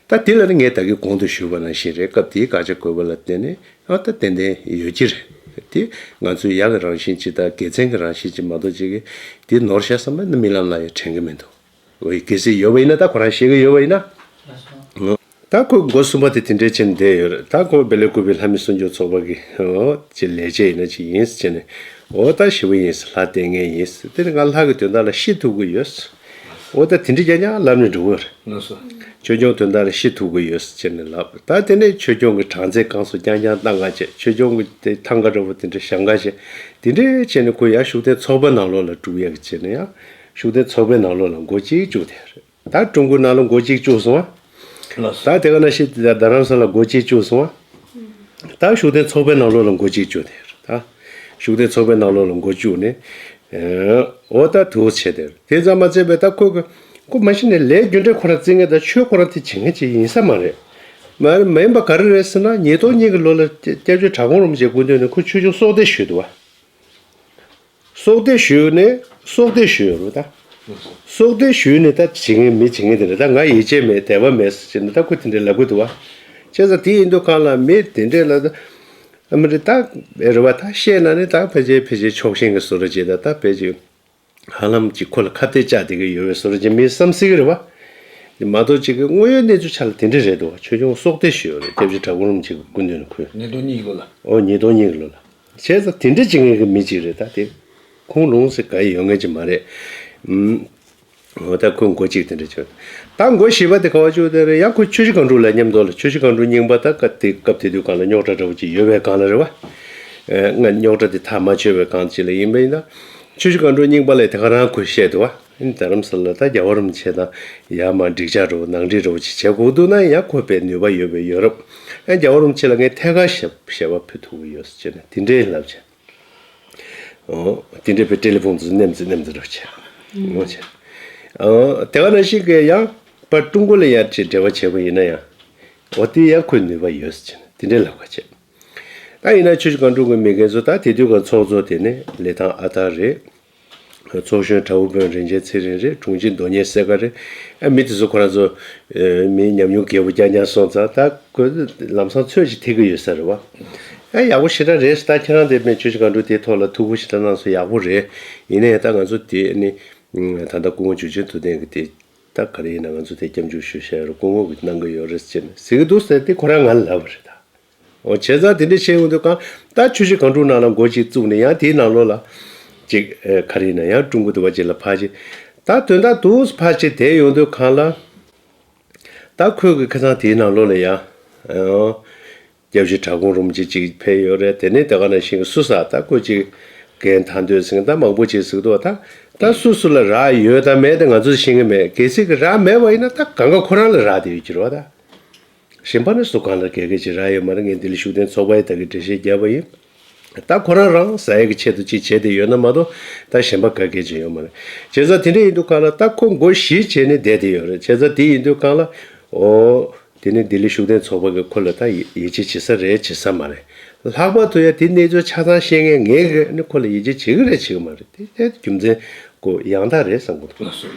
ད་དེ་ལ་ནི་ངས་ད་གི་གོང་དུ་ཞུས་པ་ནང་བཞིན་རེད། སྐབས་དེའི་བཀའ་རྒྱ་བསྐོས་པ་ལ་བརྟེན་ནས་ཨ་ད་ཏན་ཏན་ཡོད་ཀྱི་རེད། དེ་ང་ཚོའི་ཡག་གི་རང་བཞིན་ཅིག་དང་དགེ་མཚན་གྱི་རང་བཞིན་ཅིག་མ་གཏོགས་ཅིག་གི་དེ་ནོར་བཞག་བསམ་པ་ནི་རྨི་ལམ་ལ་ཡང་དྲན་གྱི་མི་འདུག། འོ་ཡི་གལ་སྲིད་ཡོད་པ་ཡིན་ན་ད་ཁོ་རང་ཤེས་ཀྱི་ཡོད་པ་ཡིན་ན། ད་ཁོ་འགོ་གསུམ་པ་དེ་དེ་འདྲའི་ཕྱིན་བསྡད་ཡོད་རེད། ད་ཁོ་བེ་ལེ་ཀུ་བི་ལྷ་མི་སྲུང་སྐྱོབ་ཚོགས་པ་གི་འོ་ཅི་ལས་བྱེད་ཡིན་ན་ཅི་ཡིན་ཟེར་ནས་འོ་ད་ཞི་བ་ཡིན་ཟེར་ལྷ་བསྟེན་མཁན་ཡིན་ཟེར་དེ་ནི་ང་ལྷ་གི་དོན་དག་ལ་ཤི་ཐུབ་ཀྱི་ཡོད་ཟེར། འོ་ད་དེ་འདྲ་རྐྱང་རྐྱང་ལབ་ནས་འགྲོ་གི་རེད། ལགས་སོ། ཆོས་སྐྱོང་དོན་དག་ལ་ཤི་ཐུབ་ཀྱི་ཡོད་ཟེར་ནས་ལབ། ད་དེ་ནས་ཆོས་སྐྱོང་གི་གྲངས་ཚད་གང་སོ་རྐྱང་རྐྱང་བཏང་ག་བྱས། ཆོས་སྐྱོང་གི་དེ་ཐང་ག་འདྲ་བོ་དེ་འདྲ་བཞེངས་ག་བྱས། དེ་འདྲའི་བྱས་ནས་ཁོ་ཡར་ཤུགས་ལྡན་ཚོགས་པའི་ནང་ལོགས་ལ་སྒྲུབ་ཡག་གི་བྱས་ནས་ཡང་ཤུགས་ལྡན་ཚོགས་པའི་ནང་ལོགས་ལ་འགོ་གཅིག་བཅུག་དེ་རེད། ད་ཀྲུང་གོའི་ནང་ལ་འགོ་གཅིག་བཅུག་སོང་བ། ལགས་སོ། ད་དེ་ག་ནང་བཞིན་རྡ་རམ་ས་ལ་འགོ་གཅིག་བཅུག་སོང་བ། ད་ཤུགས་ལྡན་ཚོགས་པའི་ནང་ལོགས་ལ་འགོ་གཅིག་བཅུག་དེ་རེད། ད་ཤུགས་ལྡན་ཚོགས་པའི་ནང་ལོགས་ལ་འགོ་བཅུག་ནས་འོ་ད་དུ་བྱས་དེ་རེད། དེ་ཙམ་མ་ཚད་པའི་ད་ཁོ་གི་ཁོ་མ་གཞི་ནས་ལས་རྒྱུ་འབྲས་ཁོ་རང་བརྩི་མཁན་དང་ཆོས་ཁོ་རང་དེ་བྱེད་མཁན་ཅིག་ཡིན་ས་མ་རེད། མ་མ་ཡིན་པ་ག་རེ་རེད་ཟེར་ན་ཉིས་སྟོང་གཉིས་ཀྱི་ལོ་ལ་སྐྱབས་རྗེ་གྲྭ་དགོན་རིན་པོ་ཆེ་སྐུ་མདུན་ནས་ཁོ་ཆོས་སྐྱོང་སྲོག་གཏད་ཞུས་འདུག་བ། སྲོག་གཏད་ཞུས་ནས་སྲོག་གཏད་ཞུས་ཡོད་རེད་ད། སྲོག་གཏད་ཞུས་ནས་ད་བྱེད་མཁན་མི་བྱེད་མཁན་དེ་འདྲ་ད་ང་ཡིད་ཆེས་མེད་དད་པ་མེད་ཟེར་ནས་ད་ཁོ་དེ་འདྲ་ལབ་གི་འདུག་བ། བྱས་ཙང་དེ་ཡིན་དུས་གང་ལ་མི་དེ་འདྲས་ལ་ད་ཨ་མི་རི་ད་རེད་བ། ད་བཤད་ན་ནི་ད་ཕལ་ཆེར་ཕལ་ཆེར་ཕྱོགས་ཞེན་གྱི་བཟོ་འདྲ་ཅིག་ད་ད་ཕལ་ཆེར་ཧ་ལམ་ཅིག་ཁོ་ལ་ཁ་གཏད་བཅག་བསྡད་ཀྱི་ཡོད་པའི་བཟོ་འདྲ་ཅིག་མི་བསམ་སྲིད་ཀྱི་རེད་བ། དེ་མ་གཏོགས་ཅིག་གི་དངོས་ཡོད་གནས་ཚུལ་ཆ་ལ་དེ་འདྲ་རེད་འདུག་བ། ཆོས་སྐྱོང་སྲོག་གཏད་ཞུས་ཡོད་རེད། སྐྱབས་རྗེ་གྲྭ་དགོན་རིན་པོ་ཆེ་གི་སྐུ་མདུན་ནས་ཁོས། ཉིས་སྟོང་གཉིས་ཀྱི་ལོ་ལ། ཨོ་ཉིས་སྟོང་གཉིས་ཀྱི་ལོ་ལ། བྱས་ཙང་དེ་འདྲ་བྱེད་མཁན་གྱི་མི་གཅིག་རེད། ད་དེ་ཁུངས་ལུང་ཟེར་ག་ཡི་ཡོད་མཁན་ཅིག་མ་རེད། ཨུམ། འོ་ད་ཁོས་མགོ་གཅིག་དེ་འདྲ་བྱས། ད་མགོ་བཞི་པ་དེ་ག་བ་བཅུག་དེ་རེད། ཡང་ཁོས་ཆུ་བཞི་སྒང་དྲུག་ལ་མཉམ་དུ་ལ་ཆུ་བཞི་སྒང་དྲུག་རྙིང་པ་ད་སྐབས་དེ་སྐབས་དེ་དུས་སྒང་ལ་རྙོག་དྲ་འདྲ་བོ་ཅིག་ཡོད་པའི་སྒང་ལ་རེད་བ། ཨེ་ང་རྙོག་དྲ་དེ་ཐག་མ་ཆོད་པའི་སྒང་ཅིག་ལ་ཡིན་པ་ཡིན་ན། ཆུ་བཞི་སྒང་དྲུག་རྙིང་པ་ལས་དེ་ག་རང་ཁོས་བཤད་འདུག་བ། ཨ་ནི་རྡ་རམ་ས་ལ་ད་རྒྱལ་བ་རིན་པོ་ཆེ་དང་ཡར་མར་འགྲིག་འཇགས་འདྲ་བོ་ནང་འགྲིག་འདྲ་བོ་ཅིག་བྱེད་དགོས་འདུག་ན་ཡང་ཁོས་དཔེ་ནུས་པ་ཡོད་པའི་ཡོད་རབས། ཨ་རྒྱལ་བ་རིན་པོ་ཆེ་ལ་ངས་ཐད་ཀར་ཞབས་ཞལ་པར་ཕུལ་ཐུབ་ཀྱི་ཡོད་ཟེར་ནས་དེ་འདྲའི་ལབ་བྱས། ཨོ། དེ་འདྲའི་བའི་ཊེ་ལི་ཕོན་དུ་མནན་ཙི་མནན་ཙི་རོགས་བྱས། ངོ་བྱས། ཨོ། དེ་ག་ནང་བཞིན་གྱི་ཡང་པ་ཀྲུང་གོ་ལ་ཡར་ཅིག་འབྲེལ་བ་བྱས་པ་ཡིན་ན་ཡང་། འོ་དེ་ཡང་ཁོས་ནུས་པ་ཡོད་ཟེར་ནས་དེ་འདྲའི་ལབ་ཁ་བྱས། ད་ཡིན་ན་ཆུ་བཞི་སྒང་དྲུག་གི་མི་རྒན་ཚོ་ད་དེ་དུས་ཀྱང་ཚོགས་གཙོ་དེ་ནི་ལི་ཐང་ཨ་ཐར་རེད། ཚོགས་གཞོན་གྲྭ་བོ་དཔོན་རིན་ཆེན་ཚེ་རིང་རེད། དྲུང་ཆེ་མདོ་སྙེ་སེ་ཀ་རེད། ཨ་མི་དེ་ཚོ་ཁོ་རང་ཚོ་ཨེ་མི་ཉམས་མྱོང་རྒྱས་པོ་རྐྱང་རྐྱང་སོང་ཙང་ད་ཁོས་ལམ་སང་ཚོད་ཅིག་ཐིག་གི་ཡོད་ས་རེད་བ། ཨ་ཡག་པོ་ཞེ་དྲག་རེད་ཟེར། ད་ཁྱེད་རང་དེ་མི་ཆུ་བཞི་སྒང་དྲུག་དེའི་ཐོག་ལ་ཐུགས་ཁུར་ཞེ་དྲག་གནང་སོང་། ཡག་པོ་རེད། ཡིན་ནའི་ད་ང་ཚོ་དེ་ནི་ད་ལྟ་སྐུ་ངོ་འཇུ་ཆེན་ཐུབ་བསྟན་གྱི་དེ་ད་ག་རེ་ཡིན་ན་ང་ཚོ་དེ་སྐྱབས་འཇུག་ཞུ་བྱས་རེད། སྐུ་ངོ་གིས་གནང་གི་ཡོད་རེད་ཟེར་ནས་ཟེར་གི་འདུག་ཟེར་དེ་ཁོ་རང་ང་ལ་ལབ་པ་རེད་ད། འོ་བྱས་ཙང་དེ་འདྲ་བྱས་ཡོང་དུས་གང་ད་ཆུ་བཞི་སྒང་དྲུག་ནང་ལ་འགོ་གཅིག་བཙུགས་ནས་ཡང་དེའི་ནང་ལོགས་ལ་ཅིག་ཨེ་ག་རེ་ཡིན་ན་ཡང་ཀྲུང་གོ་དུ་བ་ཅིག་ལ་ཕར་ཅིག་ད་དོན་དག་འདུག་ཕར་ཅིག་དེ་ཡོང་དུས་གང་ལ་ད་ཁོས་གི་ཁ་སང་དེའི་ནང་ལོགས་ལ་ཡང་ཨོ་སྐྱབས་རྗེ་གྲྭ་དགོན་རིན་པོ་ཆེ་ཅིག་ཕེབས་ཡོད་རེད། དེ་ནས་དེ་ག་ནང་བཞིན་གི་སུ་ས་ད་ཁོ་ཅིག་རྒན་ཐར་འདོད་ཟེར་མཁན་ད་མང་པོ་ཅིག་ཟེར་གི་འདུག་ད་ད་སུ་སུ་ལ་རག་ཡོད་དང་མེད་དེ་ང་ཚོས་ཤེས་ཀྱི་མེད། གལ་སྲིད་གི་རག་མེད་པ་ཡིན་ན་ད་གང་ག་ཁོ་རང་ལ་རག་བསྡད་ཡོད་ཀྱི་རེད་བ་ད། གཞན་པ་ནི་སུ་གང་ལ་ག་གེ་ཅིག་རག་ཡོད་མ་རེད། ངས་འདི་ལ་ཤུགས་ལྡན་ཚོགས་པ་ཡི་ད་གི་འགྲེལ་བཤད་བརྒྱབ་པ་ཡིན། ད་ཁོ་རང་རང་ཟ་ཡག་གི་ཆེད་དུ་ཅིག་བྱས་ཏེ་ཡོད་ན་མ་གཏོགས་ད་གཞན་པ་ག་གེ་ཅིག་ཡོད་མ་རེད། བྱས་ཙང་དེ་འདྲ་ཡིན་དུས་གང་ལ་ད་ཁོ་མགོ་བཞི་བྱས་ནས་བསྡད་དེ་ཡོད་རེད། བྱས་ཙང་དེ་ཡིན་དུས་གང་ལ་འོ་དེ་ནི་ལྡི་ལི་ཤུགས་ལྡན་ཚོགས་པ་གི་ཁོ་ལ་ད་ཡིད་ཡིད་ཆེས་བྱེད་ས་རེད་བྱེད་ས་མ་རེད། ལྷག་པར་དུ་ཡང་དེ་གནས་ཚུལ་ཆ་ཚང་ཤེས་མཁན་ངས་གི་ནི་ཁོ་ལ་ཡིད་ཆེས་བྱེད་གི་རེད་བྱེད་གི་མ་རེད། དེ་དེ་རྒྱུ་མཚན་ཁོ་ཡང་དག་རེད་བསམ་གི་འདུག།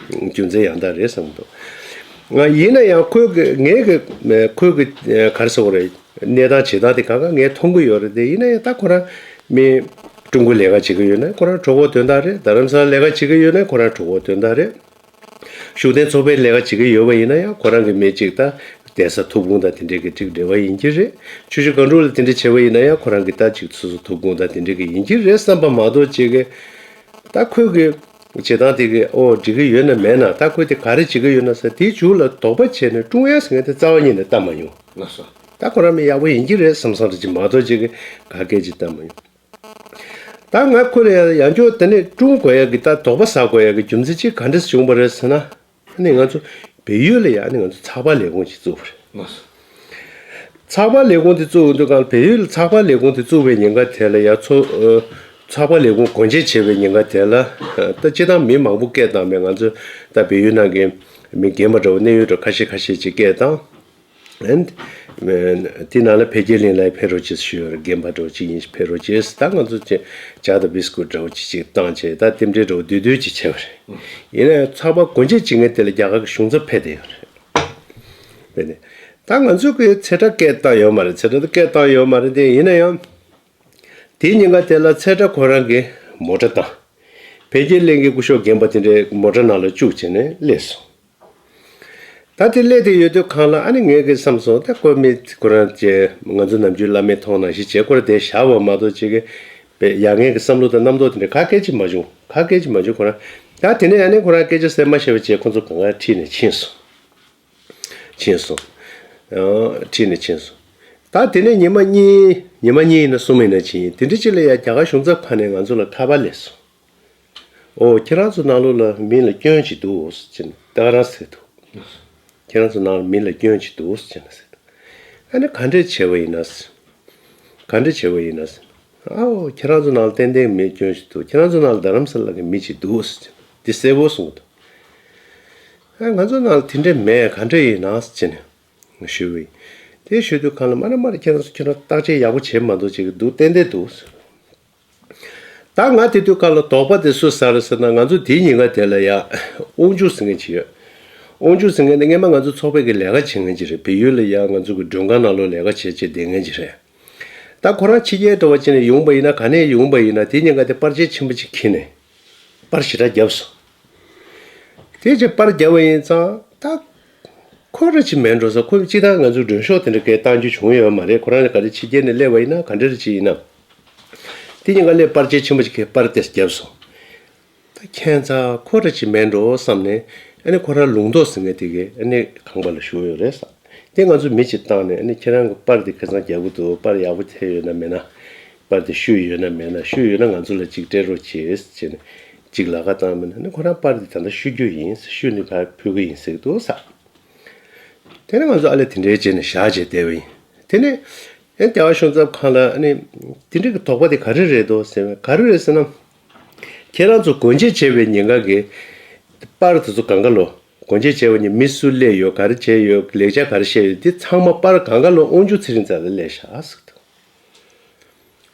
རྒྱུ་མཚན་ཡང་དག་རེད་བསམ་གི་འདུག། ང་ཡིན་ན་ཡང་ཁོས་གི་ངས་གི་ཁོས་གི་ག་རེ་ཟེར་དགོས་རེད། གནས་སྟངས་བྱེད་སྟངས་དེ་གང་ག་ངས་མཐོང་གི་ཡོད་རེད། དེ་ཡིན་ན་ཡང་ད་ཁོ་རང་མི་ཀྲུང་གོའི་ལས་ཀ་བྱེད་ཀྱི་ཡོད་ན་ཁོ་རང་གྲོགས་པོ་དོན་དག་རེད། རྡ་རམ་ས་ལ་ལས་ཀ་བྱེད་ཀྱི་ཡོད་ན་ཁོ་རང་གྲོགས་པོ་དོན་དག་རེད། ཤུགས་ལྡན་ཚོགས་པའི་ལས་ཀ་བྱེད་ཀྱི་ཡོད་པ་ཡིན་ན་ཡང་ཁོ་རང་གི་མི་གཅིག་ད་བསྡད་ས་ཐུག་ཁུངས་དང་དེ་འདྲའི་གི་ཅིག་འབྲེལ་བ་ཡིན་གྱི་རེད། ཆུ་བཞི་སྒང་དྲུག་ལ་དེ་འདྲ་བྱས་པ་ཡིན་ན་ཡང་ཁོ་རང་གི་ད་ཅིག་སོ་སོ་ཐུག་ཁུངས་དང་དེ་འདྲའི་གི་ཡིན་གྱི་རེད་བསམ་པ་མ་གཏོགས་ཅིག་གི་ད་ཁོས་གི་བྱེད་སྟངས་དེ་གི་ཨོ་འགྲིག་གི་ཡོད་ན་མེད་ན་ད་ཁོས་དེ་ག་རེ་བྱེད་ཀྱི་ཡོད་ན་ཟེར་དེའི་མཇུག་ལ་དོགས་པ་བྱས་ནས་ཀྲུང་དབྱང་ཟེར་མཁན་དེ་རྩ་བ་ཉིད་ནས་བལྟ་མ་མྱོང་། ལགས་སོ། ད་ཁོ་རང་མི་ཡག་པོ་ཡིན་གྱི་རེད་བསམ་བསམ་རེ་ཅིག་མ་གཏོགས་ཅིག་གི་ག་སྐད་ཅིག་བལྟ་མ་མྱོང་། ད་ང་ཁོ་ལ་ཡང་ཡང་བསྐྱར་དེ་ནས་ཀྲུང་དགོས་ཡག་གི་ད་དོགས་པ་ཟ་དགོས་ཡག་གི་རྒྱུ་མཚན་ཅིག་ག་འདྲས་བྱུང་བ་རེད་ཟེར་ན། ཨ་ནི་ང་ཚོ་བལ་ཡུལ་ལ་ཡང་ཨ་ནི་ང་ཚོ་ཚགས་པར་ལས་ཁུངས་ཅིག་བཙུགས་པ་རེད། ལགས་སོ། ཚགས་པར་ལས་ཁུངས་དེ་བཙུགས་ཡོང་དུས་གང་ལ་བལ་ཡུལ་ལ་ཚགས་པར་ལས་ཁུངས་དེ་བཙུགས་པའི་ཉེན་ཁ་དེ་ལ་ཡང་ཚོ་ཚགས་པར་ལས་ཁུངས་སྒོ་འབྱེད་བྱས་པའི་ཉེན་ཁ་དེ་ལ་ད་སྤྱི་བཏང་མི་མང་པོ་སྐད་བཏང་མེད། ང་ཚོ་ད་བལ་ཡུལ་ནང་གི་མི་རྒན་པ་འདྲ་བོ་གནད་ཡོད་འདྲ་ཁ་ཤས་ཁ་ཤས་ཅིག་སྐད་བཏང་། ཨན། དེ་ནང་ལ་འཕེལ་རྒྱས་གླིང་ལ་ཕེབས་རོགས་བྱེད་ཞུས་ཡོད་རེད། རྒན་པ་འདྲ་བོ་ཅིག་ཡིན་ཕེབས་རོགས་བྱེད། ད་ང་ཚོ་ཅིག་ཇ་དང་བིས་ཀུད་འདྲ་བོ་ཅིག་ཅིག་བཏང་བྱས། ད་རྟེན་འབྲེལ་འདྲ་བོ་བསྡུས་བསྡུས་ཅིག་བྱས་པ་རེད། ཡིན་ནའི་ཚགས་པར་སྒོ་འབྱེད་བྱེད་མཁན་དེ་ལ་རྒྱ་གར་གྱི་གཞུང་ཚབ་ཕེབས་བསྡད་ཡོད་རེད། ཕེབས་ནས་ད་ང་ཚོ་གི་ཚེ་ཁྲ་སྐད་བཏང་ཡོད་མ་རེད། ཚེ་ཁྲ་དེ་སྐད་བཏང་ཡོད་མ་རེད་དེ། ཡིན་ན་ཡང་དེའི་ཉིན་ག་དེ་ལ་ཚེ་ཁྲ་ཁོ་རང་གི་མོ་ཊ་བཏང་། འཕེལ་རྒྱས་གླིང་གི་སྐུ་ཞབས་རྒན་པ་དེ་འདྲའི་མོ་ཊ་ནང་ལ་བཅུག་བྱས་ནས་སླེབས་སོང་། ད་དེ་སླེབས་དེ་ཡོད་དུས་གང་ལ་ཨ་ནི་ངས་གི་བསམ་སོང་། ད་ཁོ་མི་ཁོ་རང་བཅས་ང་ཚོ་ནམ་རྒྱུན་བླ་མའི་མཐོང་ནང་བཞིན་བྱས་ཁོ་ར་དེ་བཞག་པ་མ་གཏོགས་བྱེད་གི་པའི་ཡ་ངའི་གི་བསམ་བློ་དང་རྣམ་རྟོག་དེ་འདྲ་ག་སྐད་ཅིག་མ་བྱུང་། ག་སྐད་ཅིག་མ་བྱུང་ཁོ་རང་། ད་དེ་ནས་ཨ་ནི་ཁོ་རང་སྐད་ཆ་གསལ་མ་བཤད་པ་བྱས་ཁོ་ཚོ་གང་ག་ཁྲིད་ནས་ཕྱིན་སོང་། ཕྱིན་སོང་། ཨ། ཁྲིད་ནས་ཕྱིན་སོང་། ད་དེ་ནས་ཉི་མ་གཉིས་ཉི་མ་གཉིས་ཡིན་ན་གསུམ་ཡིན་ན་ཕྱིན་ཡིན། དེ་འདྲ་ཅིག་ལ་ཡ་རྒྱ་གར་གཞུང་ཚབ་ཁང་ནས་ང་ཚོ་ལ་ཁ་པར་སླེབས་སོང་། ཨོ་ཁྱེད་རང་ཚོ་ནང་ལོགས་ལ་མི་ལ་སྐྱོན་ཅིག་འདུག་ཟེར་ནས་ད་ག་རང་ཟེར་འདུག་ཁྱེད་རང་ཚོ་ནང་ལ་མི་ལ་སྐྱོན་ཅིག་འདུག་ཟེར་ནས་ཟེར་འདུག་ཨ་ནི་ག་འདྲས་བྱས་པ་ཡིན་ན་ཟེར། ག་འདྲས་བྱས་པ་ཡིན་ན་ཟེར། ཨའོ་ཁྱེད་རང་ཚོ་ནང་ལ་ཏན་ཏན་མི་སྐྱོན་ཅིག་འདུག་ཁྱེད་རང་ཚོ་ནང་ལ་རྡ་རམ་ས་ལ་གི་མི་ཅིག་འདུག་ཟེར་འདི་གསལ་པོ་གསུངས་འདུག་ཨ་ང་ཚོ་ནང་ལ་དེ་འདྲས་མེད། ག་འདྲས་ཡིན་ན་ཟེར་ནས་ཞུས་པ་ཡིན། དེ་ཞུས་དུས་གང་ལ་མ་རེད་མ་རེད། ཁྱེད་རང་ཚོ་ཁྱེད་རང་བརྟག་དཔྱད་ཡག་པོ་བྱེད་མ་འདུག་ཅིག་འདུག་ཏན་ཏན་འདུག་ད་ང་དེ་དུས་སྐབས་ལ་དོགས་པ་དེ་སུ་ཟ་རེད་ཟེར་ན། ང་ཚོ་དེའི་ཉིན་ཀ་དེ་ལ་ཡ་དབང་ཕྱུག་ཟེར་མཁན་ཅིག་ཡོད། དབང་ཕྱུག་ཟེར་མཁན་དེ་སྔས་མ་ང་ཚོ་ཚོགས་པའི་གི་ལས་ཀ་བྱེད་མཁན་ཅིག་རེད། བལ་ཡུལ་ལ་ཡ་ང་ཚོ་གི་མགྲོན་ཁང་ནང་ལོགས་ལས་ཀ་བྱེད་བྱེད་བསྡད་མཁན་ཅིག་རེད། ད་ཁོ་རང་ཕྱི་རྒྱལ་འགྲོ་བ་ཅིག་ནས་ཡོང་པ་ཡིན་ན། ག་ནས་ཡོང་པ་ཡིན་ན། དེའི་ཉིན་ཀ་དེ་པར་ཆས་ཆེན་པོ་ཅིག་འཁྱེར་ནས་པར་ཞེ་དྲག་བརྒྱབ་སོང་། དེ་རྗེས་པར་བརྒྱབ་པ་ཡིན་ཙང་ད། ཁོ་ར་ཅིག་མེད་འགྲོ་ས། ཁོ་སྤྱིར་བཏང་ང་ཚོ་མགྲོན་ཤོག་དེ་འདྲ་སྐད་བཏང་རྒྱུ་བྱུང་ཡོད་མ་རེད། ཁོ་རང་ག་རེ་ཕྱི་རྒྱལ་ནས་སླེབས་པ་ཡིན་ན་ག་འདྲ་རེ་ཅིག་ཡིན་ན། དེ་ཉིན་ཀ་སླེབས་པར་ཆས་ཆེན་པོ་ཅིག་གིས་པར་དེ་བརྒྱབ་སོང་། ད་ཁྱད་མཚར་ཁོ་ར་ཅིག་མེད་འགྲོ་བསམ་ནས། ཨ་ནི་ཁོ་རང་ལུང་རྟོགས་ཟེར་མཁན་དེ་གིས་ཨ་ནི་ཁང་པ་ལ་བཞུགས་ཡོད་རེད་ས། དེ་ང་ཚོ་མི་ཅིག་བཏང་ནས། ཨ་ནི་ཁྱེད་རང་གི་པར་དེ་ཁ་སང་རྒྱག་གི་འདུག་པར་ཡག་པོ་ཐེབས་ཡོད་ན་མེད་ན། པར་དེ་བཤུས་ཡོད་ན་མེད་ན། བཤུས་ཡོད་ན་ང་ཚོ་ལ་ཅིག་སྤྲད་རོགས་བྱེད་ཟེར་ནས་ཅིག་ལག་ཁ་བཏང་མིན་ན། ཨ་ནི་ཁོ་རང་པར་དེ་ད་ལྟ་བཤུ་རྒྱུ་ཡིན། བཤུས་ནས་ཕར་ཕུལ་གི་ཡིན་ཟེར་གི་འདུག་ས། དེ་ནས་ང་ཚོ་ཨ་ལས་དེ་འདྲའི་བྱས་ནས་བཞག་བྱས་བསྡད་པ་ཡིན། དེ་ནས་ཨེ་རྒྱ་གར་གཞུང་ཚབ་ཁང་ལ་ཨ་ནི་དེ་འདྲའི་གི་དོགས་པ་དེ་ག་རེ་རེད་འདུག་ཟེར་བས། ག་རེ་རེད་ཟེར་ན། ཁྱེད་རང་ཚོ་སྒོ་འབྱེད་བྱས་པའི་ཉིན་ཀ་གི་པར་དེ་ཚོ་གང་ག་ལོ། སྒོ་འབྱེད་བྱས་པ་ཉིན་མི་སུ་སླེབས་ཡོད། ག་རེ་བྱས་ཡོད། ལེགས་ཆ་ག་རེ་བཤད་ཡོད། འདི་ཚང་མ་པར་གང་ག་ལོ་དབང་ཕྱུག་ཚེ་རིང་རྩ་ལ་སླེབས་ཤག་ཟེར་གི་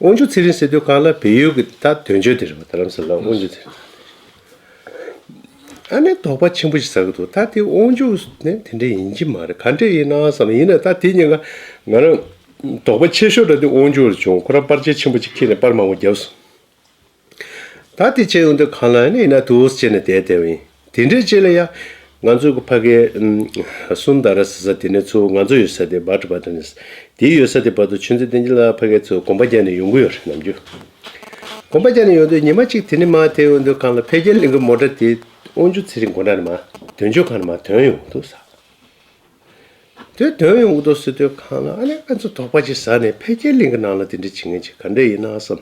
འདུག་དབང་ཕྱུག་ཚེ་རིང་ཟེར་དུས་གང་ལ་བལ་ཡུལ་གྱི་ད་དོན་གཅོད་དེ་རེད་པ། རྡ་རམ་ས་ལ་དབང་ཕྱུག་ཚེ་རིང་། ཨ་ནི་དོགས་པ་ཆེན་པོ་ཞིག་ཟ་གི་འདུག་ད་དེ་དབང་ཕྱུག་ནི་དེ་འདྲ་ཡིན་གྱི་མ་རེད། ག་འདྲ་ཡིན་ན་བསམ། ཡིན་ན་ད་དེ་ཉིན་ཀ་ང་རང་དོགས་པ་ཆེ་ཤོས་འདྲ་དེ་དབང་ཕྱུག་ལ་བྱུང་། ཁོ་རང་པར་ཆས་ཆེན་པོ་ཅིག་འཁྱེར་ནས་པར་མང་པོ་བརྒྱབ་སོང་། ད་དེ་བྱས་ཡོང་དུས་གང་ལ་ཨ་ནི་ཡིན་ན་འདུག་སེ་བྱས་ནས་བསྡད་བསྡད་པ་ཡིན། དེ་འདྲའི་རྗེས་ལ་ཡ། ང་ཚོའི་གི་ཕ་གའི་ཨམ། སུན་དར་ཟེར་ས་དེ་ནས་ཚུར་ང་ཚོ་ཡོད་ས་དེ་བྷ་ཏྲ་བྷ་ཏྲ་ནས། དེའི་ཡོད་ས་དེ་བར་དུ་ཆོས་འཛིན་བསྟན་འཛིན་ལགས་ཕ་གའི་ཚུར་གོམ་པ་རྒྱག་ནས་ཡོང་གི་ཡོད་རེད། ནམ་རྒྱུན་གོམ་པ་རྒྱག་ནས་ཡོང་དུས་ཉི་མ་གཅིག་དེ་ནས་མར་དེ་ཡོང་དུས་གང་ལ་འཕེལ་རྒྱས་གླིང་གི་མོ་ཊ་དེ་དབང་ཕྱུག་ཚེ་རིང་སྒོ་འགྲམ་ནས་མར་དོན་གཅོད་ཁང་ནས་མར་ཐོན་ཡོང་གི་འདུག་ས། དེ་ཐོན་ཡོང་གི་འདུག་ཟེར་དུས་གང་ལ་ཨ་ནི་ང་ཚོ་དོགས་པ་ཅིག་ཟ་ནས། འཕེལ་རྒྱས་གླིང་གི་ནང་ལ་དེ་འདྲ་བྱེད་མཁན་ཅིག་ག་འདྲ་ཡིན་ན་བསམ།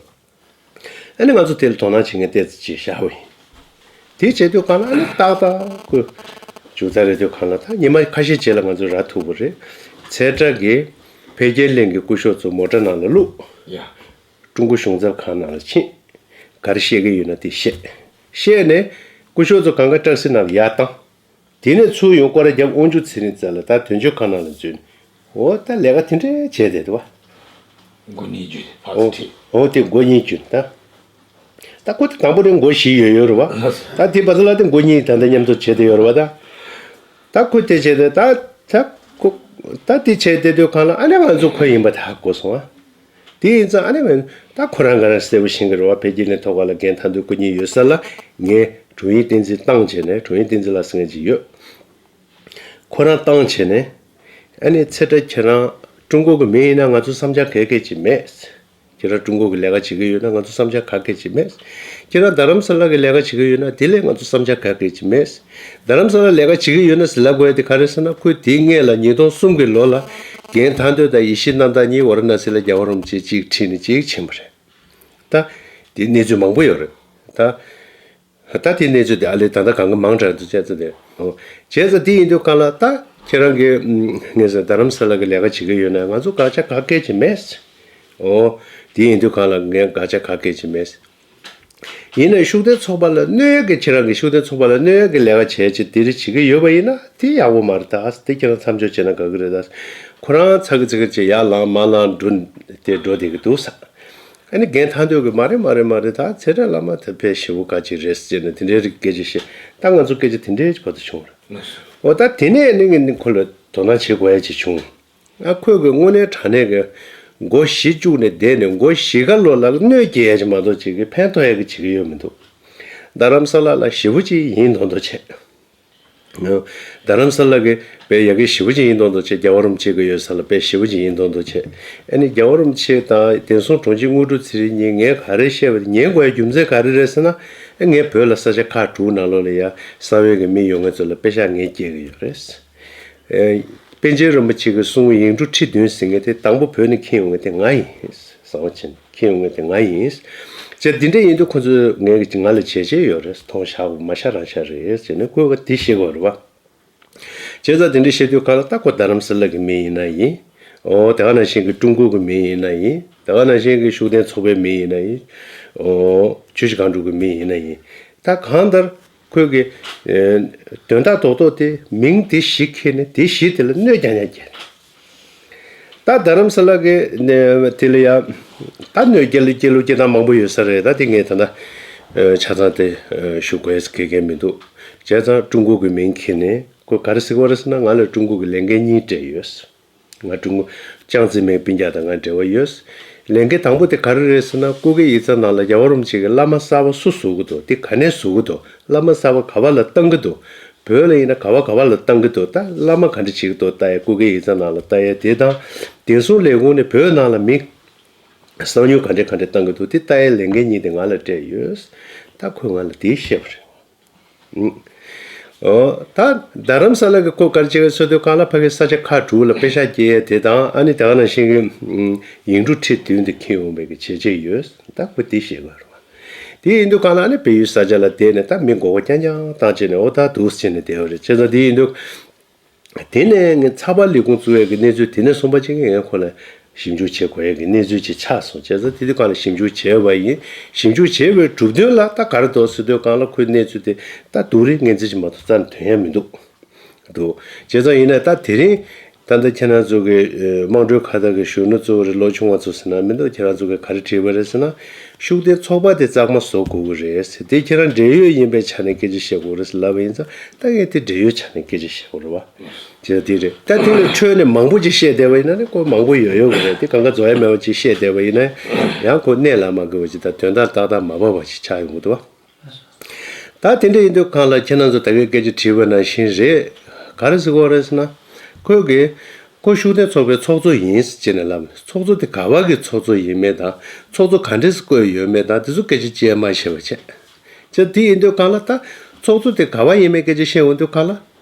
ཨ་ནི་ང་ཚོ་དེ་ལ་དོ་སྣང་བྱེད་མཁན་ཏོག་ཙམ་ཅིག་བཞག་པ་ཡིན། དེ་བྱེད་དུས་གང་ལ་ཨ་ནི་ཏག་ཏག་ཁོ་མཇུག་མཐའ་རེད་དུས་གང་ལ་ད་ཉི་མ་ཁ་ཤས་རྗེས་ལ་ང་ཚོ་ར་ཐུག་པ་རེད། ཚེ་ཁྲ་གིས་འཕེལ་རྒྱས་གླིང་གི་སྐུ་ཞབས་ཚོ་མོ་ཊ་ནང་ལ་བླུགས། ཡ། ཀྲུང་གོ་གཞུང་ཚབ་ཁང་ནང་ལ་ཕྱིན། ག་རེ་བཤད་ཀྱི་ཡོད་ན་དེ་བཤད། བཤད་ནས་སྐུ་ཞབས་ཚོ་གང་ག་ཊེག་སི་ནང་ལ་ཡར་བཏང་། དེ་ནས་ཚུར་ཡོང་སྐོར་ར་བརྒྱབ། དབང་ཕྱུག་ཚེ་རིང་རྩ་ལ་ད་དོན་གཅོད་ཁང་ནང་ལ་འཛུལ། འོ་ད་ལས་ཀ་དེ་འདྲ་བྱས་བསྡད་འདུག་བ། མགོ་གཉིས་བརྒྱུད་ཕར་ཚུར་ཁྲིད། འོ་དེ་མགོ་གཉིས་བརྒྱུད་ད། ད་ཁོ་དེ་དང་པོ་རེད། མགོ་བཞི་ཡོད་ཡོད་རེད་བ། ད་དེ་བར་དུ་ལ་དེ་མགོ་གཉིས་ད་ལྟ་མཉམ་དུ་བྱས་བསྡད་ཡོད་རེད་བ་ད། ད་ཁོ་དེ་བྱས་ཏེ་ད་ད་ཁོ་ད་དེ་བྱས་བསྡད་དུས་གང་ལ་ཨ་ནེ་ང་ཚོ་ཁོ་ཡིན་པ་ད་གོ་སོང་ཨ། དེ་ཡིན་ཙང་ཨ་ནི་ད་ཁོ་རང་ག་རང་གསལ་པོ་ཤེས་ཀྱི་རེད་བ། འཕེལ་རྒྱས་གླིང་ཐོག་ཁ་ལ་རྒན་དར་འདོན་སྐུ་ཉིད་ཡོད་ས་ལ་ངས་དྲུང་ཡིག་བསྟན་འཛིན་བཏང་བྱས་ནས། དྲུང་ཡིག་བསྟན་འཛིན་ལགས་ཟེར་མཁན་ཅིག་ཡོད། ཁོ་རང་བཏང་བྱས་ནས་ཨ་ནི་ཚེ་ཁྲ་ཁྱེད་རང་ཀྲུང་གོ་གི་མི་ཡིན་ན་ང་ཚོ་བསམ་འཆར་ག་གེ་ཅིག་མེད། ཁྱེད་རང་ཀྲུང་གོ་གི་ལས་ཀ་བྱེད་ཀྱི་ཡོད་ན་ང་ཚོ་བསམ་འཆར་ག་གེ་ཅིག་མེད། ཁྱེད་རང་རྡ་རམ་ས་ལ་གི་ལས་ཀ་བྱེད་ཀྱི་ཡོད་ན་དེ་ལས་ང་ཚོ་བསམ་འཆར་ག་གེ་ཅིག་མེད། རྡ་རམ་ས་ལ་ལས་ཀ་བྱེད་ཀྱི་ཡོད་ན་ཟེར་ལབ་དགོས་ཡ་དེ་ག་རེ་ཟེར་ན། ཁོས་དེའི་སྔས་ལ་ཉིས་སྟོང་གསུམ་གྱི་ལོ་ལ་རྒན་དར་འདོན་དང་ཡེ་ཤེས་རྣམ་དག་གཉིས་ཝ་ར་ཎ་སི་ལ་རྒྱལ་བ་རིན་པོ་ཆེ་གཅིག་ཁྲིད་ནས་གཅིག་ཕྱིན་པ་རེད། ད་དེ་གནས་ཚུལ་མང་པོ་ཡོད་རེད། ད་ད་དེ་གནས་ཚུལ་དེ་ཨ་ལས་ད་ལྟ་གང་ག་མང་དྲགས་འདུག་བྱས་ཙང་དེ། ཨོ། བྱས་ཙང་དེ་ཡིན་དུས་གང་ལ་ད་ཁྱེད་རང་གིས་ངས་ཟེར་རྡ་རམ་ས་ལ་གི་ལས་ཀ་བྱེད་ཀྱི་ཡོད་ན་ང་ཚོ་དགག་བྱ་ག་གེ་ཅིག་མེད། ཨོ། དེ་ཡིན་དུས་གང་ལ་ངས་དགག་བྱ་ག་གེ་ཅིག་མེད། ཡིན་ནའི་ཤུགས་ལྡན་ཚོགས་པ་ལ་གནོད་ཡག་གི་ཁྱེད་རང་གི་ཤུགས་ལྡན་ཚོགས་པ་ལ་གནོད་ཡག་གི་ལས་ཀ་བྱས་ཅིག་དེ་རིགས་བྱེད་ཀྱི་ཡོད་པ་ཡིན་ན་དེ་ཡག་པོ་མ་རེད་ད། དེ་ཁྱེད་རང་མཚམས་འཇོག་བྱས་ན་དགའ་གི་རེད་ད། ཁོ་རང་ཚ་གི་ཚི་གི་ཅིག་ཡར་ལངས་མར་ལངས་འགྲོ་དེ་འགྲོ་བསྡད་ཀྱི་འདུག་ས། ཨ་ནི་རྒན་ཐང་འདོད་ཀྱི་མ་རེད་མ་རེད་མ་རེད། ད་ཚེ་བཀྲ་བླ་མ་དེ་དཔེ་ཞེ་པོ་དགའ་ཅིག་རེད་ཟེར་ནས་དེ་འདྲའི་རིགས་སྐད་ཆ་བཤད། ད་ང་ཚོ་སྐད་ཆ་དེ་འདྲའི་བར་དུ་བྱུང་རེད། འོ་ད་དེ་ནས་ནི་ངས་ནི་ཁོ་ལ་དོ་སྣང་བྱེད་དགོས་ཡ་ཅིག་བྱུང་། ཨ་ཁོས་གི་དངོས་གནས་དྲང་གནས་གི་མགོ་གཞི་བཅུག་ནས་བསྡད་ནས་མགོ་གཞིས་ཀ་ལོ་ལ་གནོད་སྐྱེལ་ཡ་ཅིག་མ་གཏོགས་ཅིག་གི་ཕན་ཐོགས་ཡ་གི་བྱེད་ཀྱི་ཡོད་མི་འདུག་རྡ་རམ་ས་ལ་ལ་ཞེ་པོ་ཅིག་ཡིན་མདོག་མདོག་བྱས། རྡ་རམ་ས་ལ་གི་དཔེ་ཡ་གི་ཞེ་པོ་ཅིག་ཡིན་མདོག་མདོག་བྱས། རྒྱལ་བ་རིན་པོ་ཆེ་གི་ཡོད་ས་ལ་དཔེ་ཞེ་པོ་ཅིག་ཡིན་མདོག་མདོག་བྱས། ཨ་ནི་རྒྱལ་བ་རིན་པོ་ཆེ་དང་བསྟན་སྲུང་དྲུང་ཆེ་དངོས་གྲུབ་ཚེ་རིང་གཉིས་ངས་ག་རེ་བཤད་པ་དེ་ཉན་དགོས་ཡ་རྒྱུ་མཚན་ག་རེ་རེད་ཟེར་ན། ཨ་ངས་བོད་ལ་ས་ཆ་ཁག་དྲུག་ནང་ལོགས་ལ་ཡ་གསང་བའི་གི་མི་ཡོད་མཁན་ཚོ་ལ་པེ་ཤག་ངས་སྐྱེལ་གི་ཡོད་རེད། ཨེ། པཎ་ཆེན་རིན་པོ་ཆེ་གི་གསུང་ཡིག་འབྲུ་ཁྲི་བདུན་ཟེར་མཁན་དེ་དང་པོ་བོད་ནས་འཁྱེར་ཡོང་མཁན་དེ་ང་ཡིན། གསང་བ་ཆེན་འཁྱེར་ཡོང་མཁན་དེ་ང་ཡིན། ཅེས་འདི་འདྲ་ཡིན་དུས་ཁོ་ཚོས་ངས་ཀྱི་ང་ལ་བྱས་བྱས་ཡོད་རེད། མཐོང་ཤག་མ་ཤ་རང་ཤ་རེད་ཟེར་ནས་ཁོས་ག་དེ་བཤད་དགོས་རེད་བ། བྱས་ཙང་དེ་འདྲ་བཤད་དུས་གང་ལ་ད་ཁོ་རྡ་རམ་ས་ལ་གི་མི་ཡིན་ན་ཡིན། ཨོ་དེ་ག་ནང་བཞིན་གྱི་ཀྲུང་གོ་གི་མི་ཡིན་ན་ཡིན། དེ་ག་ནང་བཞིན་གྱི་ཤུགས་ལྡན་ཚོགས་པའི་མི་ཡིན་ན་ཡིན། ཨོ་ཆུ་བཞི་སྒང་དྲུག་གི་མི་ཡིན་ན་ཡིན། ད་གང་ལྟར། ཁོས་ཀྱི། ཨེ། དོན་དག་རྡོག་རྡོག་དེ་མིང་དེ་བཞི་ཁྱེར་ནས་དེ་བཞི་དེ་ལ་གནོད་རྐྱང་རྐྱང་སྐྱེལ། ད་རྡ་རམ་ས་ལ་གི་ནས་དེ་ལ་ཡ། ད་གནོད་སྐྱེལ་སྐྱེལ་ལུགས་སྐྱེལ་སྟངས་མང་པོ་ཡོད་ས་རེད། ད་དེ་ངས་ད་ལྟ། ཨེ། ཆ་ཚང་དེ། ཨེ། ཞུ་དགོས་ཀྱི་གལ་མི་འདུག་བྱས་ཙང་ཀྲུང་གོ་གི་མིང་ཁྱེར་ནས་ཁོས་ག་རེ་ཟེར་གི་ཡོད་རེད་ཟེར་ན་ང་ལ་ཀྲུང་གོ་གི་ལས་འགན་གཉིས་སྤྲད་ཡོད། ང་ཀྲུང་གོ་ཅང་ཙེ་མིན་སྤུན་ཀྱག་དང་ང་འབྲེལ་བ་ཡོད། ལས་འགན་དང་པོ་དེ་ག་རེ་རེད་ཟེར་ན་སྐུ་སྒེར་ཡིག་ཚང་ནང་ལ་རྒྱལ་བ་རིན་པོ་ཆེ་གི་བླ་མ་གསར་པ་སུ་བཟོ་གི་འདུག་དེ་ག་ནས་བཟོ་གི་འདུག་བླ་མ་གསར་པ་ག་བ་ལ་བཏང་གི་འདུག་བོད་ལ་ཡིན་ན་ག་བ་ག་བ་ལ་བཏང་གི་འདུག་ད་བླ་མ་ག་འདྲ་བྱེད་ཀྱི་འདུག་ལྟ་ཡ་སྐུ་སྒེར་ཡིག་ཚང་ནང་ལ་ལྟ་ཡ་དེ་དང་། བདེ་སྲུང་ལས་ཁུངས་ནས་བོད་ནང་ལ་མི་གསང་ཉུལ་ག་འདྲ་ག་འདྲ་བཏང་གི་འདུག་དེ་ལྟ་ཡའི་ལས་འགན་གཉིས་དེ་ང་ལ་སྤྲད་ཡོད། ད་ཁོས་ང་ལ་དེ་བཤད་པ་རེད། ཨོ། ད་རྡ་རམ་ས་ལ་གི་ཁོ་ག་རེ་བྱེད་ཀྱི་ཟེར་དུས་གང་ལ་ཕ་གི་ས་ཆ་ཁག་དྲུག་ལ་པེ་ཤག་སྐྱེལ་ཡས་དེ་དང་ཨ་ནི་དེ་ག་ནང་བཞིན་གྱི་ཡིག་འབྲུ་ཁྲི་བདུན་དེ་འཁྱེར་ཡོང་བའི་གི་བྱས་རྗེས་ཡོད། ད་ཁོ་དེ་བཤད་དགོས་རེད་བ། དེ་ཡིན་དུས་གང་ལ་ཨ་ནི་བལ་ཡུལ་ས་ཆ་ལ་བསྡད་ནས་ད་མི་མགོ་སྐོར་རྐྱང་རྐྱང་བཏང་བྱས་ནས་ཨོ་ད་འདུག་བྱས་ནས་བསྡད་ཡོད་རེད། བྱས་ཙང་དེ་ཡིན་དུས། དེ་ནས་ངས་ཚགས་པར་ལས་ཁུངས་བཙུགས་ཡས་ཀྱི་གནས་ཚུལ་དེ་ནས་གསུངས་པ་ཅིག་ངས་ཁོ་ལ་ཞིབ་འཇུག་བྱེད་དགོས་ཡས་ཀྱི་གནས་ཚུལ་ཅིག་ཆགས་སོང་། བྱས་ཙང་དེ་དུས་གང་ལ་ཞིབ་འཇུག་བྱས་པ་ཡིན། ཞིབ་འཇུག་བྱས་པའི་གྲུབ་དོན་ལ་ད་ག་རེ་འདུག་ཟེར་དུས་གང་ལ་ཁོའི་གནས་ཚུལ་དེ་ད་སྡུག་རུས་ངན་ཚིག་ཅིག་མ་གཏོགས་རྩ་ནས་ཐོན་ཡ་མི་འདུག་འདུག་བྱས་ཙང་ཡིན་ན་ད་དེ་རིང་ད་ལྟ་ཁྱེད་རང་ཚོ་གི་དམངས་ཁྲོད་ཁ་བརྡ་གི་གཞོན་ནུ་གཙོ་བོ་རེད། ལོ་ཆུང་བ་ཚོ་ཟེར་ན་མི་འདུག་ཁྱེད་རང་ཚོ་གི་ག་རེ་བྲིས་པ་རེད་ཟེར་ན། ཤུགས་ལྡན་ཚོགས་པ་དེ་གཙང་མ་བཟོ་དགོས་ཀྱི་རེད་ཟེར། དེ་ཁྱེད་རང་འབྲེལ་ཡོད་ཡིན་པའི་ཆ་ནས་སྐད་ཆ་བཤད་དགོས་རེད་ཟེར་ལབ་པ་ཡིན་ཙང་ད་ངས་དེ་འབྲེལ་ཡོད་ཆ་ནས་སྐད་ཆ་བཤད་དགོས་རེད་བ། བྱས་ཙང་དེ་རེད། ད་དེ་ལས་འཕྲོས་ནས་མང་པོ་ཅིག་བཤད་བསྡད་པ་ཡིན་ན་ནི་ཁོ་མང་པོ་ཡོད་ཡོད་ཀྱི་རེད། དེ་གང་ག་རྫོགས་ཡ་མེད་པ་ཅིག་བཤད་བསྡད་པ་ཡིན་ན་ཡང་ཁོ་གནད་ལ་མ་དགོས་པ་ཅིག་དང་དོན་དག་ཏག་ཏག་མ་བབས་པ་ཅིག་ཆགས་ཡོང་གི་འདུག་བ། ད་དེ་འདྲ་ཡིན་དུས་གང་ལ་ཁྱེད་རང་ཚོ་ད་གའི་སྐད་ཆ་དྲིས་པ་ནང་བཞིན་རེད། ག་རེ་ཟེར་གྱི་ཡོད་རེད་ཟེར་ན། ཁོས་གི། ཁོ་ཤུགས་ལྡན་ཚོགས་པའི་ཚོགས་གཙོ་ཡིན་ཟེར་ནས་ལབ་ནས་ཚོགས་གཙོ་དེ་ག་བ་གི་ཚོགས་གཙོ་ཡིན་མེད་དང་ཚོགས་གཙོ་ག་འདྲས་བསྐོས་ཡོད་མེད་དང་དེ་ཚོ་སྐད་ཆ་བཅས་མ་བཤད་པ་བྱས། ཅེས་དེ་ཡིན་དུས་གང་ལ་ད་ཚོགས་གཙོ་དེ་ག་བ་ཡིན་མེད་སྐད་ཆ་བཤད་འོང་དུས་གང་ལ།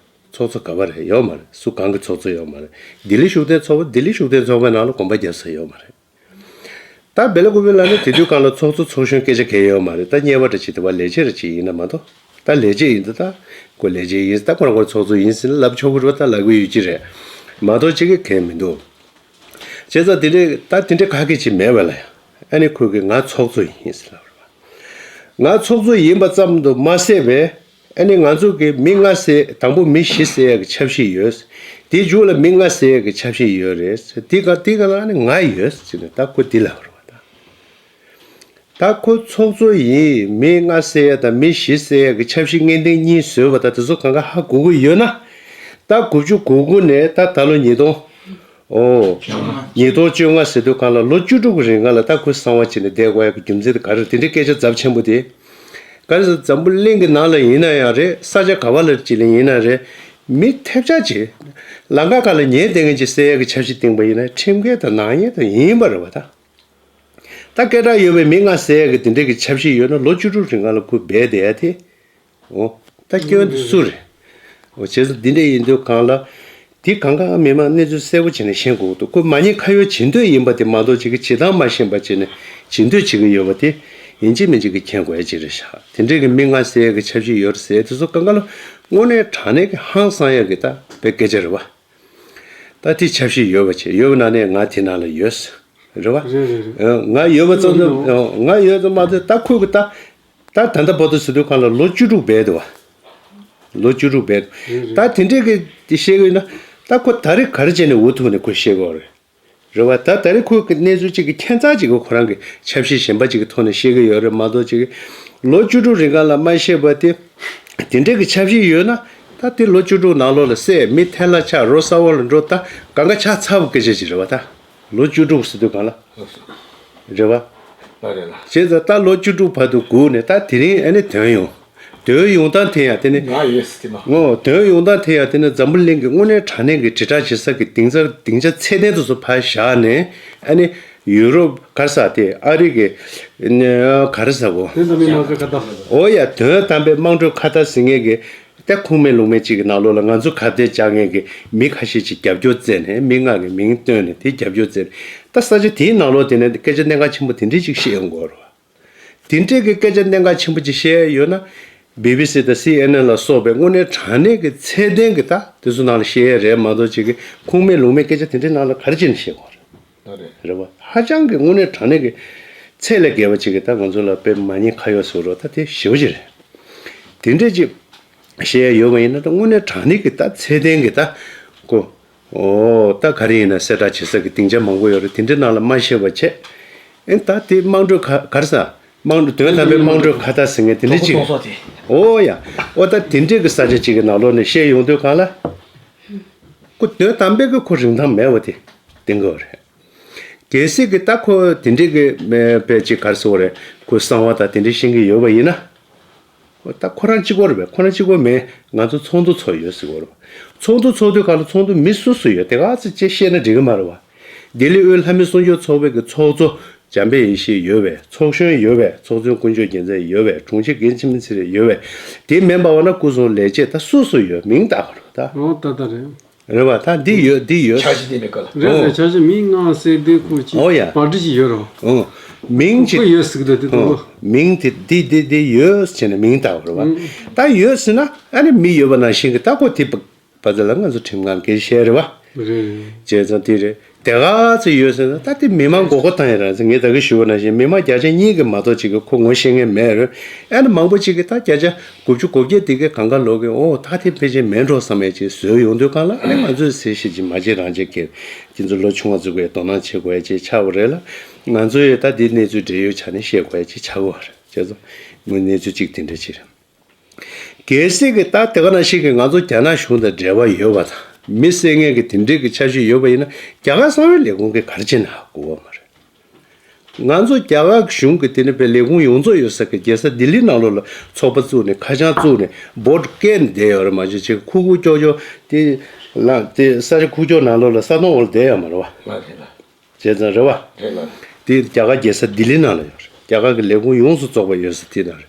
ཚོགས་གཙོ་ག་བ་རེད་ཡོད་མ་རེད། སུ་གང་གི་ཚོགས་གཙོ་ཡོད་མ་རེད། ལྡི་ལི་ཤུགས་ལྡན་ཚོགས་པ་ལྡི་ལི་ཤུགས་ལྡན་ཚོགས་པའི་ནང་ལ་གོམ་པ་རྒྱབ་ས་ཡོད་མ་རེད། ད་བེ་ལ་ཀུ་པེ་ལ་ནི་དེ་དུས་གང་ལ་ཚོགས་གཙོ་ཚོགས་གཞོན་སྐད་ཆ་གང་ཡོད་མ་རེད། ད་གཉེར་པ་འདྲ་ཅིག་དེ་བ་ལས་བྱེད་ར་ཅིག་ཡིན་ན་མ་གཏོགས། ད་ལས་བྱེད་ཡིན་ད་ད་ཁོ་ལས་བྱེད་ཡིན་ད་ཁོ་རང་ཁོ་ཚོགས་གཙོ་ཡིན་ཟེར་ན་ལབ་ཆོག་གི་རེད་བ། ད་ལབ་གི་ཡོད་ཀྱི་རེད་མ་གཏོགས་ཅིག་གི་གལ་མི་འདུག་བྱས་ཙང་དེ་འདྲའི་ད་དེ་འདྲའི་ཁ་སྐད་ཅིག་མེད་པ་ལ་ཡང་ཨ་ནི་ཁོས་གི་ང་ཚོགས་གཙོ་ཡིན་ཟེར་ལབ་རེད་བ། ང་ཚོགས་གཙོ་ཡིན་པ་ཙམ་དུ་མ་ཟད་པའི། ཨ་ནི་ང་ཚོ་གི་མི་ལྔ་བསད་དང་པོ་མི་བཞི་བསད་ཡག་གི་ཆབ་སྲིད་ཡོད། དེའི་མཇུག་ལ་མི་ལྔ་བསད་ཡག་གི་ཆབ་སྲིད་ཡོད་རེད། དེ་ག་དེ་ག་ལ་ཨ་ནི་ང་ཡོད་ཟེར་ནས་ད་ཁོ་འདི་ལབ་རེད་བ་ད། ད་ཁོ་ཚོགས་གཙོ་ཡིན་མི་ལྔ་བསད་ཡག་དང་མི་བཞི་བསད་ཡག་གི་ཆབ་སྲིད་ངན་ལྡན་གཉིས་བཟོས་པ་ད་དེ་ཚོ་གང་ག་ཧ་གོ་གི་ཡོད་ན། ད་དགུ་བཅུ་གོ་དགུ་ནས་ད་ད་ལོ་ཉིས་སྟོང་། ཨོ། ཉིས་སྟོང་བཅོ་ལྔ་ཟེར་དུས་གང་ལ་ལོ་བཅུ་དྲུག་གི་རིང་ག་ལ་ད་ཁོས་གསང་བ་བྱས་ནས་བསྡད་དགོས་ཡག་གི་རྒྱུ་མཚན་དེ་ག་རེ་རེད། དེ་འདྲའི་སྐད་ཆ་ཚབས་ཆེན་པོ་དེ། ག་རེ་ཟེར་འཛམ་བུ་གླིང་གི་ནང་ལ་ཡིན་ན་ཡང་རེད། ས་ཆ་ག་བ་ལ་ཅིག་ལ་ཡིན་ན་རེད། མི་ཐེབས་ཆག་ཅིག་ལམ་ཁ་ཁ་ལ་ཉལ་བསྡད་མཁན་ཅིག་བསད་ཡག་གི་ཆབ་སྲིད་བཏིང་པ་ཡིན་ན་ཁྲིམས་འགལ་དང་ནག་ཉེས་དང་ཡིན་པ་རེད་བ་ད། ད་སྐད་གྲགས་ཡོད་པའི་མི་ལྔ་བསད་ཡག་གི་དེ་འདྲའི་གི་ཆབ་སྲིད་ཡོད་ན་ལོ་བཅུ་དྲུག་རིང་ག་ལ་ཁོས་འབད་བསྡད་ཡག་དེ། འོ། ད་སྐྱོན་དེ་སུ་རེད། འོ་བྱས་ཙང་འདི་འདྲ་ཡིན་དུས་གང་ལ། དེ་གང་ག་མི་མང་གནས་ཚུལ་གསལ་པོ་བྱས་ནས་ཤེས་དགོས་འདུག་ཁོ་མ་ཉེས་ཁ་གཡོག་བྱེད་འདོད་ཡིན་པ་དེ་མ་གཏོགས་ཅིག་གི་བྱེད་སྟངས་མ་ཤེས་པ་བྱས་ནས་བྱེད་འདོད་བྱེད་ཀྱི་ཡོད་པ་དེ་ཡིན་གཅིག་མིན་གཅིག་གི་མཁྱེན་དགོས་ཡ་ཅིག་རེད་ཤག་དེ་འདྲའི་གི་མི་ལྔ་བསད་ཡ་གི་ཆབ་སྲིད་ཡོད་རེད་ཟེར་དེ་ཚོ་གང་ག་ལ་དངོས་གནས་དྲང་གནས་ཀྱི་ཧང་སང་ཡ་གི་ད་དཔེ་སྐད་ཆ་རེད་བ། ད་དེ་ཆབ་སྲིད་ཡོད་པ་བྱས་ཡོད་པ་ན་ནས་ང་དེ་ནང་ལ་ཡོད། རེད་བ། རེད་རེད་རེད། ང་ཡོད་པ་ཙམ་དུ་ང་ཡོད་ཙམ་མ་གཏོགས་ད་ཁོས་གི་ད། ད་ད་ལྟ་བར་དུ་ཟེར་དུས་གང་ལ་ལོ་བཅུ་དྲུག་འབད་འདུག་བ། ལོ་བཅུ་དྲུག་འབད་འདུག་ད་དེ་འདྲས་ཀྱི་བཤད་ཀྱི་ཡོད་ན། ད་ཁོ་ད་རེས་ག་རེ་བྱས་ནས་འུ་ཐུག་ནས་ཁོས་བཤད་ཀྱི་ཡོད་རེད། རེད་བ། ད་ད་རེས་ཁོས་ཀྱི་གནས་ཚུལ་གཅིག་གི་ཁྱད་མཚར་ཅིག་གི་ཁོ་རང་གི་ཆབ་སྲིད་གཞན་པ་ཅིག་གི་ཐོག་ནས་བཤད་ཀྱི་ཡོད་རེད་མ་གཏོགས། ཅིག་གི་ལོ་བཅུ་དྲུག་རིང་ག་ལ་མ་བཤད་པ་དེ། དེ་འདྲས་ཀྱི་ཆབ་སྲིད་ཡོད་ན། ད་དེ་ལོ་བཅུ་དྲུག་ནང་ལོགས་ལ་བསད། མི་ཐལ་ལ་ཆགས། རོ་ས་འོག་ལ་འགྲོ། ད་གང་ག་ཆགས་ཚར་བ་སྐད་ཆ་ཅིག་རེད་བ། ད་ལོ་བཅུ་དྲུག་ཟེར་དུས་གང་ལ། རེད་བ། ལ་རེད་ལ། བྱས་ཙང་ད་ལོ་བཅུ་དྲུག་བར་དུ་སྒུག་ནས། ད་དེ་རིང་ཨ་ནི་ཐོན་ཡོང་། ཐོན་ཡོང་སྟངས་དེ་ཡང་དེ་ནི། ང་ཡོད་སྲིད་དེ་མ། ངོ་། ཐོན་ཡོང་སྟངས་དེ་ཡང་དེ་ནི་འཛམ་བུ་གླིང་གི་དངོས་གནས་དྲང་གནས་ཀྱི་དྲིལ་བསྒྲགས་བྱེད་ས་ཀྱི་སྡིངས་ཆ། སྡིངས་ཆ་ཚད་ལྡན་དུ་སུ་ཕར་བཞག་ནས། ཨ་ནི་ཡུ་རོབ་ག་རེ་ཟེར་དེ། ཨ་རི་གི་ནི་ག་རེ་ཟེར་བོ། དོན་དམ་པའི་དམངས་གཙོའི་ཁ་བརྡ། འོ་ཡ། དོན་དམ་པའི་དམངས་ཁྲོད་ཁ་བརྡ་ཟེར་མཁན་གྱི། ད་ཁུངས་མེད་ལུང་མེད་ཅིག་གི་ནང་ལོགས་ལ་ང་ཚོ་ཁ་གཏད་བཅག་མཁན་གྱི་མི་ཁ་ཤས་ཅིག་རྒྱབ་སྐྱོར་བཙལ་ནས། མི་ལྔ་གི་མིང་བཏོན་ནས་དེ་རྒྱབ་སྐྱོར་བཙལ་ནས། ད་ས་ཆ་དེའི་ནང་ལོགས་དེ་ནས་སྐད་ཆ་གནད་འགག་ཆེན་པོ་དེ་འདྲས་ཅིག་བཤད་ཡོང་གི་ཡོད་རེད་བ། དེ་འདྲས་ཀྱི་སྐད་ཆ་གནད་འགག་ཆེན་པོ་ཅིག་བཤད་ཡོད་ན། བི་བི་སི་དང་སི་ཨེན་ཨེན་ལ་སོགས་པའི་དངོས་གནས་དྲང་གནས་ཀྱི་ཚད་ལྡན་གྱི་ད་དེ་ཚོ་ནང་ལ་བཤད་ཡས་རེད་མ་གཏོགས། ཅིག་གི་ཁུངས་མེད་ལུང་མེད་སྐད་ཆ་དེ་འདྲའི་ནང་ལ་ག་རེ་བྱས་ནས་བཤད་དགོས་རེད། ཨ་རེད། རེད་བ། ཧ་ཅང་གི་དངོས་གནས་དྲང་གནས་ཀྱི་ཚད་ལས་བརྒལ་བ་ཅིག་གི་ད་ང་ཚོ་ལ་དཔེ་མ་ཉེས་ཁ་གཡོག་ཟེར་རོ། ད་དེ་ཞེ་པོ་ཅིག་རེད། དེ་འདྲས་ཅིག་བཤད་ཡ་ཡོད་པ་ཡིན་ན། ད་དངོས་གནས་དྲང་གནས་ཀྱི་ད་ཚད་ལྡན་གྱི་ད་ཁོ། ཨོ། ད་ག་རེ་ཡིན་ན་གསལ་བསྒྲགས་བྱེད་ས་ཀྱི་སྡིངས་ཆ་མང་པོ་ཡོད་རེད། དེ་འདྲའི་ནང་ལ་མ་བཤད་པ་བྱས། ཨེ། ད་དེ་དམངས་ཁྲོད་ཁ། ག་རེ་ཟེར། དམངས་ཁྲོད། དོན་དམ་པའི་དམངས་ཁྲོད་ཁ་བརྡ་ཟེར་མཁན་དེ་འདྲ་ཅིག། གྲོགས་པོ་ཚོགས་ཚོགས་དེ། ཨོ་ཡ། ཨོ། ད་དེ་འདྲའི་གི་ས་ཆ་ཅིག་གི་ནང་ལོགས་ནས་བཤད་ཡོང་དུས་གང་ལ། ཁོ་དོན་དམ་པའི་གི་ཁོ་རིན་ཐང་མེད་པ་དེ་བསྟན་གྱི་ཡོད་རེད། གལ་སྲིད་ཀྱི་ད་ཁོ་དེ་འདྲའི་གི་མེད་པའི་ཅིག་ག་རེ་ཟེར་དགོས་རེད། ཁོ་གསང་བ་དང་དེ་འདྲའི་ཤེས་ཀྱི་ཡོད་པ་ཡིན་ན། ད་ཁོ་རང་གཅིག་པོ་རེད་པས། ཁོ་རང་གཅིག་པོ་མིན། ང་ཚོ་ཚོགས་འདུ་ཚོགས་ཡོད་ཟེར་གྱི་ཡོད་རེད་པ། ཚོགས་འདུ་ཚོགས་དུས་གང་ལ་ཚོགས་འདུ་མི་སུ་སུ་ཡོད། དེ་ག་ཚོད་ཅེས་བཤད་ན་འགྲིག་གི་མ་རེད་པ། ལྡི་ལི་དབུས་ལྷ་མི་སྲུང་སྐྱོབ་ཚོགས་པའི་གི་ཚོགས་གཙོ་འཇམ་དཔལ་ཡེ་ཤེས་ཡོད་པས། ཚོགས་གཞོན་ཡོད་པས། ཚོགས་གཙོ་དཀོན་མཆོག་རྒྱལ་མཚན་ཡོད་པས། དྲུང་ཆེ་རྒན་འཆི་མེད་ཚེ་རིང་ཡོད་པས། དེ་མིན་པ་བ་ན་སྐུ་སྲུང་ལས་བྱེད་ད་སུ་སུ་ཡོད། མིང་བཏགས་པ་རེད་ད། ཨོ། ད་ད་རེད། རེད་པ། ད་འདི་ཡོད། འདི་ཡོད། འཆར་གཞི་འདི་མེད་ག་ལ། རེད་རེད། འཆར་གཞི་མི་ལྔ་བསད་དུས་ཁོ་ཅིག། ཨོ་ཡ། པར་སྒྲིག་ཅིག་ཡོད་རོ། ཨོ། མིང་ཅིག། ཁོ་ཡོད་ཟེར་གི་འདུག་དེ་ཨོ། དུ། མིང་དེ་འདི་འདི་འདི་ཡོད་ཟེར་ནས་མིང་བཏགས་པ་རེད་པ། ཨང་། ད་ཡོད་ཟེར་ན་ཨ་ནི་མི་ཡོད་པ་ནང་བཞིན་གི་ད་ཁོ་དེ་པ་པ་ཚ་ལ་ང་ཚོ་ཁྲིམས་ཁང་གི་བཤད་རེད་པ། རེད། བྱས་ཙང་དེ་རེད། དེ་ག་ཚོད་ཡོད་ཟེར་ན། ད་དེ་མི་མང་མགོ་སྐོར་བཏང་ཡ་རང་ཟེར། ངས་ད་གི་ཞུ་བ་ནང་བཞིན་མི་མང་བརྒྱ་ཆ་གཉིས་ཀྱིས་མ་གཏོགས་ཅིག་གི་ཁོ་ངོ་ཤེས་མཁན་མེད་རེད། ཨ་ནི་མང་པོ་ཅིག་གིས་ད་བརྒྱ་ཆ་དགུ་བཅུ་གོ་བརྒྱད་དེ་གའི་གང་ག་ལོག་གི། ཨོ། ད་དེ་ཕལ་ཆེར་མེད་འགྲོ་བསམ་ཡས་ཅིག་བཟོས་ཡོང་དུས་གང་ལ། ཨ་ནི་ང་ཚོས་གསལ་བཤད་ཅིག་མ་བྱེད་རང་བྱེད་ཀྱི། དེ་ཚོ་ལོ་ཆུང་བ་ཚོ་གིས་དོ་སྣང་བྱེད་དགོས་ཡ་ཅིག་ཆགས་པ་རེད་ལ། ང་ཚོ་ཡིས་ད་དེ་གནས་ཚུལ་འབྲེལ་ཡོད་ཆ་ནས་བཤད་དགོས་ཡ་ཅིག་ཆགས་ཀྱི་ཡོད་རེད། བྱས་ཙང་དངོས་གནས་ཚུལ་གཅིག་དེ་འདྲ་ཅིག་རེད། གལ་སྲིད་ཀྱི་ད་དེ་ག་ནང་བཞིན་གྱི་ང་ཚོ་རྒྱ་ནག་གཞུང་དང་འབྲེལ་བ་ཡོད་པ་དང་། མི་བསད་མཁན་གྱི་དེ་འདྲའི་གི་འཆར་གཞི་ཡོད་པ་ཡིན་ན། རྒྱ་གར་གསང་བའི་ལས་ཁུངས་ཀྱིས་ག་རེ་བྱས་ནས་ཧ་གོ་བ་མ་རེད། ང་ཚོ་རྒྱ་གར་གཞུང་གི་དེ་ནི་པའི་ལས་ཁུངས་ཡོངས་རྫོགས་ཡོད་ས་གི་རྒྱལ་ས་ལྡི་ལི་ནང་ལོགས་ལ་ཚོགས་པ་བཙུགས་ནས། ཁ་བྱང་བཙུགས་ནས། སྦོར་ཌ་བཀལ་ནས་བསྡད་ཡོད་རེད། མ་གཞི་ཅིག་ཁུག་ཁུག་ཀྱོག་ཀྱོག་དེ་ལ་དེ་ས་ཆ་ཁུག་ཀྱོག་ནང་ལོགས་ལ་ས་དོང་འོག་ལ་བསྡད་ཡོད་མ་རེད་པ། མ་རེད་ལ། བྱས་ཙང་རེད་པ། རེད་ལ། དེ་རྒྱ་གར་རྒྱལ་ས་ལྡི་ལི་ནང་ལ་ཡོད་རེད། རྒྱ་གར་གྱི་ལས་ཁུངས་ཡོངས་སུ་རྫོགས་པ་ཡོད་ས་དེ་ནང་རེད།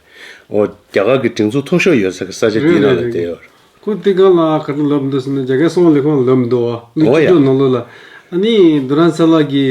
འོ། རྒྱ་གར་གྱི་སྒྲིག་འཛུགས་མཐོ་ཤོས་ཡོད་ས་གི་ས་ཆ་དེ་ནང་ལ་བསྡད་ཡོད་རེད། ཁོ་དེ་ག་ལ་ག་རེ་ལབ་འདུག་ཟེར་ན། རྒྱ་གར་གསང་བའི་ལས་ཁུངས་ལ་ལབ་འདུག་པ། ལོ་ཨོ་ཡ། བཅུ་དྲུག་ནང་ལོགས་ལ། ཨ་ནི་རྡུལ་ཕྲན་ཚ་ལག་གི་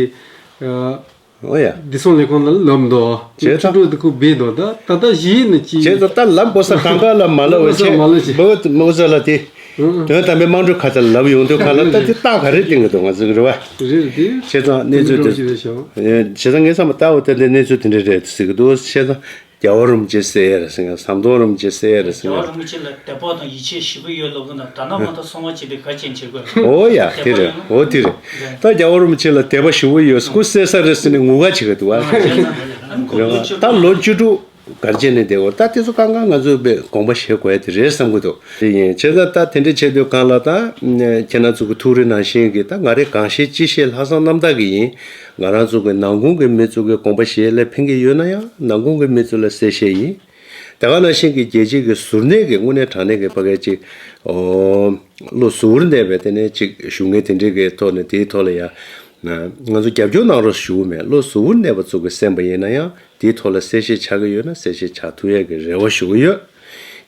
ཨོ་ཡ། བདེ་སྲུང་ལས་ཁུངས་ལ་ལབ་འདུག་པ། ལོ་བཅུ་དྲུག་དེ་ཁོ་སྦས་འདུག། ད་ད་ལྟ་གཞི་ནས་ཅི། བྱས་ཙང་ད་ལབ་དགོས་ས་གང་ག་ལ་མ་ལབ་པ་བྱས། ལབ་དགོས་ས་མ་ལབ་བྱས། མོ་མོ་ཚ་ལ་དེ། ཨང་། དོན་དམ་པའི་དམངས་ཁྲོད་ཁ་བརྡ་ལབ་ཡོང་དུས་གང་ལ། ད་དེ་རྟགས་ག་རེ་བསྟན་གྱི་འདུག་ང་ཚོ་གི་རེད་པ། རེད་རེད། དེ། བྱས་ཙང་གནས་ཚུལ་དེ། བྱས་ཙང་ངས་བསམ་པ་ལྟ་བུ་དེ་འདྲའི་གནས་ཚུལ་དེ་འདྲ་རེད་ཟེར་གྱི་འདུག། བྱས་ཙང་རྒྱལ་བ་རིན་པོ་ཆེ་བསད་ཡས་རེད་ཟེར་མཁན། ཟམ་གདོང་རིན་པོ་ཆེ་བསད་ཡས་རེད་ཟེར་མཁན། རྒྱལ་བ་རིན་པོ་ཆེ་ལ་དད་པ་དང་ཡིད་ཆེས་ཞེ་པོ་ཡོད་ལབ་གི་ན། ད་ནང་མ་ད་གསང་བ་བྱས་ཏེ་ག་ཅན་བྱེད་དགོས། ཨོ་ཡ། དེ་རེད། ཨོ་དེ་རེད། ད་རྒྱལ་བ་རིན་པོ་ཆེ་ལ་དད་པ་ཞེ་པོ་ཡོད། ཁོ་བསད་ས་རེད་ཟེར་ནས་ངུ་ག་བྱེད་གི་འདུག་པ། ད་ལོ་བཅུ་དྲུག་གར་བྱས་ནས་བསྡད་ཡོད། ད་དེ་ཚོ་གང་ག་ང་ཚོས་དཔེ་དགོངས་པ་བཞེས་དགོས་ཡ་དེ་རེད་བསམ་གྱི་འདུག། དེ་ཡིན། བྱས་ཙང་ད་དེ་འདྲ་བྱེད་དུས་གང་ལ། ད་ཁྱེད་རང་ཚོ་གི་ཐུགས་རེ་ནང་བཞིན་གྱི། ད་ང་རེ་གང་ཤེས་ཅི་ཤེས་ལྷག་བསམ་རྣམ་དག་གིས་ཡིན། ང་རང་ཚོ་གི་ནང་ཁུལ་གྱི་མི་ཚོ་གི་དགོངས་པ་བཞེས་ལ་ཕན་གྱི་ཡོད་ན་ཡང་། ནང་ཁུལ་གྱི་མི་ཚོ་ལ་གསལ་བཤད་ཡིན། དེ་ག་ནང་བཞིན་གྱི་རྒྱལ་སྤྱི་གི་ཟུར་གནས་ཀྱི་དངོས་གནས་དྲང་གནས་ཀྱི་ཕ་གི་ཅིག། ཨོ། བློ་གཟུ་བོར་གནས་པའི་དེ་ནས་ཅིག་བཞུགས་མཁན་དེ་འདྲའི་གི་ཐོག་ནས། དེའི་ཐོག་ལ་ཡ་ང་ཚོ་རྒྱབ་སྐྱོར་གནང་རོགས་ཞུ་གི་མེད། བློ་གཟུ་བོར་གནས་པ་ཚོ་གིས་གསན་པ་ཡིན་ན་ཡང་། དེའི་ཐོག་ལ་གསལ་བཤད་བྱ་གི་ཡོད་ན་གསལ་བཤད་བྱ་ཐུབ་ཡས་ཀྱི་རེ་བ་ཞུ་གི་ཡོད།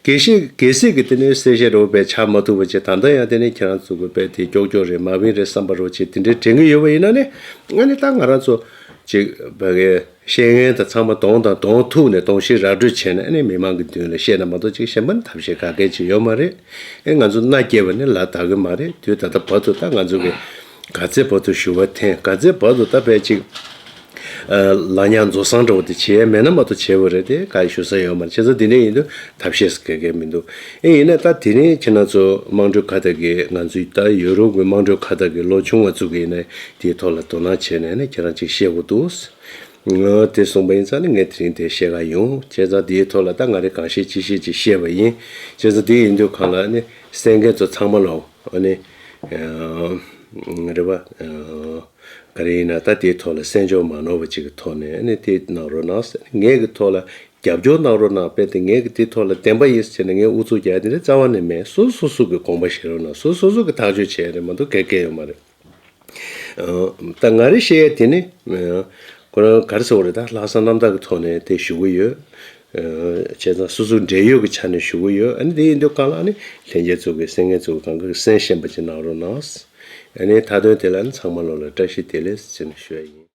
གལ་སྲིད་གལ་སྲིད་ཀྱི་དེ་ནས་གསལ་བཤད་རོགས་པས་བྱ་མ་ཐུབ་པ་བྱས། ད་ལྟ་ཡང་དེ་ནས་ཁྱེད་རང་ཚོ་གི་དཔེ་དེ་ཀྱོག་ཀྱོག་རེད། མ་བིན་རེད་བསམ་པ་རོགས་བྱས། དེ་འདྲའི་དྲན་གྱི་ཡོད་པ་ཡིན་ན་ནི། ཨ་ནི་ད་ང་རང་ཚོ་ཅིག་བ་གའི་བཤད་མཁན་དང་ཚང་མ་གདོང་དང་གདོང་ཐུག་ནས་གདོང་ཤེས་ར་སྤྲོད་བྱས་ནས། ཨ་ནི་མི་མང་གི་མདུན་ལ་བཤད་ན་མ་གཏོགས་ཅིག་གཞན་པ་ནི་ཐབས་ཤེས་ག་གེ་ཅིག་ཡོད་མ་རེད། ཨེ། ང་ཚོ་མནའ་སྐྱེལ་བ་ནི་ལ་དྭགས་ཀྱི་མ་རེད། དུས་ད་ལྟ་བར་དུ་ད་ང་ཚོ་གི་ག་ཚད་བར་དུ་ཞུ་བ་འཐེན། ག་ཚད་བར་དུ་ད་དཔེ་ཅིག་ ལ་ཉག་མཛོ་སྲང་འདྲ་བོ་དེ་བྱས་མེད་ན་མ་གཏོགས་བྱས་པ་རེད་དེ་ག་ཞུ་ས་ཡོད་མ་རེད། བྱས་ཙང་དེ་འདྲ་ཡིན་དུས་ཐབས་ཤེས་ག་གེ་མི་འདུག་ཨེ་ཡིན་ན་ད་དེ་རིང་ཁྱེད་རང་ཚོ་དམངས་ཁྲོད་ཁ་བརྡ་གི་ང་ཚོའི་ད་ཡོ་རོབ་གི་དམངས་ཁྲོད་ཁ་བརྡ་གི་ལོ་ཆུང་བ་ཚོ་གི་ཡིན་ན་དེའི་ཐོག་ལ་དོ་སྣང་བྱས་ནས་ནི་ཁྱེད་རང་ཅིག་བཤད་དགོས་འདུག་ང་དེ་གསུངས་པ་ཡིན་ཙང་ནི་ངས་དེ་རིང་དེ་བཤད་ག་ཡོང་། བྱས་ཙང་དེའི་ཐོག་ལ་ད་ང་རེ་གང་ཤེས་ཅི་ཤེས་ཅིག་བཤད་པ་ཡིན། བྱས་ཙང་དེ་ཡིན་དུས་གང་ལ་ནི་གསན་མཁན་ཚོ་ཚང་མ་ལ་ཨ་ནི་རེད་པ། ག་རེ་ཡིན་ན་ད་དེའི་ཐོག་ལ་གསན་འཇོག་མ་ནོར་བ་ཅིག་གི་ཐོག་ནས་ཨ་ནི་དེ་གནང་རོགས་གནང་ཟེར། ངས་ཀྱི་ཐོག་ལ་རྒྱབ་སྐྱོར་གནང་རོགས་གནང་། དཔེ་དེ་ངས་ཀྱི་དེ་ཐོག་ལ་བདེན་པ་ཡིན་ཟེར་ནས་ངས་ཨུ་ཚུགས་རྒྱག་དེ་འདྲ་རྩ་བ་ནས་མེད། སོ་སོ་སོ་སོ་གི་དགོངས་པ་བཞེས་རོགས་གནང་། སོ་སོ་སོ་གི་ཐག་གཅོད་བྱས་རེད་མ་གཏོགས་ག་གེ་ཡོད་མ་རེད། ད་ང་རེ་བཤད་ཡ་དེ་ནི་ཁོ་རང་ག་རེ་ཟེར་བ་རེད། ད་ལྷག་བསམ་རྣམ་དག་གི་ཐོག་ནས་དེ་ཞུ་གི་ཡོད། བྱས་ཙང་སོ་སོ་འབྲེལ་ཡོད་ཀྱི་ཆ་ནས་ཞུ་གི་ཡོད། ཨ་ནི་དེ་ཡིན་དུས་གང་ལ་ཨ་ནི་ལྷན་རྒྱས་ཚོ་གི་གསན་མཁན་ཚོ་གི་གང་ག་གི་གསན་ཤེས་པ་ཅིག་གནང་རོགས་གནང་། ཨ་ནི་མཐའ་དོན་དེ་ལ་ཨ་ནི་ཚང་མ་ལོ་ལ་བཀྲ་ཤིས་བདེ་ལེགས་ཟེར་ནས་ཞུ་ཡ་ཡིན།